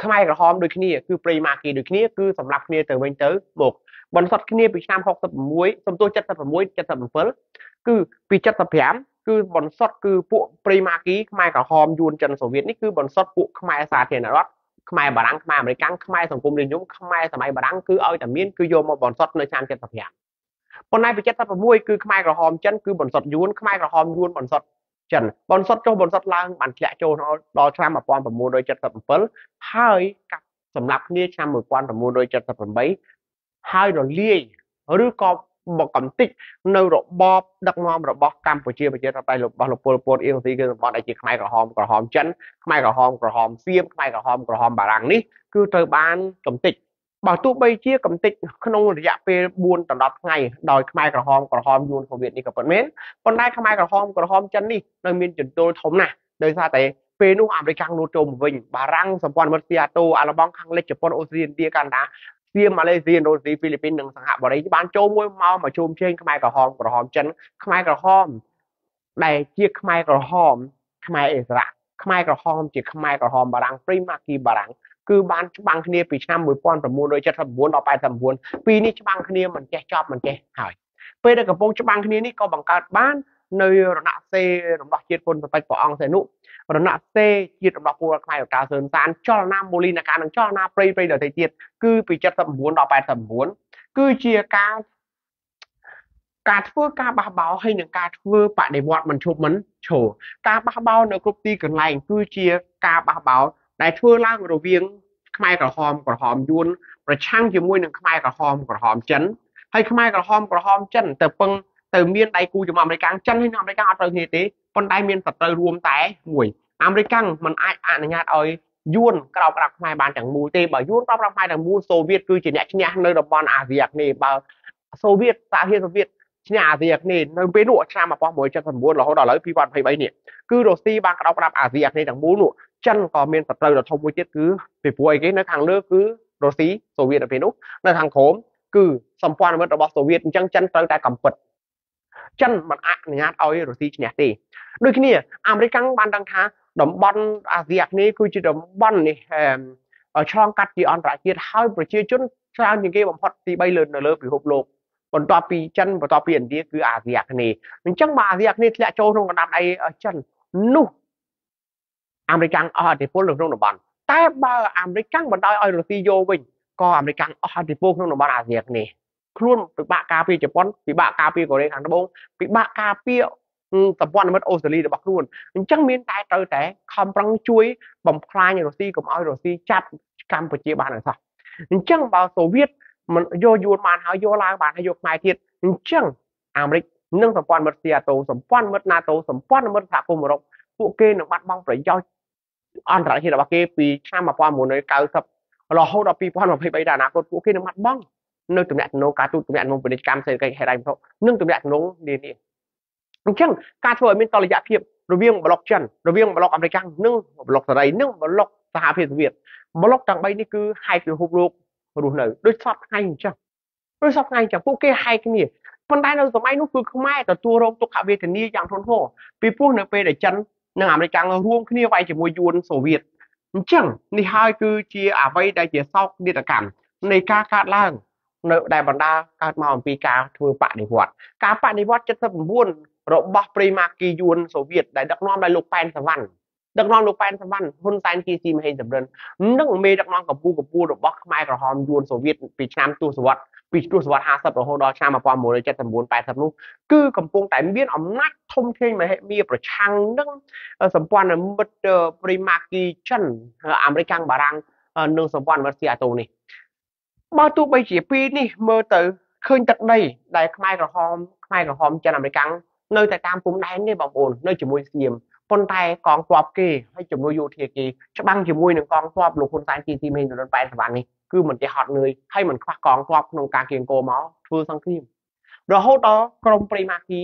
ខ្មែរក្រហមដូចគ្នាគឺព្រៃម៉ាគីដូចគ្នាគឺសម្រាប់គ្នាទៅវិញទៅមកបន្សុទ្ធគ្នាពីឆ្នាំ66សំទោស76 77គឺពី75គឺបន្សុទ្ធគឺពួកព្រៃម៉ាគីខ្មែរក្រហមយួនចិនសូវៀតនេះគឺបន្សុទ្ធពួកខ្មែរសាធារណរដ្ឋខ្មែរបារាំងខ្មែរអាមេរិកខ្មែរសង្គមនិយមខ្មែរសម័យបារាំងគឺឲ្យតែមានគឺយកមកបន្សុទ្ធនៅឆ្នាំ75ប៉ុន្តែពី76គឺខ្មែរក្រហមចិនគឺបន្សុទ្ធយួនខ្មែរក្រហមយួនបន្សុទ្ធ ចិន បនសុតចុះបនសុតឡើង បានធ្លាក់ចូលដល់ឆ្នាំ1977 ហើយកាប់សម្លាប់គ្នាឆ្នាំ1978 ហើយរលាយឬក៏បកកំតិចនៅរបបដឹកនាំរបស់កម្ពុជាប្រជាធិបតេយ្យរបស់លោកពលពតអៀងស៊ីគឺសម្បត្តិដែលជាខ្មែរក្រហមក្រហមចិន ខ្មែរក្រហមក្រហមសៀម ខ្មែរក្រហមក្រហមបារាំងនេះ គឺត្រូវបានកំតិច។ បើទោះបីជាកំតិចក្នុងរយៈពេល4ដល់10ថ្ងៃដោយខ្មែរក្រហមក្រហមយួនសូវៀតនេះក៏ពិតមែន ប៉ុន្តែខ្មែរក្រហមក្រហមចិននេះនៅមានចន្ទល់ធំណាស់ ដោយសារតែពេលនោះអាមេរិកលូតចូលមកវិញ បារាំង សម្ព័ន្ធមិត្តស៊ីអាតូ អាល្លឺម៉ង់ខាងលិច ជប៉ុន អូស្ត្រាលី ឥណ្ឌា កាណាដា សៀម ម៉ាឡេស៊ី ឥណ្ឌូនេស៊ី ហ្វីលីពីន និងសិង្ហបុរី បានចូលមួយមកមកជុំជែងខ្មែរក្រហមក្រហមចិន ខ្មែរក្រហមដែលជាខ្មែរក្រហមខ្មែរអិសរាជ ខ្មែរក្រហមជាខ្មែរក្រហមបារាំង ព្រីម៉ាគីបារាំង គឺបានច្បាំងគ្នាពីឆ្នាំ1979ដល់89 ពីនេះច្បាំងគ្នាមិនចេះចប់មិនចេះហើយ។ ពេលដែលកំពុងច្បាំងគ្នានេះ ក៏បង្កើតបាននៅរណសេរំដោះជាតិពុនបច្ចព្រះអង្គសេនុ រណសេជាតិរំដោះពលរដ្ឋខ្មែរឱកាសសឿនសាន ចលនាមូលីនការ និងចលនាព្រៃព្រៃដទៃទៀត គឺពី79ដល់89 គឺជាការធ្វើការបះបោរ ហើយនឹងការធ្វើបដិវត្តមិនឈប់មិនឈរ។ ការបះបោរនៅគ្រប់ទីកន្លែង គឺជាការបះបោរដែលធ្វើឡើងរវាងខ្មែរក្រហមក្រហមយួនប្រឆាំងជាមួយនឹងខ្មែរក្រហមក្រហមចិន ហើយខ្មែរក្រហមក្រហមចិនទៅពឹងទៅមានដៃគូជាមួយអាមេរិក ចិនហើយនិងអាមេរិកអត់ត្រូវគ្នាទេ ប៉ុន្តែមានសត្រូវរួមតែមួយ។ អាមេរិកមិនអាចអនុញ្ញាតឲ្យយួនក្រោបក្រាបខ្មែរបានទាំងមូលទេ។ បើយួនក្រោបក្រាបខ្មែរទាំងមូល សូវៀតគឺជាអ្នកឈ្នះនៅតំបន់អាស៊ីអាគ្នេយ៍។ បើសូវៀតសហភាពសូវៀតឈ្នះអាស៊ីអាគ្នេយ៍នៅពេលនោះ ឆ្នាំ1979រហូតដល់ឥឡូវ2023នេះ គឺរុស្ស៊ីបានក្តោបក្តាប់អាស៊ីអាគ្នេយ៍ទាំងមូលនោះ ចិនក៏មានសត្រូវដ៏ធំមួយទៀត គឺពីព្រោះអីគេ នៅខាងលើគឺរុស្ស៊ីសូវៀតនៅពេលនោះ នៅខាងក្រោមគឺសម្ព័ន្ធមិត្តរបស់សូវៀត។ អញ្ចឹងចិនត្រូវតែកំពិត ចិនមិនអនុញ្ញាតឲ្យរុស្ស៊ីឈ្នះទេ។ ដូចគ្នា អាមេរិកបានដឹងថាតំបន់អាស៊ីអាគ្នេយ៍គឺជាតំបន់នេះឆ្លងកាត់ជាអន្តរជាតិ ហើយប្រជាជនច្រើនជាងគេបំផុតទី3លើនៅលើពិភពលោក បន្ទាប់ពីចិន បន្ទាប់ពីឥណ្ឌា គឺអាស៊ីអាគ្នេយ៍។ អញ្ចឹងបើអាស៊ីអាគ្នេយ៍ធ្លាក់ចូលក្នុងកណ្ដាប់ដៃចិន នោះអាមេរិកអស់ឥទ្ធិពលនៅក្នុងតំបន់ តែបើអាមេរិកបណ្ដោយឲ្យរុស្ស៊ីយកវិញ ក៏អាមេរិកអស់ឥទ្ធិពលក្នុងតំបន់អាស៊ីអាគ្នេយ៍។ ខ្លួនពិបាកការពារជប៉ុន ពិបាកការពារកូរ៉េខាងត្បូង ពិបាកការពារសម្ព័ន្ធមិត្តអូស្ត្រាលីរបស់ខ្លួន អញ្ចឹងមានតែត្រូវតែខំប្រឹងជួយបំផ្លាញរុស្ស៊ី កុំឲ្យរុស្ស៊ីចាប់កម្ពុជាបានអីសោះ។ អញ្ចឹងបើសូវៀតមិនយកយួនបានហើយ យកឡាវបានហើយ យកខ្មែរទៀត អញ្ចឹងអាមេរិកនិងសម្ព័ន្ធមិត្តស៊ីអាតូ សម្ព័ន្ធមិត្ត NATO សម្ព័ន្ធមិត្តសហគមន៍អឺរ៉ុប ពួកគេនឹងបាត់បង់ប្រយោជន៍អន្តរជាតិរបស់គេពីឆ្នាំ1990រហូតដល់2023 ដល់អនាគត ពួកគេនឹងបាត់បង់នៅទំនាក់ទំនងការទូត ទំនាក់ទំនងពាណិជ្ជកម្ម សេដ្ឋកិច្ច ហិរញ្ញវត្ថុ និងទំនាក់ទំនងនានា។ អញ្ចឹងការធ្វើឲ្យមានតុល្យភាពរវាងប្លុកចិន រវាងប្លុកអាមេរិក និងប្លុកសេរី និងប្លុកសហភាពសូវៀត ប្លុកទាំង3នេះគឺហែកពិភពលោករស់នៅដូចសពថ្ងៃអញ្ចឹង ដូចសពថ្ងៃអញ្ចឹង ពួកគេហែកគ្នា។ ប៉ុន្តែនៅសម័យនោះ គឺខ្មែរទទួលរងទុក្ខវេទនាយ៉ាងធ្ងន់ធ្ងរ ពីព្រោះនៅពេលដែលចិននិងអាមេរិករួមគ្នាវាយជាមួយយួនសូវៀត។ អញ្ចឹងនេះហើយគឺជាអ្វីដែលជាសោកនាដកម្មនៃការកើតឡើងនៅដែលបណ្ដាកើតមកអំពីការធ្វើបដិវត្ត ការបដិវត្ត79របស់ប្រិមាគីយួនសូវៀត ដែលដឹកនាំដោយលោកប៉ែនសវណ្ណ ដឹកនាំលោកប៉ែនសវណ្ណ ហ៊ុនសែន គីស៊ីមហេងសំរិន និងមេដឹកនាំកម្ពុជាកម្ពុជារបស់ខ្មែរក្រហមយួនសូវៀត ពីឆ្នាំទសវត្សពីទសវត្ស50រហូតដល់ឆ្នាំ1979 80នោះ គឺកំពុងតែមានអំណាចធំធេងមហិមាប្រឆាំងនឹងសម្ព័ន្ធមិត្តប្រិមាគីចិន អាមេរិក បារាំង និងសម្ព័ន្ធមិត្តស៊ីអាតូនេះ។ បើទោះបីជាពីរនេះមើលទៅឃើញទឹកដីដែលខ្មែរក្រហមខ្មែរក្រហមចិនអាមេរិកនៅតែតាមព្រំដែននេះបងប្អូន នៅជាមួយសៀម ប៉ុន្តែកងទ័ពគេហើយជាមួយយោធាគេច្បាំងជាមួយនឹងកងទ័ពលោកហ៊ុនសែន ជីទីមេនរនប៉ែនសវណ្ណនេះ គឺមិនចេះហត់នឿយ ហើយមិនខ្វះកងទ័ពក្នុងការគៀងគោមកធ្វើសង្គ្រាម រហូតដល់ក្រមប្រិមាគី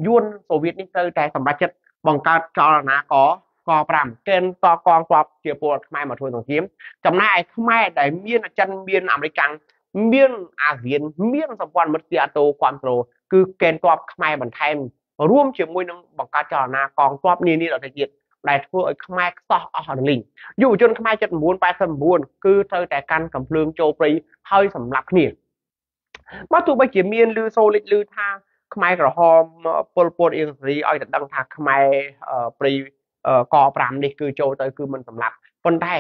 យួនសូវៀតនេះត្រូវតែសម្រេចចិត្តបង្កើតចលនាកក5 កេណ្ឌតកងទ័ពជាពលរដ្ឋខ្មែរមកធ្វើសង្គ្រាម ចំណែកឯខ្មែរដែលមានចិន មានអាមេរិក មានអាស៊ាន មានសម្ព័ន្ធមិត្តជាអាតូគ្រប់គ្រង គឺកេណ្ឌទ័ពខ្មែរបន្ថែមរួមជាមួយនឹងបង្កើតចលនាកងទ័ពនានាដទៃទៀត ដែលធ្វើឲ្យខ្មែរខ្សោះអស់រលីង។ យុវជនខ្មែរ79 89គឺត្រូវតែកាន់កំភ្លើងចូលព្រៃហើយសម្លាប់គ្នា។ បើទោះបីជាមានលឺសូលិចលឺថាខ្មែរក្រហមពលពតអៀងសេរីឲ្យតែដឹងថាខ្មែរព្រៃក5នេះគឺចូលទៅគឺមិនសម្លាប់ ប៉ុន្តែ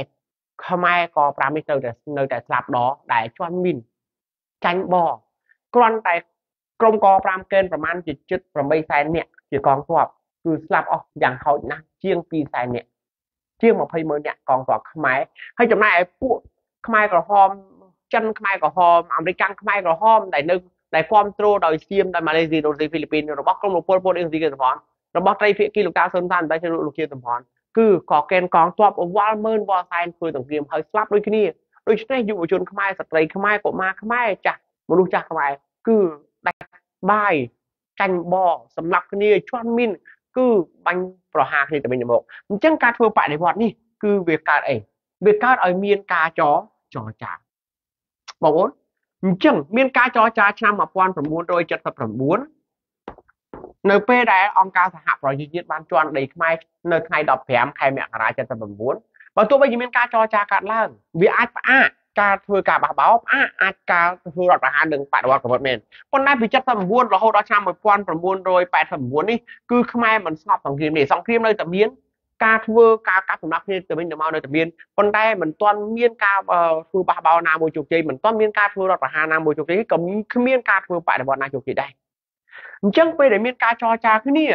ខ្មែរក5នេះត្រូវតែនៅតែស្លាប់ដដែល ជន់មីនចាញ់ប គ្រាន់តែក្រុមក5កេនប្រមាណជាជិត8សែននាក់ជាកងទ័ព គឺស្លាប់អស់យ៉ាងហោចណាស់ជាង200,000នាក់ជាង200,000នាក់កងទ័ពខ្មែរហើយចំណែកឯពួកខ្មែរក្រហមចិនខ្មែរក្រហមអាមេរិកខ្មែរក្រហមដែលនៅដែលគ្រប់គ្រងដោយសៀមដោយម៉ាឡេស៊ីឥណ្ឌូនេស៊ីហ្វីលីពីនរបស់ក្រុមលោកប៉ុលពតអៀងស៊ីគេសំផនរបស់ត្រីភាគីលោកតាស៊ុនសានតែលោកជាសំផនគឺក៏កេណ្ឌកងទ័ពវល់ម៉ឺនវល់សែនធ្វើសង្គ្រាមហើយស្លាប់ដូចគ្នាដូច្នេះយុវជនខ្មែរស្ត្រីខ្មែរកុមារខ្មែរចាស់មនុស្សចាស់ខ្មែរគឺដាច់បាយចាញ់បសម្លាប់គ្នាជន់មីនគឺបាញ់ប្រហារគ្នាទៅវិញទៅមកអញ្ចឹងការធ្វើបដិវត្តនេះគឺវាកើតអីវាកើតឲ្យមានការចរចាបងប្អូនអញ្ចឹងមានការចរចាឆ្នាំ1979នៅពេលដែលអង្គការសហប្រជាជាតិបានជន់ដីខ្មែរនៅថ្ងៃ15ខែមករា79បើទោះបីជាមានការចរចាកើតឡើងវាអាចផ្អាកការធ្វើការបះបោរផ្អាកអាចការធ្វើរដ្ឋប្រហារនិងបដិវត្តកម្រិតមែនប៉ុន្តែពី79រហូតដល់ឆ្នាំ1989នេះគឺខ្មែរមិនស្ងប់សង្គ្រាមនេះសង្គ្រាមនៅតែមានការធ្វើការកាប់សម្លាប់គ្នាទៅវិញទៅមកនៅតែមានប៉ុន្តែមិនទាន់មានការធ្វើបះបោរណាមួយជោគជ័យមិនទាន់មានការធ្វើរដ្ឋប្រហារណាមួយជោគជ័យក៏គ្មានការធ្វើបដិវត្តណាជោគជ័យដែរអញ្ចឹងពេលដែលមានការចរចាគ្នា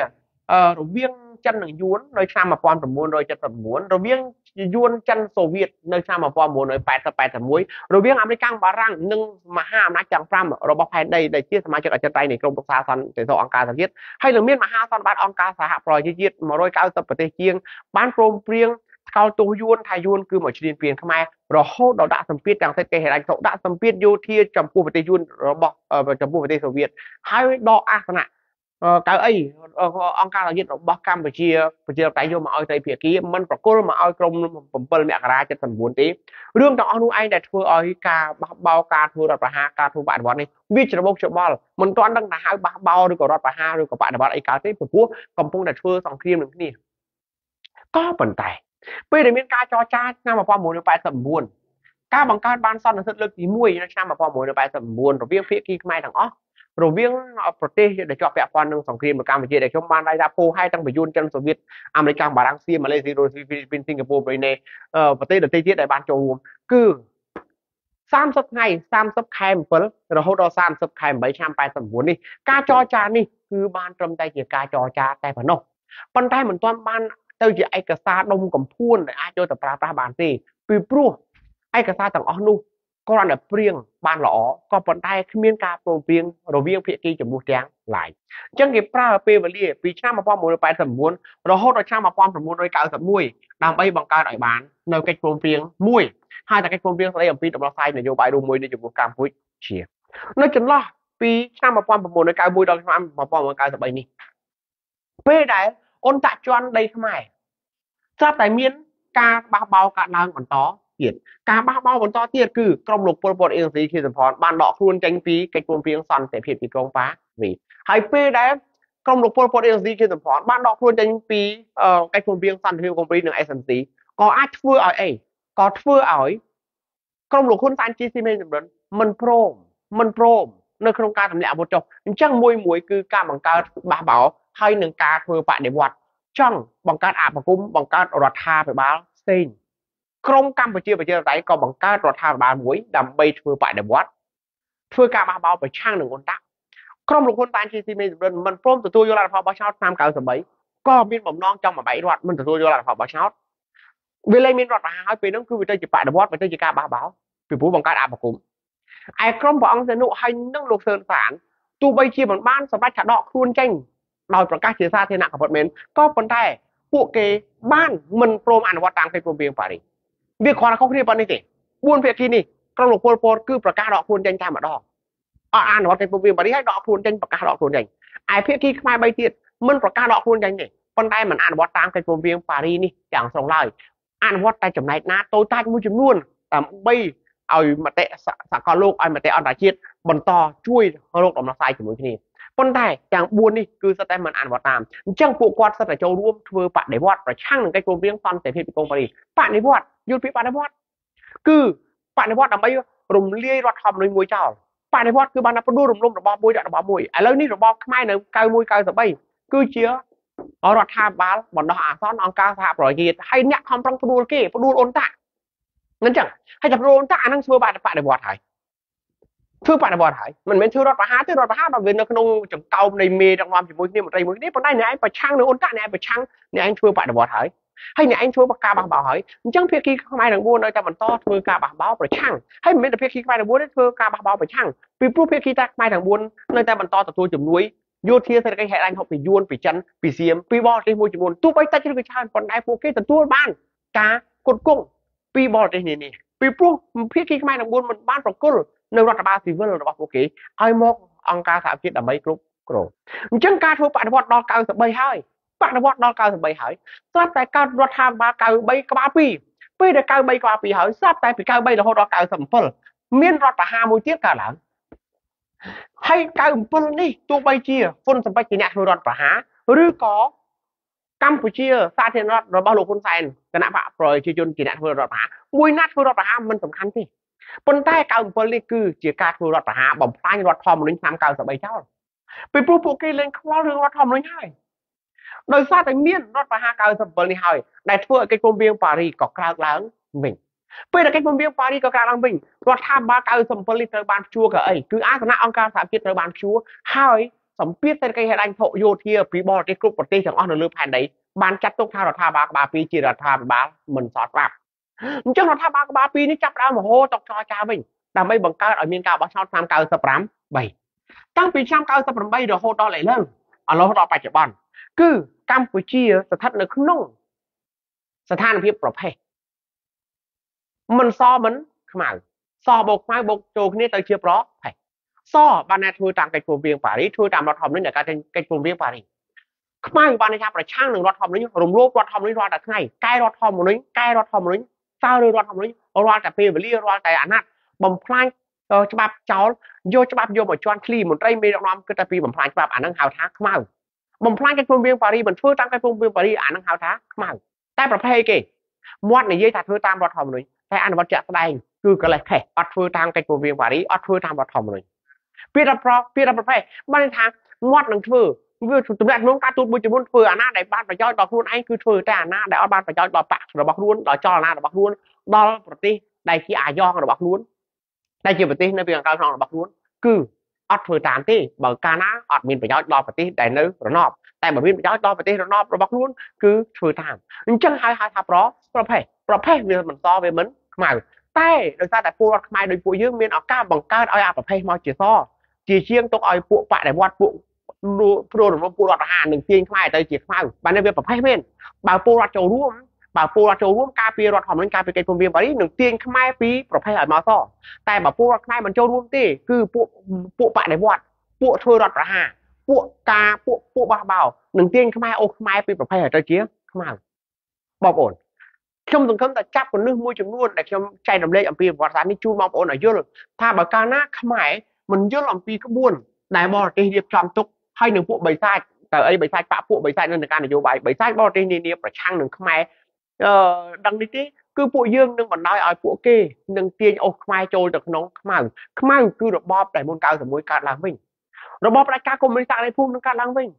រវាងចិននិងយួននៅឆ្នាំ1979រវាងយួនចិនសូវៀតនៅឆ្នាំ1980 81រវាងអាមេរិកបារាំងនិងមហាអំណាចទាំង5របស់ផែនដីដែលជាសមាជិកអចិន្ត្រៃយ៍នៃក្រុមប្រឹក្សាសន្តិសុខអង្គការសហជាតិហើយនឹងមានមហាសន្និបាតអង្គការសហប្រជាជាតិ190ប្រទេសជាងបានព្រមព្រៀងថ្កោលទោសយួនថាយួនគឺមកឈ្លានពានខ្មែររហូតដល់ដាក់សម្ពាធទាំងសេដ្ឋកិច្ចហិរញ្ញវត្ថុដាក់សម្ពាធយោធាចំពោះប្រទេសយួនរបស់ចំពោះប្រទេសសូវៀតហើយដកអាសនៈកៅអីអង្គការជាតិរបស់កម្ពុជាប្រជាធិបតេយ្យយកមកឲ្យត្រីភាគីមិនប្រគល់មកឲ្យក្រុម7មករា79ទេរឿងទាំងអស់នោះឯងដែលធ្វើឲ្យការបះបោរការធ្វើរដ្ឋប្រហារការធ្វើបដិវត្តនេះវាច្របូកច្របល់មិនទាន់ដឹងថាហៅបះបោរឬក៏រដ្ឋប្រហារឬក៏បដិវត្តអីកើតទេព្រោះកំពុងតែធ្វើសង្គ្រាមនឹងគ្នាក៏ប៉ុន្តែពេលដែលមានការចរចាឆ្នាំ1989ការបង្កើតបានសន្និសីទលើកទី1នៅឆ្នាំ1989រវាងភាគីខ្មែរទាំងអស់រវាងប្រទេសដែលជាប់ពាក់ព័ន្ធនឹងសង្គ្រាមនៅកម្ពុជាដែលខ្ញុំបានរាយថាពោហែតាំងពីយួនចិនសូវៀតអាមេរិកបារាំងសៀមម៉ាឡេស៊ីរុស្ស៊ីហ្វីលីពីនសិង្ហបុរីប្រ៊ុយណេប្រទេសដទៃទៀតដែលបានចូលរួមគឺ30ថ្ងៃ30ខែ7រហូតដល់30ខែ8ឆ្នាំ89នេះការចរចានេះគឺបានត្រឹមតែជាការចរចាតែប៉ុណ្ណោះប៉ុន្តែមិនទាន់បានទៅជាឯកសារដុំកំភួនដែលអាចយកទៅប្រើប្រាស់បានទេពីព្រោះឯកសារទាំងអស់នោះគ្រាន់តែព្រៀងបានល្អក៏ប៉ុន្តែគ្មានការព្រមព្រៀងរវាងភាគីចំនួនទាំងឡាយអញ្ចឹងគេប្រើពេលវេលាពីឆ្នាំ1989រហូតដល់ឆ្នាំ1991ដើម្បីបង្កើតឲ្យបាននៅកិច្ចព្រមព្រៀងមួយហើយតែកិច្ចព្រមព្រៀងស្ដីអំពីដំណោះស្រាយនយោបាយរួមមួយនៅចំពោះកម្ពុជានៅចន្លោះពីឆ្នាំ1991ដល់ឆ្នាំ1993នេះពេលដែលអ៊ុនតាក់ជន់ដីខ្មែរស្រាប់តែមានការបះបោរកើតឡើងបន្តទៀតការបះបោរបន្តទៀតគឺក្រុមលោកប៉ុលពតអៀងស៊ីខៀវសំផនបានដកខ្លួនចេញពីកិច្ចព្រមព្រៀងសន្តិភាពទីក្រុងប៉ារីហើយពេលដែលក្រុមលោកប៉ុលពតអៀងស៊ីខៀវសំផនបានដកខ្លួនចេញពីកិច្ចព្រមព្រៀងសន្តិភាពក្រុងប៉ារីនិង SMC ក៏អាចធ្វើឲ្យអីក៏ធ្វើឲ្យក្រុមលោកហ៊ុនសែនជីស៊ីមេសម្រិនមិនព្រមនៅក្នុងការទម្លាក់អាវុធចុះអញ្ចឹងមួយគឺការបង្កើតបះបោរហើយនឹងការធ្វើបដិវត្តចង់បង្កើតអបគមបង្កើតរដ្ឋាភិបាលផ្សេងក្រមកម្ពុជាប្រជាធិបតេយ្យក៏បង្កើតរដ្ឋាភិបាលមួយដើម្បីធ្វើបដិវត្តធ្វើការបះបោរប្រឆាំងនឹងអ៊ុនតាក់ក្រុមលោកហ៊ុនសែនជីស៊ីមេសម្រិនមិនព្រមទទួលយកលទ្ធផលបោះឆ្នោតឆ្នាំ93ក៏មានបំណងចង់បំបែករដ្ឋមិនទទួលយកលទ្ធផលបោះឆ្នោតវាលែងមានរដ្ឋប្រហារហើយពេលហ្នឹងគឺវាទៅជាបដិវត្តវាទៅជាការបះបោរពីព្រោះបង្កើតអបគមឯក្រមព្រះអង្គសីហនុហើយនឹងលោកសឿនសានទោះបីជាមិនបានសម្រេចថាដកខ្លួនចេញដោយប្រកាសជាសាធារណៈក៏ពិតមែនក៏ប៉ុន្តែពួកគេបានមិនព្រមអនុវត្តតាមកិច្ចព្រមព្រៀងប៉ារីសវាគ្រាន់តែខុសគ្នាប៉ុណ្នេះទេ4ភាគីនេះក្រុមលោកប៉ុលពតគឺប្រកាសដកខ្លួនចេញតែម្ដងអត់អនុវត្តកិច្ចព្រមព្រៀងប៉ារីសហើយដកខ្លួនចេញប្រកាសដកខ្លួនចេញឯភាគីខ្មែរ3ទៀតមិនប្រកាសដកខ្លួនចេញទេប៉ុន្តែមិនអនុវត្តតាមកិច្ចព្រមព្រៀងប៉ារីសនេះយ៉ាងស្រុងឡើយអនុវត្តតែចំណែកណាតូចតាចមួយចំនួនដើម្បីឲ្យមតិសកលលោកឲ្យមតិអន្តរជាតិបន្តជួយរកដំណោះស្រាយជាមួយគ្នាប៉ុន្តែទាំង4នេះគឺសុទ្ធតែមិនអនុវត្តតាមអញ្ចឹងពួកគាត់សុទ្ធតែចូលរួមធ្វើបដិវត្តប្រឆាំងនឹងកិច្ចព្រមព្រៀងសន្តិភាពទីក្រុងប៉ារីសបដិវត្តយល់ពីបដិវត្តគឺបដិវត្តដើម្បីរំលាយរដ្ឋធម្មនុញ្ញមួយចោលបដិវត្តគឺបានតែផ្ដួលរំលំរបបមួយដាក់របបមួយឥឡូវនេះរបបខ្មែរនៅ91 93គឺជារដ្ឋាភិបាលបណ្ដោះអាសន្នអង្គការសហប្រជាជាតិហើយអ្នកខំប្រឹងផ្ដួលគេផ្ដួលអ៊ុនតាក់ អញ្ចឹងហើយតែផ្ដួលអ៊ុនតាក់អានឹងធ្វើបដិវត្តហើយ ធ្វើបដិវត្តហើយមិនមែនធ្វើរដ្ឋប្រហារទេរដ្ឋប្រហារដល់វានៅក្នុងចង្កោមនៃមេដឹកនាំជាមួយគ្នាមន្ត្រីមួយគ្នាប៉ុន្តែអ្នកឯងប្រឆាំងនឹងអ៊ុនតាក់អ្នកឯងប្រឆាំងអ្នកឯងធ្វើបដិវត្តហើយហើយអ្នកឯងធ្វើការបះបោរហើយអញ្ចឹងភាគីខ្មែរទាំង4នៅតែបន្តធ្វើការបះបោរប្រឆាំងហើយមិនមែនតែភាគីខ្មែរទាំង4ទេធ្វើការបះបោរប្រឆាំងពីព្រោះភាគីតែខ្មែរទាំង4នៅតែបន្តទទួលជំនួយយោធាសេដ្ឋកិច្ចហេតុអញហុកពីយួនពីចិនពីសៀមពីបរទេសមួយចំនួនទោះបីតិចឬក៏ច្រើនប៉ុន្តែពួកគេទទួលបានការគុតគង់ពីបរទេសនានាពីព្រោះភាគីខ្មែរទាំង4មិនបានប្រគល់នៅរដ្ឋបាលស៊ីវិលរបស់ពួកគេឲ្យមកអង្គការសហជាតិដើម្បីគ្រប់គ្រងអញ្ចឹងការធ្វើបដិវត្តដល់93ហើយបដិវត្តដល់93ហើយស្រាប់តែកើតរដ្ឋាភិបាល93ក្បាល2ពេលដែល93ក្បាល2ហើយស្រាប់តែពី93រហូតដល់97មានរដ្ឋប្រហារមួយទៀតកើតឡើងហើយ97នេះទោះបីជាហ៊ុនសម្បត្តិជាអ្នកធ្វើរដ្ឋប្រហារឬក៏កម្ពុជាសាធារណរដ្ឋរបស់លោកហ៊ុនសែនគណៈបកប្រជាជនជាអ្នកធ្វើរដ្ឋប្រហារមួយណាធ្វើរដ្ឋប្រហារមិនសំខាន់ទេប៉ុន្តែ97នេះគឺជាការធ្វើរដ្ឋប្រហារបំផ្លាញរដ្ឋធម្មនុញ្ញឆ្នាំ93ចោលពីព្រោះពួកគេលែងខ្វល់រឿងរដ្ឋធម្មនុញ្ញហើយដោយសារតែមានរដ្ឋប្រហារ97នេះហើយដែលធ្វើឲ្យកិច្ចព្រមព្រៀងប៉ារីសក៏ក្រើកឡើងវិញពេលដែលកិច្ចព្រមព្រៀងប៉ារីសក៏ក្រើកឡើងវិញរដ្ឋាភិបាល97នេះត្រូវបានព្យួរក៏អីគឺអាសនៈអង្គការសហជាតិត្រូវបានព្យួរហើយសម្ពាធសេដ្ឋកិច្ចហិរញ្ញវត្ថុយោធាពីបរទេសគ្រប់ប្រទេសទាំងអស់នៅលើផែនដីបានចាត់ទុកថារដ្ឋាភិបាលក្បាល2ជារដ្ឋាភិបាលមិនស្របច្បាប់អញ្ចឹងរដ្ឋាភិបាលក្បាល2នេះចាប់ផ្ដើមមហោតកចរចាវិញដើម្បីបង្កើតឲ្យមានការបោះឆ្នោតឆ្នាំ98តាំងពីឆ្នាំ98រហូតដល់ឥឡូវឥឡូវដល់បច្ចុប្បន្នគឺកម្ពុជាស្ថិតនៅក្នុងស្ថានភាពប្រភេទមិនសមិនខ្មៅសបូកខ្មៅបូកចូលគ្នាទៅជាប្រភេទសបានតែធ្វើតាមកិច្ចព្រមព្រៀងប៉ារីសធ្វើតាមរដ្ឋធម្មនុញ្ញនៃការកិច្ចព្រមព្រៀងប៉ារីសខ្មៅបានន័យថាប្រឆាំងនឹងរដ្ឋធម្មនុញ្ញរំលោភរដ្ឋធម្មនុញ្ញរាល់តែថ្ងៃកែរដ្ឋធម្មនុញ្ញកែរដ្ឋធម្មនុញ្ញសើរើរដ្ឋធម្មនុញ្ញរាល់តែពេលវេលារាល់តែអាណត្តិបំផ្លាញច្បាប់ចោលយកច្បាប់យកមកជន់ឈ្លីមន្ត្រីមេដឹកនាំគិតតែពីបំផ្លាញច្បាប់អាហ្នឹងហៅថាខ្មៅបំផ្លាញកិច្ចព្រមព្រៀងប៉ារីសមិនធ្វើតាមកិច្ចព្រមព្រៀងប៉ារីសអាហ្នឹងហៅថាខ្មៅតែប្រភេទគេមាត់និយាយថាធ្វើតាមរដ្ឋធម្មនុញ្ញតែអនុវត្តជាក់ស្ដែងគឺកលេសខេះអត់ធ្វើតាមកិច្ចព្រមព្រៀងប៉ារីសអត់ធ្វើតាមរដ្ឋធម្មនុញ្ញពាក្យថាប្រភេទបានន័យថាមាត់នឹងធ្វើវាទំនាក់ទំនងការទូតមួយចំនួនធ្វើអាណាដែលបានប្រយោជន៍ដល់ខ្លួនឯងគឺធ្វើតែអាណាដែលអត់បានប្រយោជន៍ដល់បក្សរបស់ខ្លួនដល់ចលនារបស់ខ្លួនដល់ប្រទេសដែលជាអាយ៉ងរបស់ខ្លួនដែលជាប្រទេសនៅពីខាងក្រៅខ្នងរបស់ខ្លួនគឺអត់ធ្វើតាមទេបើកាលណាអត់មានប្រយោជន៍ដល់ប្រទេសដែលនៅរណបតែបើមានប្រយោជន៍ដល់ប្រទេសរណបរបស់ខ្លួនគឺធ្វើតាមអញ្ចឹងហើយហៅថាប្រភេទប្រភេទវាមិនសវាមិនខ្មៅតែដោយសារតែពលរដ្ឋខ្មែរដោយពួកយើងមានឱកាសបង្កើតឲ្យអាប្រភេទមកជាសជាជាងទុកឲ្យពួកបដិវត្តពួកព្រោះរំលោភពួករដ្ឋប្រហារនឹងទាញខ្មែរទៅជាខ្មៅបានវាប្រភេទមែនបើពលរដ្ឋចូលរួមបើពលរដ្ឋចូលរួមការពាររដ្ឋធម្មនុញ្ញការពារកិច្ចព្រមព្រៀងប៉ារីសនឹងទាញខ្មែរពីប្រភេទឲ្យមកសតែបើពលរដ្ឋខ្មែរមិនចូលរួមទេគឺពួកបដិវត្តពួកធ្វើរដ្ឋប្រហារពួកការពួកបះបោនឹងទាញខ្មែរអូសខ្មែរពីប្រភេទឲ្យទៅជាខ្មៅបងប្អូនខ្ញុំសង្ឃឹមថាចាប់គន្លឹះមួយចំនួនដែលខ្ញុំចែករំលែកអំពីប្រវត្តិសាស្ត្រនេះជូនបងប្អូនឲ្យយល់ថាបើកាលណាខ្មែរមិនយល់អំពីក្បួនដែលបរទេសរៀបចំទុកហើយនឹងពួកបិសាចតើអីបិសាចបាក់ពួកបិសាចនៅក្នុងការនយោបាយបិសាចបរទេសនានាប្រឆាំងនឹងខ្មែរដឹងនេះទេគឺពួកយើងនឹងបណ្ដោយឲ្យពួកគេនឹងទាញអូសខ្មែរចូលទៅក្នុងខ្មៅខ្មៅគឺរបបដែលមុន91កើតឡើងវិញរបបផ្ដាច់ការកុម្មុយនីសនៃភូមិនឹងកើតឡើងវិ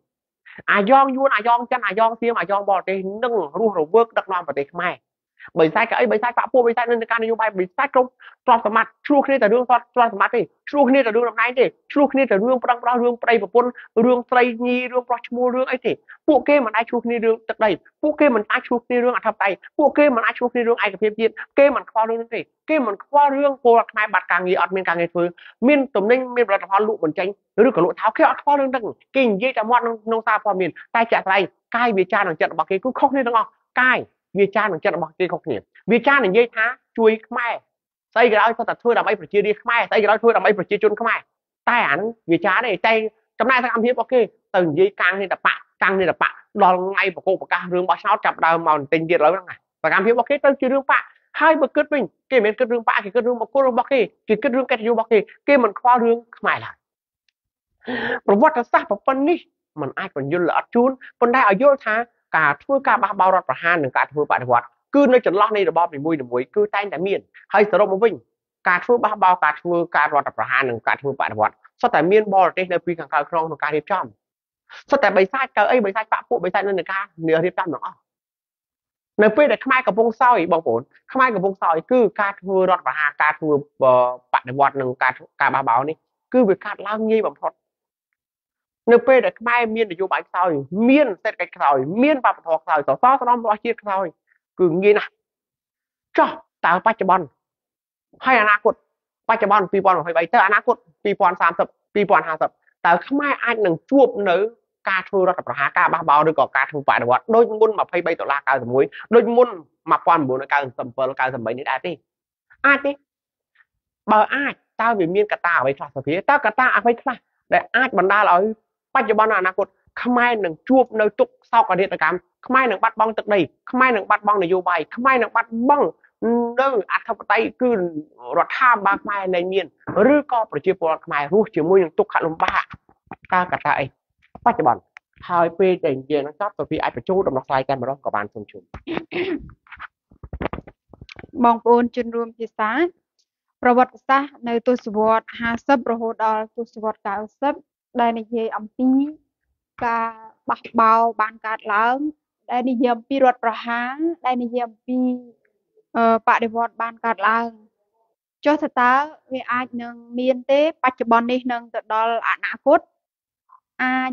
ញអាយ៉ងយួនអាយ៉ងចិនអាយ៉ងសៀមអាយ៉ងបរទេសនឹងរស់រវើកដឹកនាំប្រទេសខ្មែរបិសាចក៏អីបិសាចបាក់ពួកបិសាចនៅការនយោបាយបិសាចគ្រប់ទ្រព្យសម្បត្តិឆ្លោះគ្នាតែរឿងទ្រព្យសម្បត្តិទេឆ្លោះគ្នាតែរឿងតំណែងទេឆ្លោះគ្នាតែរឿងប្តឹងផ្ដោះរឿងប្តីប្រពន្ធរឿងស្រីញីរឿងប្រុសឈ្មោះរឿងអីទេពួកគេមិនអាចឆ្លោះគ្នារឿងទឹកដីពួកគេមិនអាចឆ្លោះគ្នារឿងអធិបតេយ្យពួកគេមិនអាចឆ្លោះគ្នារឿងឯកភាពជាតិគេមិនខ្វល់រឿងនេះទេគេមិនខ្វល់រឿងពលរដ្ឋខ្មែរបាត់ការងារអត់មានការងារធ្វើមានទំនិញមានផលិតផលលក់បញ្ចេញឬក៏លក់ថោកគេអត់ខ្វល់រឿងហ្នឹងគេនិយាយតែមាត់ក្នុងសារព័ត៌មានតែជាក់ស្ដែងកាយវាចានិងចិត្តរបស់គេគឺខុសគ្នាទាំងអស់កាយវាចានិងចិត្តរបស់គេខុសគ្នាវាចានិយាយថាជួយខ្មែរស្អីក៏ដោយគាត់តែធ្វើដើម្បីប្រជារាស្ត្រខ្មែរស្អីក៏ដោយធ្វើដើម្បីប្រជាជនខ្មែរតែអាហ្នឹងវាចាទេតែចំណែកសកម្មភាពរបស់គេទៅនិយាយកាំងនេះតបៈកាំងនេះតបៈដល់ថ្ងៃប្រកោកប្រកាសរឿងបោះឆ្នោតចាប់ដើមមកទិញទៀតឥឡូវហ្នឹងសកម្មភាពរបស់គេទៅជារឿងបាក់ហើយបើគិតវិញគេមិនមែនគិតរឿងបាក់គេគិតរឿងបុគ្គលរបស់គេគេគិតរឿងកិត្តិយសរបស់គេគេមិនខ្វល់រឿងខ្មែរឡើយប្រវត្តិសាស្ត្រប៉ុណ្នេះมันអាចបញ្យល់ល្អិតជូនប៉ុន្តែឲ្យយល់ថាការធ្វើការបះបោររដ្ឋប្រហារនិងការធ្វើបដិវត្តគឺនៅចន្លោះនៃរបបនីមួយៗគឺតែងតែមានហើយសរុបមកវិញការធ្វើបះបោរការធ្វើការរដ្ឋប្រហារនិងការធ្វើបដិវត្តសុទ្ធតែមានបរទេសនៅពីខាងក្រៅខ្នងក្នុងការរៀបចំសុទ្ធតែបិសាចកៅអីបិសាចបាក់ពួកបិសាចនៅក្នុងការរៀបចំទាំងអស់ នៅពេលដែលខ្មែរកំពុងសោយបងប្អូនខ្មែរកំពុងសោយគឺការធ្វើរដ្ឋប្រហារការធ្វើបដិវត្តនិងការបះបោរនេះគឺវាកើតឡើងងាយបំផុតនៅពេលដែលខ្មែរមាននយោបាយខ្សោយមានសេដ្ឋកិច្ចខ្សោយមានវប្បធម៌ខ្សោយសសរស្តម្ភរបស់ជាតិខ្សោយគឺងាយណាស់ចោះតើបច្ចុប្បន្នហើយអនាគតបច្ចុប្បន្ន2023ទៅអនាគត2030 2050តើខ្មែរអាចនឹងជួបនៅការធ្វើរដ្ឋប្រហារការបះបោរឬក៏ការធ្វើបដិវត្តដូចមុន23ដុល្លារ91ដូចមុន1997 98នេះដែរទេអាចទេបើអាចតើវាមានកត្តាអ្វីខ្លះសភាតើកត្តាអ្វីខ្លះដែលអាចបណ្ដាលឲ្យបច្ចុប្បន្នអនាគតខ្មែរនឹងជួបនៅទុក្ខសោកនាដកម្មខ្មែរនឹងបាត់បង់ទឹកដីខ្មែរនឹងបាត់បង់នយោបាយខ្មែរនឹងបាត់បង់នៅអធិបតេយ្យគឺរដ្ឋាភិបាលខ្មែរលែងមានឬក៏ប្រជាពលរដ្ឋខ្មែររស់ជាមួយនឹងទុក្ខលំបាកតើកត្តាអីបច្ចុប្បន្នហើយពេលដែលនិយាយនឹងចប់ទៅវាអាចបញ្ចូលដំណោះស្រាយតែម្ដងក៏បានសូមជូនបងប្អូនជនរួមភាសាប្រវត្តិសាស្ត្រនៅទសវត្ស50រហូតដល់ទសវត្ស90ដែលនិយាយអំពីការបះបោរបានកើតឡើងដែលនិយាយអំពីរដ្ឋប្រហារដែលនិយាយអំពីបដិវត្តបានកើតឡើងចុះថាតើវាអាចនឹងមានទេបច្ចុប្បន្ននេះនឹងទៅដល់អនាគតអាច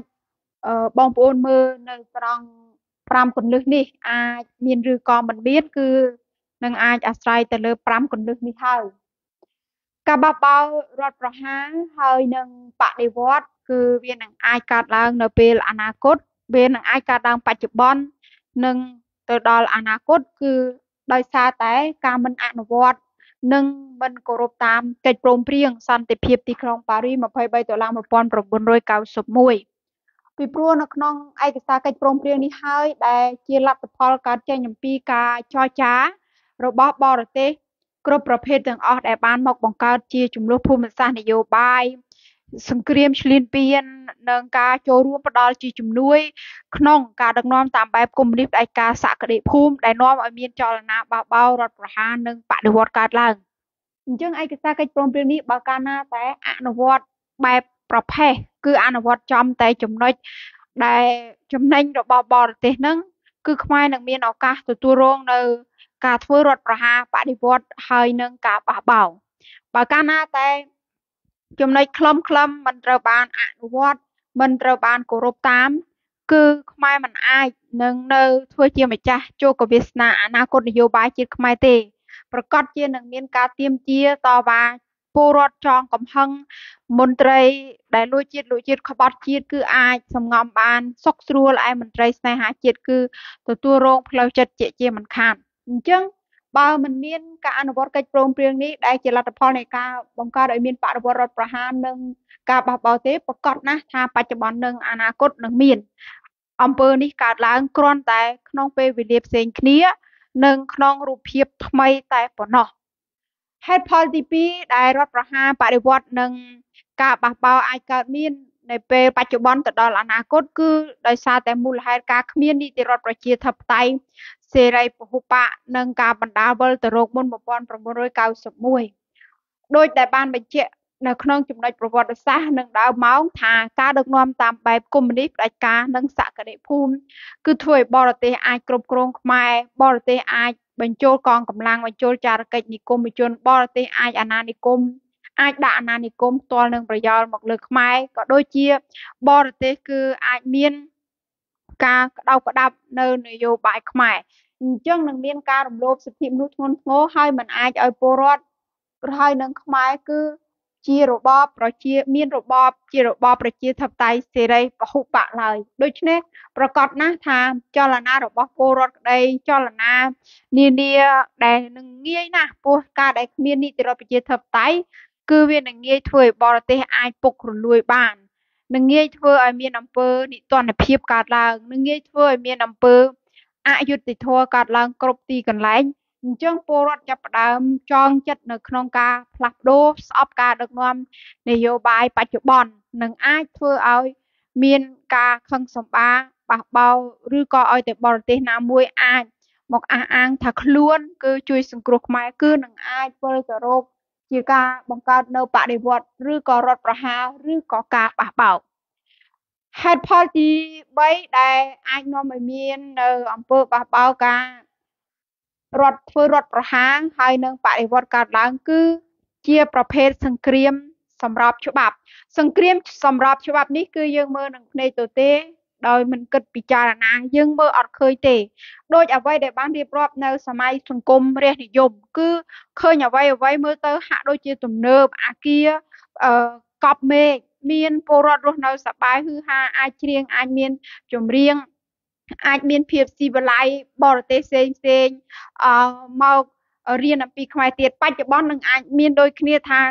បងប្អូនមើលនៅត្រង់5គន្លឹះនេះអាចមានឬក៏មិនមានគឺនឹងអាចអាស្រ័យទៅលើ5គន្លឹះនេះហើយការបះបោររដ្ឋប្រហារហើយនឹងបដិវត្តគឺវានឹងអាចកើតឡើងនៅពេលអនាគតវានឹងអាចកើតឡើងបច្ចុប្បន្ននិងទៅដល់អនាគតគឺដោយសារតែការមិនអនុវត្តនិងមិនគោរពតាមកិច្ចព្រមព្រៀងសន្តិភាពទីក្រុងប៉ារីស23ដុល្លារ1991ពីព្រោះនៅក្នុងឯកសារកិច្ចព្រមព្រៀងនេះហើយដែលជាលទ្ធផលកើតចេញអំពីការចរចារបស់បរទេសគ្រប់ប្រភេទទាំងអស់ដែលបានមកបង្កើតជាចំនួនភូមិសាស្ត្រនយោបាយសង្គ្រាមឈ្លានពាននិងការចូលរួមផ្ដល់ជាជំនួយក្នុងការដឹកនាំតាមបែបកុម្មុយនីសផ្ដាច់ការសក្តិភូមិដែលនាំឲ្យមានចលនាបះបោររដ្ឋប្រហារនិងបដិវត្តកើតឡើងអញ្ចឹងឯកសារកិច្ចព្រមព្រៀងនេះបើកាលណាតែអនុវត្តបែបប្រភេទគឺអនុវត្តចំតែចំណុចដែលចំណេញរបស់បរទេសហ្នឹងគឺខ្មែរនឹងមានឱកាសទទួលរងនៅការធ្វើរដ្ឋប្រហារបដិវត្តហើយនឹងការបះបោរបើកាលណាតែចំណុចខ្លឹមមិនត្រូវបានអនុវត្តមិនត្រូវបានគោរពតាមគឺខ្មែរមិនអាចនឹងនៅធ្វើជាម្ចាស់ជោគវាសនាអនាគតនយោបាយជាតិខ្មែរទេប្រកាសជានឹងមានការទាមទារតវ៉ាពលរដ្ឋចងកំហឹងមន្ត្រីដែលលួចជាតិក្បត់ជាតិគឺអាចសំងំបានសុខស្រួលឯមន្ត្រីស្នេហាជាតិគឺទទួលរងផ្លូវចិត្តជាមិនខានអញ្ចឹងបើមិនមានការអនុវត្តកិច្ចព្រមព្រៀងនេះដែលជាលទ្ធផលនៃការបង្កើតឲ្យមានបដិវត្តរដ្ឋប្រហារនិងការបះបោរទេប្រកាសណាស់ថាបច្ចុប្បន្ននិងអនាគតនឹងមានអំពើនេះកើតឡើងគ្រាន់តែក្នុងពេលវេលាផ្សេងគ្នានិងក្នុងរូបភាពថ្មីតែប៉ុណ្ណោះហេតុផលទី2ដែលរដ្ឋប្រហារបដិវត្តនិងការបះបោរអាចកើតមាននៅពេលបច្ចុប្បន្នទៅដល់អនាគតគឺដោយសារតែមូលហេតុការគ្មាននីតិរដ្ឋប្រជាធិបតេយ្យសេរីពហុបកនិងការបណ្ដាលវិលទៅរកមុន1991ដោយដែលបានបញ្ជាក់នៅក្នុងចំណុចប្រវត្តិសាស្ត្រនិងដើមម៉ោងថាការដឹកនាំតាមបែបកុម្មុយនីសផ្ដាច់ការនិងសក្តិភូមិគឺធ្វើឲ្យបរទេសអាចគ្រប់គ្រងខ្មែរបរទេសអាចបញ្ចូលកងកម្លាំងបញ្ចូលចារកិច្ចនិគមជនបរទេសអាចអាណានិគមអាចដាក់អាណានិគមផ្ទាល់នឹងប្រយោលមកលើខ្មែរក៏ដូចជាបរទេសគឺអាចមានការក្តោបក្តាប់នៅនយោបាយខ្មែរអញ្ចឹងនឹងមានការរំលោភសិទ្ធិមនុស្សធ្ងន់ធ្ងរហើយមិនអាចឲ្យពលរដ្ឋហើយនឹងខ្មែរគឺជារបបប្រជាមានរបបជារបបប្រជាធិបតេយ្យសេរីពហុបកឡើយដូច្នេះប្រកាសណាស់ថាចលនារបស់ពលរដ្ឋក្តីចលនានានាដែលនឹងងាយណាស់ព្រោះការដែលគ្មាននីតិរដ្ឋប្រជាធិបតេយ្យគឺវានឹងងាយធ្វើឲ្យបរទេសអាចពុករលួយបាននឹងងាយធ្វើឲ្យមានអំពើនិទ្ទណ្ឌភាពកើតឡើងនឹងងាយធ្វើឲ្យមានអំពើអយុត្តិធម៌កើតឡើងគ្រប់ទីកន្លែងអញ្ចឹងពលរដ្ឋចាប់ផ្ដើមចងចិត្តនៅក្នុងការផ្លាស់ប្ដូរស្អប់ការដឹកនាំនយោបាយបច្ចុប្បន្ននឹងអាចធ្វើឲ្យមានការខឹងសម្បារបះបោរឬក៏ឲ្យតែបរទេសណាមួយអាចមកអះអាងថាខ្លួនគឺជួយសង្គ្រោះខ្មែរគឺនឹងអាចវិលទៅរកជាការបង្កើតនៅបដិវត្តឬក៏រដ្ឋប្រហារឬក៏ការបះបោរហេតុផលទី3ដែលអាចនាំឲ្យមាននៅអំពើបះបោរការ រដ្ឋធ្វើរដ្ឋប្រហារហើយនឹងបដិវត្តកើតឡើង គឺជាប្រភេទសង្គ្រាមសម្របច្បាប់។ សង្គ្រាមសម្របច្បាប់នេះ គឺយើងមើលនឹងភ្នែកទទេ ដោយមិនគិតពិចារណា យើងមើលអត់ឃើញទេ ដោយអ្វីដែលបានរៀបរាប់នៅសម័យសង្គមរាស្ត្រនិយម គឺឃើញអ្វីអ្វីមើលទៅហាក់ដូចជាទំនើប អាគារអឺកប់មេឃ មានពលរដ្ឋរស់នៅសប្បាយហ៊ឺហា អាចច្រៀង អាចមានចម្រៀង អាចមានភាពស៊ីវិល័យ បរទេសផ្សេងផ្សេងអឺមករៀនអំពីខ្មែរទៀត។ បច្ចុប្បន្ននឹងអាចមានដូចគ្នាថា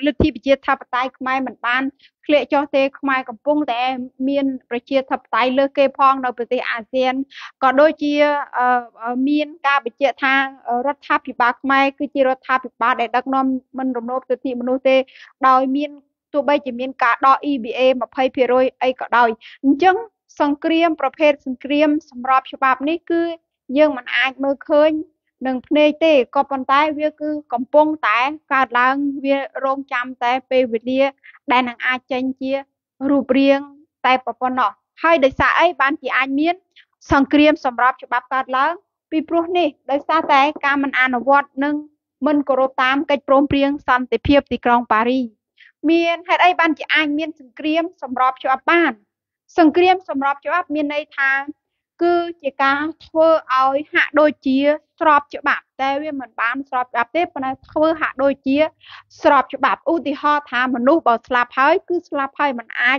លទ្ធិប្រជាធិបតេយ្យខ្មែរមិនបានធ្លាក់ចុះទេ ខ្មែរកំពុងតែមានប្រជាធិបតេយ្យលើសគេផងនៅប្រទេសអាស៊ាន ក៏ដូចជាមានការបញ្ជាក់ថា រដ្ឋាភិបាលខ្មែរគឺជារដ្ឋាភិបាលដែលដឹកនាំមិនរំលោភសិទ្ធិមនុស្សទេ ដោយមានទោះបីជាមានការដក EBA 20% អីក៏ដោយ។ អញ្ចឹងសង្គ្រាមប្រភេទសង្គ្រាមសម្របច្បាប់នេះ គឺយើងមិនអាចមើលឃើញនឹងភ្នែកទេ ក៏ប៉ុន្តែវាគឺកំពុងតែកើតឡើង វារងចាំតែពេលវេលាដែលនឹងអាចចេញជារូបរាងតែប៉ុណ្ណោះ។ ហើយដោយសារអីបានជាអាចមានសង្គ្រាមសម្របច្បាប់កើតឡើង? ពីព្រោះនេះដោយសារតែការមិនអនុវត្តនិងមិនគោរពតាមកិច្ចព្រមព្រៀងសន្តិភាពទីក្រុងប៉ារី។ មានហេតុអីបានជាអាចមានសង្គ្រាមសម្របច្បាប់បាន? សង្គ្រាមសម្របច្បាប់មានន័យថា គឺជាការធ្វើឲ្យហាក់ដូចជាស្របច្បាប់ តែវាមិនបានស្របច្បាប់ទេ ប៉ុន្តែធ្វើហាក់ដូចជាស្របច្បាប់។ ឧទាហរណ៍ថា មនុស្សបើស្លាប់ហើយ គឺស្លាប់ហើយ មិនអាច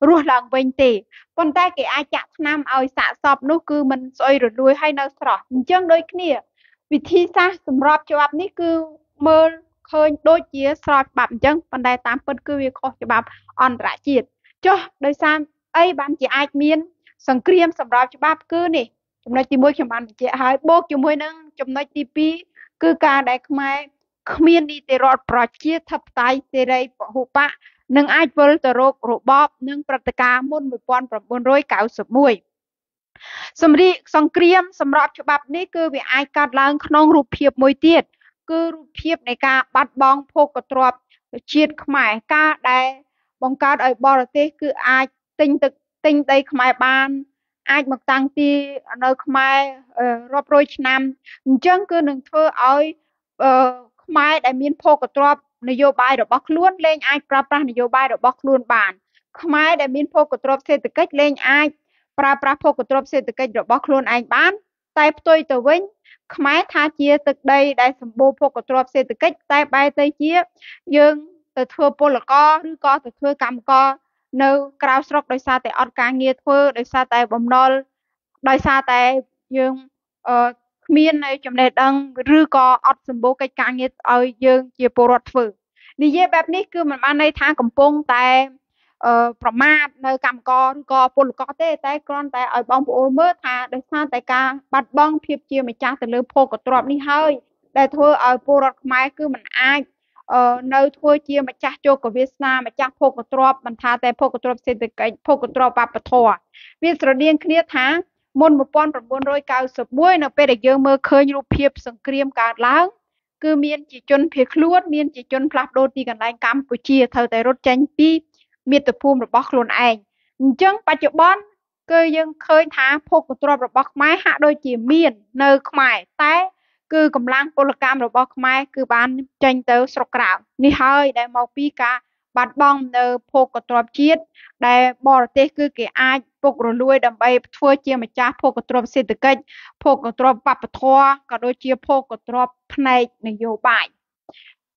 រស់ឡើងវិញទេ ប៉ុន្តែគេអាចចាក់ថ្នាំឲ្យសាកសពនោះគឺមិនស្អុយរលួយ ហើយនៅស្រស់។ អញ្ចឹងដូចគ្នា វិធីសាស្ត្រសម្របច្បាប់នេះ គឺមើលឃើញដូចជាស្របច្បាប់អញ្ចឹង ប៉ុន្តែតាមពិតគឺវាខុសច្បាប់អន្តរជាតិ។ ចុះដោយសារអីបានជាអាចមានសង្គ្រាមសម្របច្បាប់? គឺនេះចំណុចទី1ខ្ញុំបានបញ្ជាក់ហើយ បូកជាមួយនឹងចំណុចទី2 គឺការដែលខ្មែរគ្មាននីតិរដ្ឋប្រជាធិបតេយ្យសេរីពហុបក នឹងអាចវិលទៅរករបបនិងព្រឹត្តិការណ៍មុន1991។ សម្រីសង្គ្រាមសម្របច្បាប់នេះ គឺវាអាចកើតឡើងក្នុងរូបភាពមួយទៀត គឺរូបភាពនៃការបាត់បង់ភោគទ្រព្យជាតិខ្មែរ ការដែលបង្កើតឲ្យបរទេសគឺអាចទិញទឹកទិញដីខ្មែរបាន អាចមកតាំងទីនៅខ្មែររាប់រយឆ្នាំ អញ្ចឹងគឺនឹងធ្វើឲ្យខ្មែរដែលមានភោគទ្រព្យនយោបាយរបស់ខ្លួនលែងអាចប្រើប្រាស់នយោបាយរបស់ខ្លួនបាន ខ្មែរដែលមានភោគទ្រព្យសេដ្ឋកិច្ចលែងអាចប្រើប្រាស់ភោគទ្រព្យសេដ្ឋកិច្ចរបស់ខ្លួនឯងបាន តែផ្ទុយទៅវិញ ខ្មែរថាជាទឹកដីដែលសម្បូរភោគទ្រព្យសេដ្ឋកិច្ច តែបែរទៅជាយើងទៅធ្វើពលករ ឬក៏ទៅធ្វើកម្មករនៅក្រៅស្រុក ដោយសារតែអត់ការងារធ្វើ ដោយសារតែបំណុល ដោយសារតែយើងអឺគ្មាននៅចំណេះដឹង ឬក៏អត់សម្បូរកិច្ចការងារឲ្យយើងជាពលរដ្ឋធ្វើ។ និយាយបែបនេះ គឺមិនបានន័យថាកំពុងតែប្រមាថនៅកម្មករឬក៏ពលករទេ តែគ្រាន់តែឲ្យបងប្អូនមើលថា ដោយសារតែការបាត់បង់ភាពជាម្ចាស់ទៅលើភោគទ្រព្យនេះហើយ ដែលធ្វើឲ្យពលរដ្ឋខ្មែរគឺមិនអាចនៅធ្វើជាម្ចាស់ជោគវាសនា ម្ចាស់ភោគទ្រព្យ មិនថាតែភោគទ្រព្យសេដ្ឋកិច្ច ភោគទ្រព្យវប្បធម៌។ វាស្រដៀងគ្នាថា មុន1991 នៅពេលដែលយើងមើលឃើញរូបភាពសង្គ្រាមកើតឡើង គឺមានជាជនភៀសខ្លួន មានជាជនផ្លាស់ប្ដូរទីកន្លែង កម្ពុជាត្រូវតែរត់ចេញពីមាតុភូមិរបស់ខ្លួនឯង។ អញ្ចឹងបច្ចុប្បន្នគឺយើងឃើញថា ភោគទ្រព្យរបស់ខ្មែរហាក់ដូចជាមាននៅខ្មែរ តែគឺកម្លាំងពលកម្មរបស់ខ្មែរគឺបានចេញទៅស្រុកក្រៅ នេះហើយដែលមកពីការបាត់បង់នៅភោគទ្រព្យជាតិ ដែលបរទេសគឺគេអាចពុករលួយដើម្បីធ្វើជាម្ចាស់ភោគទ្រព្យសេដ្ឋកិច្ច ភោគទ្រព្យវប្បធម៌ ក៏ដូចជាភោគទ្រព្យផ្នែកនយោបាយ។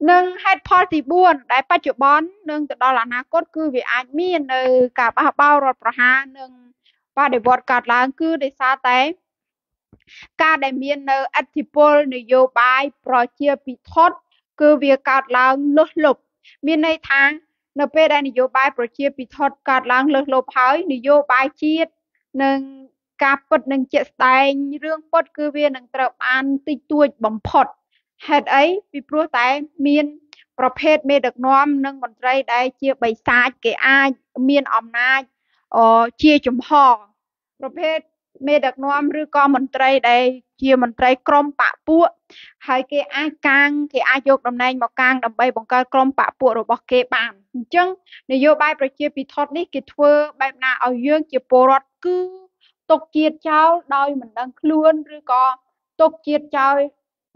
និងហេតុផលទី4 ដែលបច្ចុប្បន្ននិងទៅដល់អនាគត គឺវាអាចមាននៅការបះបោររដ្ឋប្រហារនិងបដិវត្តកើតឡើង គឺដោយសារតែការដែលមាននៅអធិពលនយោបាយប្រជាពិធ គឺវាកើតឡើងលើសលប់។ មានន័យថា នៅពេលដែលនយោបាយប្រជាពិធកើតឡើងលើសលប់ហើយ នយោបាយជាតិនិងការពិតនិងជាក់ស្ដែងរឿងពិត គឺវានឹងត្រូវបានតិចតួចបំផុត។ ហេតុអី? ពីព្រោះតែមានប្រភេទមេដឹកនាំនិងមន្ត្រីដែលជាបិសាច គេអាចមានអំណាចជាចំហ ប្រភេទមេដឹកនាំឬក៏មន្ត្រីដែលជាមន្ត្រីក្រមបពពួក ហើយគេអាចកាង គេអាចយកតំណែងមកកាងដើម្បីបង្កើតក្រុមបពពួករបស់គេបាន។ អញ្ចឹងនយោបាយប្រជាពិធនេះ គេធ្វើបែបណាឲ្យយើងជាពលរដ្ឋគឺទុកជាតិចោលដោយមិនដឹងខ្លួន ឬក៏ ទុកជាតិចោល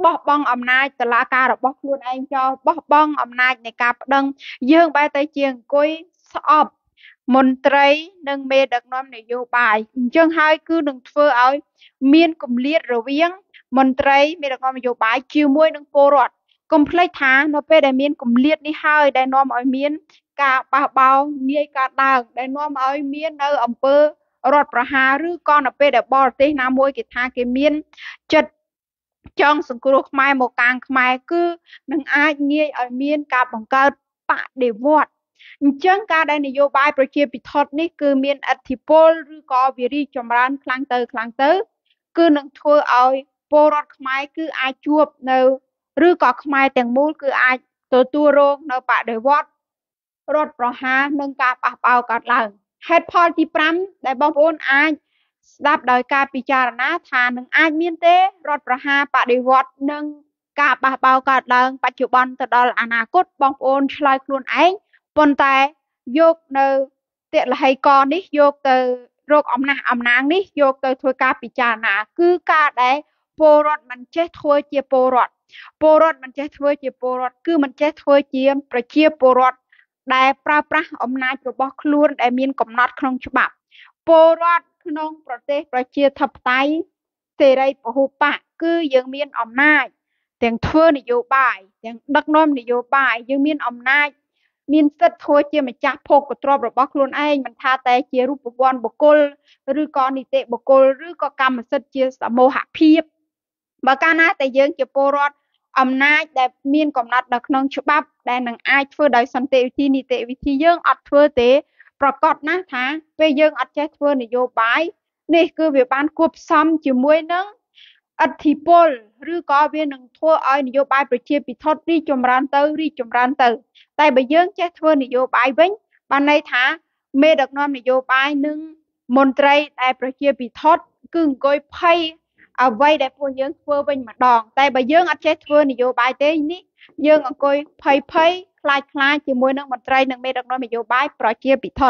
បោះបង់អំណាចតុលាការរបស់ខ្លួនឯងចោលបោះបង់អំណាចនៃការប្តឹងយើងបែរទៅជាអង្គុយស្អប់មន្ត្រីនិងមេដឹកនាំនយោបាយអញ្ចឹងហើយគឺនឹងធ្វើឲ្យមានគម្លាតរវាងមន្ត្រីមេដឹកនាំនយោបាយជាមួយនឹងពលរដ្ឋកុំភ្លេចថានៅពេលដែលមានគម្លាតនេះហើយដែលនាំឲ្យមានការបះបោរងាយកើតឡើងដែលនាំឲ្យមាននៅអំពើរដ្ឋប្រហារឬក៏នៅពេលដែលបរទេសណាមួយគេថាគេមានចិត្តចង់សង្គ្រោះខ្មែរមកកាងខ្មែរគឺនឹងអាចងាយឲ្យមានការបង្កើតបដិវត្តអញ្ចឹងការដែលនយោបាយប្រជាពិធនេះគឺមានឥទ្ធិពលឬក៏វារីកចម្រើនខ្លាំងទៅខ្លាំងទៅគឺនឹងធ្វើឲ្យពលរដ្ឋខ្មែរគឺអាចជួបនៅឬក៏ខ្មែរទាំងមូលគឺអាចទទួលរងនៅបដិវត្តរដ្ឋប្រហារនិងការបះបោរកើតឡើងហេតុផលទី5ដែលបងប្អូនអាចស្ដាប់ដោយការពិចារណាថានឹងអាចមានទេរដ្ឋប្រហារបដិវត្តនិងការបះបោរកើតឡើងបច្ចុប្បន្នទៅដល់អនាគតបងប្អូនឆ្លើយខ្លួនឯងប៉ុន្តែយកនៅទលហីកនេះយកទៅរកអំណះអំណាងនេះយកទៅធ្វើការពិចារណាគឺការដែលពលរដ្ឋមិនចេះធ្វើជាពលរដ្ឋពលរដ្ឋមិនចេះធ្វើជាពលរដ្ឋគឺមិនចេះធ្វើជាប្រជាពលរដ្ឋដែលប្រើប្រាស់អំណាចរបស់ខ្លួនដែលមានកំណត់ក្នុងច្បាប់ពលរដ្ឋក្នុងប្រទេសប្រជាធិបតេយ្យសេរីពហុបក្សគឺយើងមានអំណាចទាំងធ្វើនយោបាយទាំងដឹកនាំនយោបាយយើងមានអំណាចមានសិទ្ធិធ្វើជាម្ចាស់ភោគទ្រព្យរបស់ខ្លួនឯងមិនថាតែជារូបវន្តបុគ្គលឬក៏នីតិបុគ្គលឬក៏កម្មសិទ្ធិជាសមូហភាពបើកាលណាតែយើងជាពលរដ្ឋអំណាចដែលមានកំណត់នៅក្នុងច្បាប់ដែលនឹងអាចធ្វើដោយសន្តិវិធីនីតិវិធីយើងអត់ធ្វើទេប្រកាសណាស់ថាពេលយើងអត់ចេះធ្វើនយោបាយនេះគឺវាបានគួបផ្សំជាមួយនឹងឥទ្ធិពលឬក៏វានឹងធ្វើឲ្យនយោបាយប្រជាពិធរីកចម្រើនទៅរីកចម្រើនទៅតែបើយើងចេះធ្វើនយោបាយវិញបានន័យថាមេដឹកនាំនយោបាយនិងមន្ត្រីដែលប្រជាពិធគឺអង្គុយភ័យអ្វីដែលពួកយើងធ្វើវិញម្ដងតែបើយើងអត់ចេះធ្វើនយោបាយទេនេះយើងអង្គុយភ័យភ័យខ្លាចខ្លាចជាមួយនឹងមន្ត្រីនិងមេដឹកនាំនយោបាយប្រជាពិធ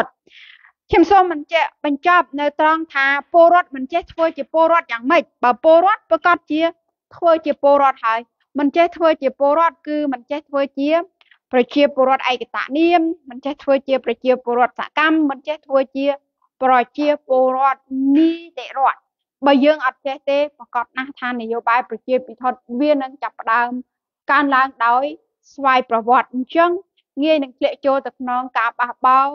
ខ្ញុំសូមបញ្ជាក់បញ្ចប់នៅត្រង់ថាពលរដ្ឋមិនចេះធ្វើជាពលរដ្ឋយ៉ាងម៉េចបើពលរដ្ឋប្រកាសជាធ្វើជាពលរដ្ឋហើយមិនចេះធ្វើជាពលរដ្ឋគឺមិនចេះធ្វើជាប្រជាពលរដ្ឋឯកតនាមមិនចេះធ្វើជាប្រជាពលរដ្ឋសកម្មមិនចេះធ្វើជាប្រជាពលរដ្ឋនីតិរដ្ឋបើយើងអត់ចេះទេប្រកាសណាស់ថានយោបាយប្រជាពិធវានឹងចាប់ផ្ដើមកើនឡើងដោយស្វ័យប្រវត្តិអញ្ចឹងងាយនឹងធ្លាក់ចូលទៅក្នុងការបះបោរ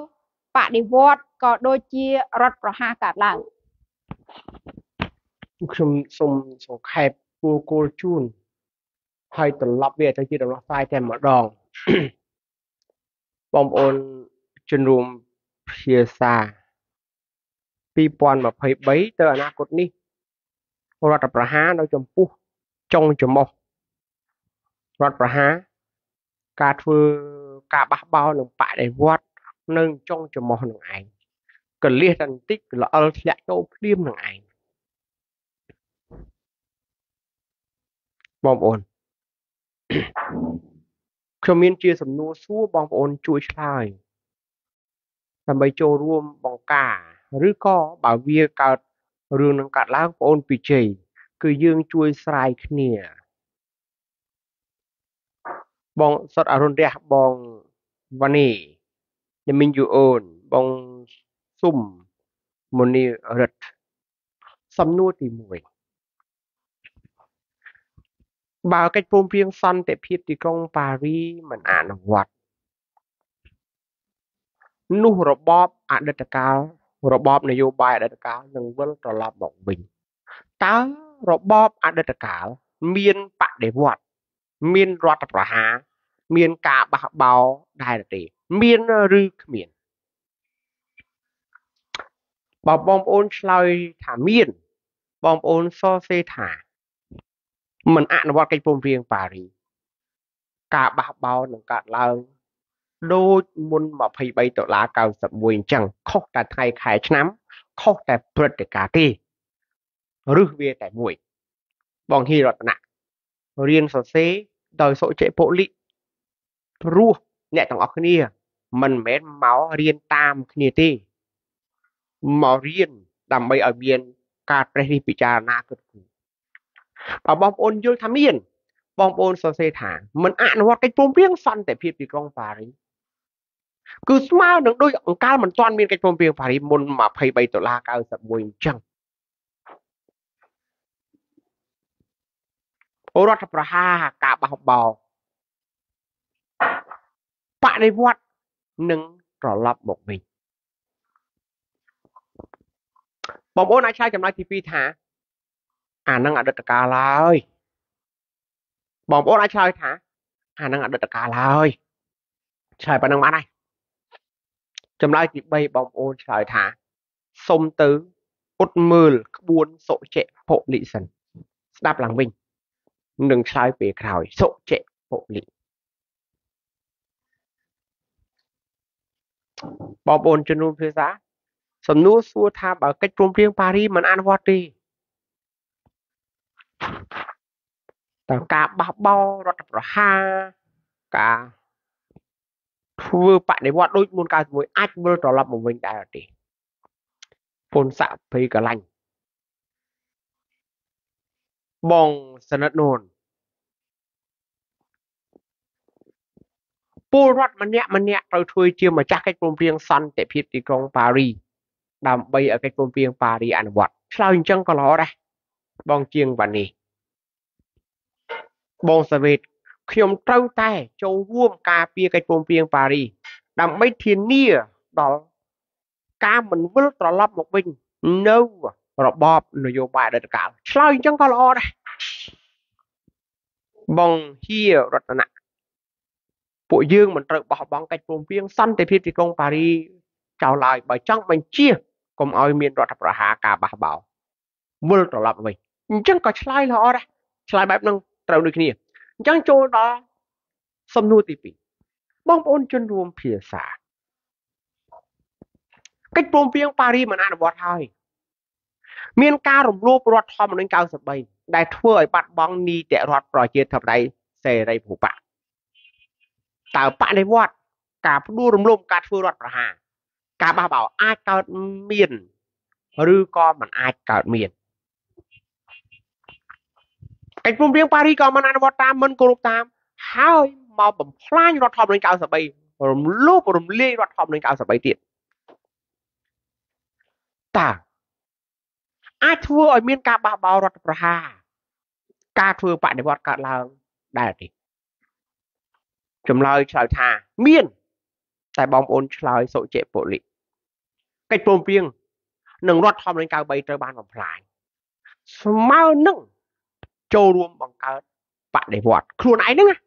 បដិវត្តក៏ដូចជារដ្ឋប្រហារកើតឡើងខ្ញុំសូមសង្ខេបគោលគោលជូនហើយត្រឡប់វាទៅជាដំណោះស្រាយតែម្ដងបងប្អូនជនរួមភាសា2023ទៅអនាគតនេះរដ្ឋប្រហារនៅចំពោះចុងច្រមុះរដ្ឋប្រហារការធ្វើការបះបោរនិងបដិវត្តនៅចុងច្រមុះនឹងឯងកលៀសតែបន្តិចល្អិលធ្លាក់ចូលភ្លាមនឹងឯងបងប្អូនខ្ញុំមានជាសំណួរសួរបងប្អូនជួយឆ្លើយដើម្បីចូលរួមបង្ការឬក៏បើវាកើតរឿងនឹងកើតឡើងបងប្អូនពិជ័យគឺយើងជួយស្រាយគ្នាបងសុតអរុណរះបងវ៉ានីនិមីនយូអូនបងសុំមនីរិទ្ធសំណួរទី1បើកិច្ចព្រមព្រៀងសន្តិភាពទីក្រុងប៉ារីមិនអនុវត្តនោះរបបអតីតកាលរបបនយោបាយអតីតកាលនឹងវិលត្រឡប់មកវិញតើរបបអតីតកាលមានបដិវត្តមានរដ្ឋប្រហារមានការបះបោរដែរទេមានឬគ្មានបើបងប្អូនឆ្លើយថាមានបងប្អូនសរសេរថាមិនអនុវត្តកិច្ចព្រមព្រៀងប៉ារីការបះបោរនឹងកើតឡើងដូចមុន23តុលា91អញ្ចឹងខុសតែថ្ងៃខែឆ្នាំខុសតែព្រឹត្តិការណ៍ទេឬវាតែមួយបងហ៊ីរតនៈរៀនសរសេរដោយសុចេពលិព្រោះអ្នកទាំងអស់គ្នាមិនមែនមករៀនតាមគ្នាទេមករៀនដើម្បីឲ្យមានការត្រេះរិះពិចារណាគិតគូរ បើបងប្អូនយល់ថាមានបងប្អូនសរសេរថាមិនអនុវត្តកិច្ចព្រមព្រៀងសន្តិភាពទីក្រុងប៉ារីគឺស្មើនឹងដូចអង្កាលមិនទាន់មានកិច្ចព្រមព្រៀងប៉ារីមុន23ដុល្លារ91អញ្ចឹងរដ្ឋប្រហារការបះបោរបដិវត្តនឹងត្រឡប់មកវិញបងប្អូនអាចឆ្លើយចម្លើយទី2ថាអានឹងអតីតកាលហើយបងប្អូនអាចឆ្លើយថាអានឹងអតីតកាលហើយឆ្លើយប៉ុណ្្នឹងបានហើយចម្លើយទី3បងប្អូនឆ្លើយថាសុំទៅអ៊ុតមើលក្បួនសុជិពលិសិនស្ដាប់ឡើងវិញនឹងឆ្លើយពេលក្រោយសុជិពលិបងប្អូនជំនួសភាសាសំណួរសួរថាបើកិច្ចព្រមព្រៀងប៉ារីមិនអនុវត្តទេតើការបះបោររដ្ឋប្រហារការធ្វើបដិវត្តដូចមុន91អាចវិលត្រឡប់មកវិញដែរទេពនស័កភ័យកលាញ់បងសនិតនួនពលរដ្ឋម្នាក់ម្នាក់ត្រូវធ្វើជាម្ចាស់កិច្ចព្រមព្រៀងសន្តិភាពទីក្រុងប៉ារីដើម្បីឲ្យកិច្ចព្រមព្រៀងប៉ារីអនុវត្តឆ្លើយអញ្ចឹងក៏ល្អដែរបងជាងវ៉ានេះបងសាវេតខ្ញុំត្រូវតែចូលរួមការពារកិច្ចព្រមព្រៀងប៉ារីដើម្បីធានាដល់ការមិនវិលត្រឡប់មកវិញនៅរបបនយោបាយអតីតកាលឆ្លើយអញ្ចឹងក៏ល្អដែរបងហៀរតនៈពួកយើងមិនត្រូវបោះបង់កិច្ចព្រមព្រៀងសន្តិភាពទីក្រុងប៉ារីចោលឡើយបើចង់បញ្ជាកុំឲ្យមានរដ្ឋប្រហារការបះបោរវិលត្រឡប់វិញអញ្ចឹងក៏ឆ្លើយល្អដែរឆ្លើយបែបហ្នឹងត្រូវដូចគ្នាអញ្ចឹងចូលដល់សំណួរទី2បងប្អូនជនរួមភាសាកិច្ចព្រមព្រៀងប៉ារីមិនអនុវត្តហើយមានការរំលោភរដ្ឋធម្មនុញ្ញ93ដែលធ្វើឲ្យបាត់បង់នីតិរដ្ឋប្រជាធិបតេយ្យសេរីភូប៉ាតើបដិវត្តការផ្ដួលរំលំការធ្វើរដ្ឋប្រហារការបះបោរអាចកើតមានឬក៏មិនអាចកើតមានកិច្ចព្រមព្រៀងប៉ារីក៏មិនអនុវត្តតាមមិនគោរពតាមហើយមកបំផ្លាញរដ្ឋធម្មនុញ្ញ93រំលោភរំលាយរដ្ឋធម្មនុញ្ញ93ទៀតតើអាចធ្វើឲ្យមានការបះបោររដ្ឋប្រហារការធ្វើបដិវត្តកើតឡើងដែរទេចម្លើយឆ្លើយថាមានតែបងប្អូនឆ្លើយសុជិពលិកិច្ចព្រមព្រៀងនិងរដ្ឋធម្មនុញ្ញ93ត្រូវបានបំផ្លាញស្មើនឹងចូលរួមបង្កើតបដិវត្តខ្លួនឯងហ្នឹងណា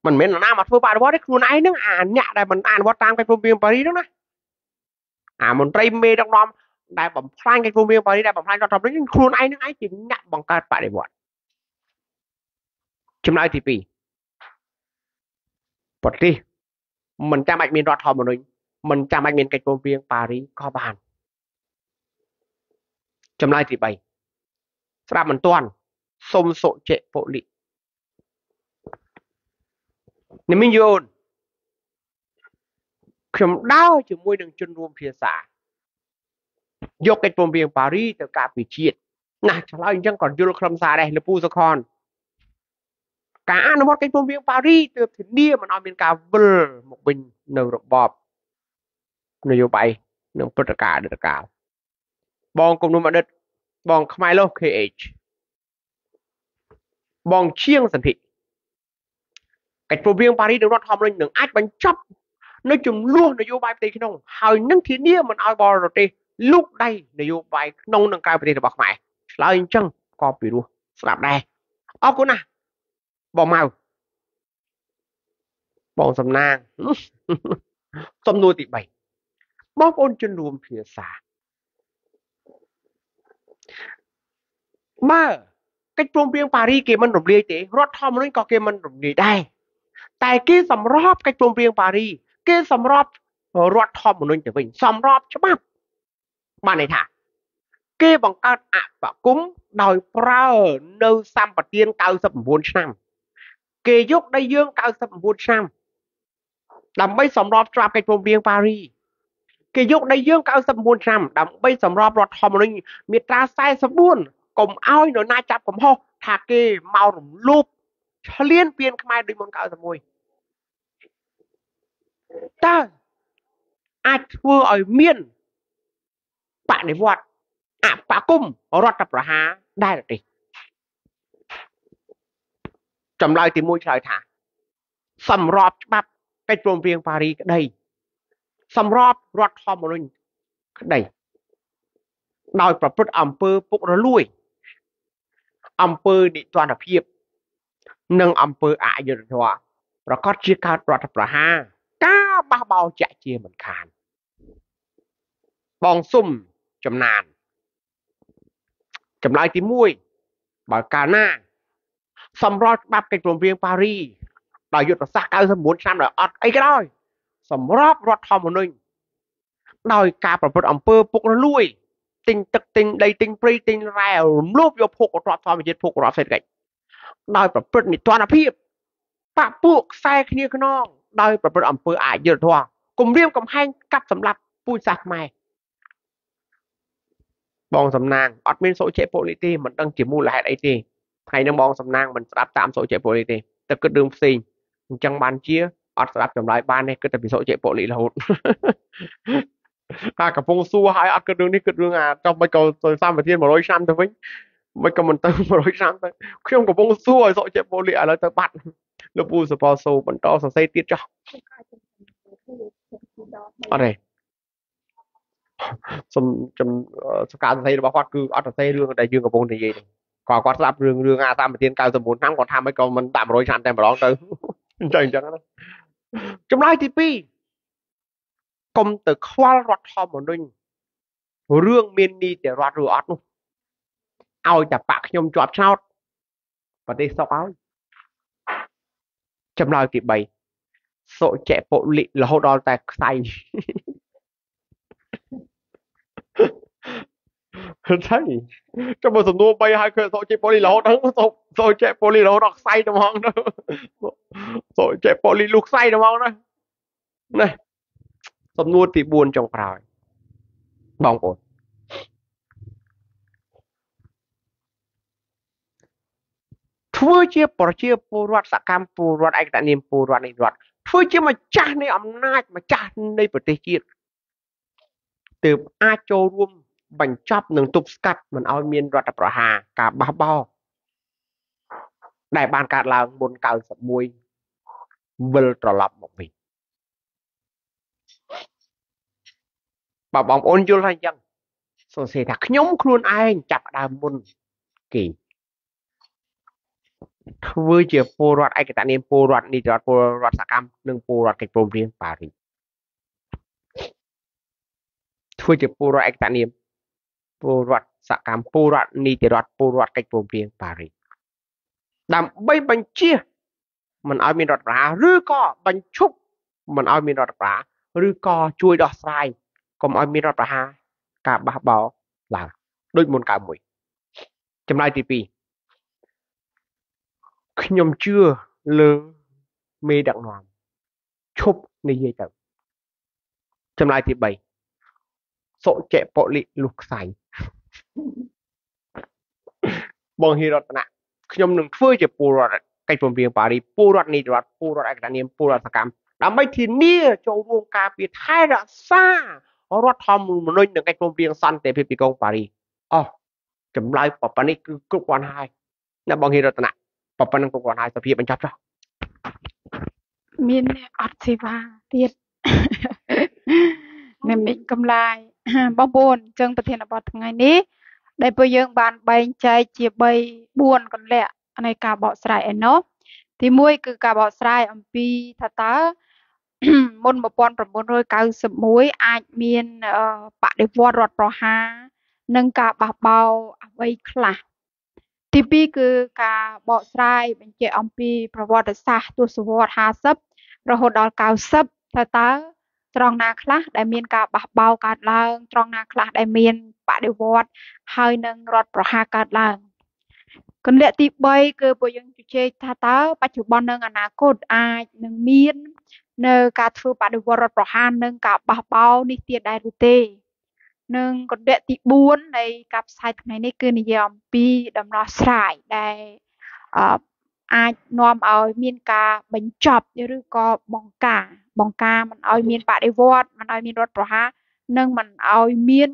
មិនមែននរណាមកធ្វើបដិវត្តទេខ្លួនឯងហ្នឹងអាអ្នកដែលមិនអនុវត្តតាមកិច្ចព្រមព្រៀងប៉ារីហ្នឹងណាអាមន្ត្រីមេដឹកនាំដែលបំផ្លាញកិច្ចព្រមព្រៀងប៉ារីដែលបំផ្លាញរដ្ឋធម្មនុញ្ញខ្លួនឯងហ្នឹងឯងជាអ្នកបង្កើតបដិវត្តចម្លើយទី2ប្រទេសមិនចាំបាច់មានរដ្ឋធម្មនុញ្ញមិនចាំបាច់មានកិច្ចព្រមព្រៀងប៉ារីក៏បានចម្លើយទី3ស្ដាប់មិនទាន់សុំសុជិពលិនិមិញយោនខ្ញុំដើរជាមួយនឹងជនរួមភាសាយកកិច្ចព្រមព្រៀងប៉ារីទៅការពារជាតិណាឆ្លើយអញ្ចឹងក៏យល់ខ្លឹមសារដែរលពូសុខនការអនុវត្តកិច្ចព្រមព្រៀងប៉ារីទើបធានាមិនឲ្យមានការវិលមកវិញនៅរបបនយោបាយនិងព្រឹត្តិការណ៍អតីតកាលបងគំនុំអតីតបងខ្មែរលោះ KH បងឈៀងសន្ធិកិច្ចព្រមព្រៀងប៉ារីនិងរដ្ឋធម្មនុញ្ញនឹងអាចបញ្ចប់នៅចំនួននយោបាយផ្ទៃក្នុងហើយនឹងធានាមិនឲ្យបរទេសលូកដៃនយោបាយក្នុងនិងក្រៅប្រទេសរបស់ខ្មែរឆ្លើយអញ្ចឹងក៏ពិរោះស្ដាប់ដែរអរគុណណាស់បងម៉ៅបងសំណាងសំណួរទី3បងប្អូនជនរួមភាសាបើកិច្ចព្រមព្រៀងប៉ារីគេមិនរំលាយទេរដ្ឋធម្មនុញ្ញក៏គេមិនរំលាយដែរតែគេសម្របកិច្ចព្រមព្រៀងប៉ារីគេសម្របរដ្ឋធម្មនុញ្ញទៅវិញសម្របច្បាប់បានន័យថាគេបង្កើតអបគមដោយប្រើនៅសម្បទាន99ឆ្នាំគេយកដីយើង99ឆ្នាំដើម្បីសម្របច្បាប់កិច្ចព្រមព្រៀងប៉ារីគេយកដីយើង99ឆ្នាំដើម្បីសម្របរដ្ឋធម្មនុញ្ញមាត្រា44កុំឲ្យនរណាចាប់កំហុស ថាគេមករំលោភឆ្លៀនពៀនខ្មែរដូចមុន91តើអាចធ្វើឲ្យមានបដិវត្តអបគមរដ្ឋប្រហារដែរទេចម្លើយទី1ឆ្លើយថាសម្របច្បាប់កិច្ចព្រមព្រៀងប៉ារីក្តីសម្របរដ្ឋធម្មនុញ្ញក្តីដោយប្រព្រឹត្តអំពើពុករលួយអំពើនិទ្ទណ្ឌភាពនិងអំពើអយុត្តិធម៌ប្រកាសជាកើតរដ្ឋប្រហារការបះបោរជាក់ជាមិនខានបងសុំចំណានចម្លើយទី1បើកាលណាសម្របច្បាប់កិច្ចព្រមព្រៀងប៉ារីដោយយុទ្ធសាស្ត្រ99ឆ្នាំដោយអត់អីក៏ដោយសម្របរដ្ឋធម្មនុញ្ញដោយការប្រព្រឹត្តអំពើពុករលួយទិញទឹកទិញដីទិញព្រៃទិញរ៉ែរំលោភយកភោគទ្រព្យធម្មជាតិភោគទ្រព្យសេដ្ឋកិច្ចដោយប្រព្រឹត្តនិទ្ទណ្ឌភាពបពួកខ្សែគ្នាខ្នងដោយប្រព្រឹត្តអំពើអយុត្តិធម៌គំរាមកំហែងកាប់សម្លាប់ពូជសាសន៍ខ្មែរបងសំណាងអត់មានសុចេពលីទេមិនដឹងជាមូលហេតុអីទេថ្ងៃនេះបងសំណាងមិនស្ដាប់តាមសុចេពលីទេតែគិតរឿងផ្សេងអញ្ចឹងបានជាអត់ស្ដាប់ចម្លើយបានទេគិតតែពីសុចេពលីរហូតអាកំពុងសួរហើយអត់គិតរឿងនេះគិតរឿងអាចុះមិនក៏សម្បទាន100ឆ្នាំទៅវិញមិនក៏មិនទៅ100ឆ្នាំទៅខ្ញុំកំពុងសួរឲ្យសុចេពលីឥឡូវទៅបាត់លោកពូសប៉សូបន្តសរសេរទៀតចុះអត់ទេសំចំការសរសេររបស់គាត់គឺអត់សរសេររឿងដែលយើងកំពុងនិយាយទេគាត់គាត់ស្ដាប់រឿងរឿងអាសម្បទាន99ឆ្នាំគាត់ថាមិនក៏មិនដាក់100ឆ្នាំតែម្ដងទៅអញ្ចឹងណាចម្លើយទី2កុំទៅខ្វល់រដ្ឋធម្មនុញ្ញរឿងមាននីតិរដ្ឋឬអត់នោះឲ្យតែបាក់ខ្ញុំជាប់ឆ្នោតប្រទេសសុកហើយចម្លើយទី3សុចេពលិរហូតដល់តែខ្សែថៃចាំបើសំណួរ3ហើយឃើញសុចេពលិរហូតហ្នឹងសុចេពលិរហូតដល់ខ្សែទៅហ្មងទៅសុចេពលិលុះខ្សែទៅហ្មងណានេះសំណួរទី4ចុងក្រោយបងប្អូនធ្វើជាប្រជាពលរដ្ឋសកម្មពលរដ្ឋឯកតនាមពលរដ្ឋនៃរដ្ឋធ្វើជាម្ចាស់នៃអំណាចម្ចាស់នៃប្រទេសជាតិទើបអាចចូលរួមបញ្ចប់និងទប់ស្កាត់មិនឲ្យមានរដ្ឋប្រហារការបះបោរដែលបានកើតឡើងមុន91វិលត្រឡប់មកវិញបើបងប្អូនយល់ថាអញ្ចឹងសរសេរថាខ្ញុំខ្លួនឯងចាប់ដើមមុនគេធ្វើជាពលរដ្ឋឯកតនាមពលរដ្ឋនីតិរដ្ឋពលរដ្ឋសកម្មនិងពលរដ្ឋកិច្ចព្រមព្រៀងប៉ារីសធ្វើជាពលរដ្ឋឯកតនាមពលរដ្ឋសកម្មពលរដ្ឋនីតិរដ្ឋពលរដ្ឋកិច្ចព្រមព្រៀងប៉ារីសដើម្បីបញ្ជាមិនឲ្យមានរដ្ឋប្រហារឬក៏បញ្ឈប់មិនឲ្យមានរដ្ឋប្រហារឬក៏ជួយដោះស្រាយកុំឲ្យមានរដ្ឋប្រហារការបះបោរឡើងដូចមុន91ចម្លើយទី2ខ្ញុំជឿលើមេដឹកនាំឈប់និយាយទៅចម្លើយទី3សុចេពលិលុះខ្សែបងហ៊ីរតនៈខ្ញុំនឹងធ្វើជាពលរដ្ឋកិច្ចព្រមព្រៀងប៉ារីសពលរដ្ឋនីតិរដ្ឋពលរដ្ឋឯកតនាមពលរដ្ឋសកម្មដើម្បីធានាចូលរួមការពារថែរក្សារដ្ឋធម្មនុញ្ញនិងកិច្ចព្រមព្រៀងសន្តិភាពទីក្រុងប៉ារីសអស់ចម្លើយប៉ុណ្នេះគឺគ្រប់គ្រាន់ហើយណាបងហ៊ីរតនៈប៉ុណ្ណឹងគ្រប់គ្រាន់ហើយសភាពបញ្ចប់ចុះមានអ្នកអត់សេវាទៀតនិមិត្តកំឡាយបងប្អូនអញ្ចឹងប្រធានបទថ្ងៃនេះដែលពួកយើងបានបែងចែកជា3 4កន្លៈនៃការបកស្រាយឯណោះទី1គឺការបកស្រាយអំពីថាតើមុន1991អាចមានបដិវត្តរដ្ឋប្រហារនិងការបះបោរអ្វីខ្លះទី2គឺការបកស្រាយបញ្ជាក់អំពីប្រវត្តិសាស្ត្រទសវត្ស50រហូតដល់90ថាតើត្រង់ណាខ្លះដែលមានការបះបោរកើតឡើងត្រង់ណាខ្លះដែលមានបដិវត្តហើយនឹងរដ្ឋប្រហារកើតឡើងកន្លៈទី3គឺពួកយើងជជែកថាតើបច្ចុប្បន្ននិងអនាគតអាចនឹងមាននៅការធ្វើបដិវត្តរដ្ឋប្រហារនិងការបះបោរនេះទៀតដែរឬទេ និងកណ្ដៈទី4នៃការផ្សាយថ្ងៃនេះ គឺនិយាយអំពីដំណោះស្រាយដែលអាចនាំឲ្យមានការបញ្ចប់ ឬក៏បង្ការមិនឲ្យមានបដិវត្ត មិនឲ្យមានរដ្ឋប្រហារ និងមិនឲ្យមាន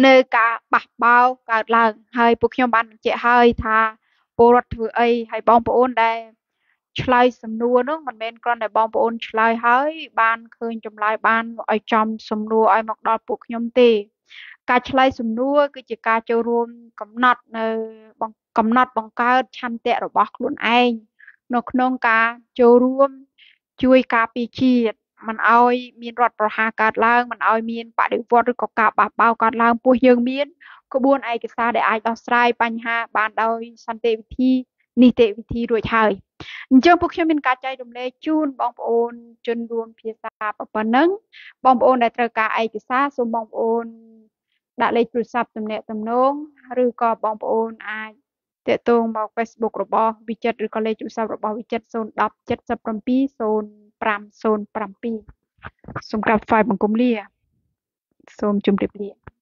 នៅការបះបោរកើតឡើង។ ហើយពួកខ្ញុំបានបញ្ជាក់ហើយថាពលរដ្ឋធ្វើអី ហើយបងប្អូនដែលឆ្លើយសំណួរនោះ មិនមែនគ្រាន់តែបងប្អូនឆ្លើយហើយបានឃើញចម្លើយបានឲ្យចំសំណួរឲ្យមកដល់ពួកខ្ញុំទេ។ ការឆ្លើយសំណួរគឺជាការចូលរួមកំណត់នៅកំណត់បង្កើតឆន្ទៈរបស់ខ្លួនឯង នៅក្នុងការចូលរួមជួយការពារជាតិ មិនឲ្យមានរដ្ឋប្រហារកើតឡើង មិនឲ្យមានបដិវត្តឬក៏ការបះបោរកើតឡើង ពោះយើងមានក្បួនឯកសារដែលអាចដោះស្រាយបញ្ហាបានដោយសន្តិវិធី នីតិវិធីរួចហើយ។ អញ្ចឹងពួកខ្ញុំមានការចែករំលែកជូនបងប្អូនជនរួមភាសាប៉ុណ្ណឹង។ បងប្អូនដែលត្រូវការឯកសារ សូមបងប្អូនដាក់លេខទូរស័ព្ទទំនាក់ទំនង ឬក៏បងប្អូនអាចទាក់ទងមក Facebook របស់វិចិត្រ ឬក៏លេខទូរស័ព្ទរបស់វិចិត្រ 010 77 0507។ សូមក្រាបថ្វាយបង្គំលា សូមជម្រាបលា។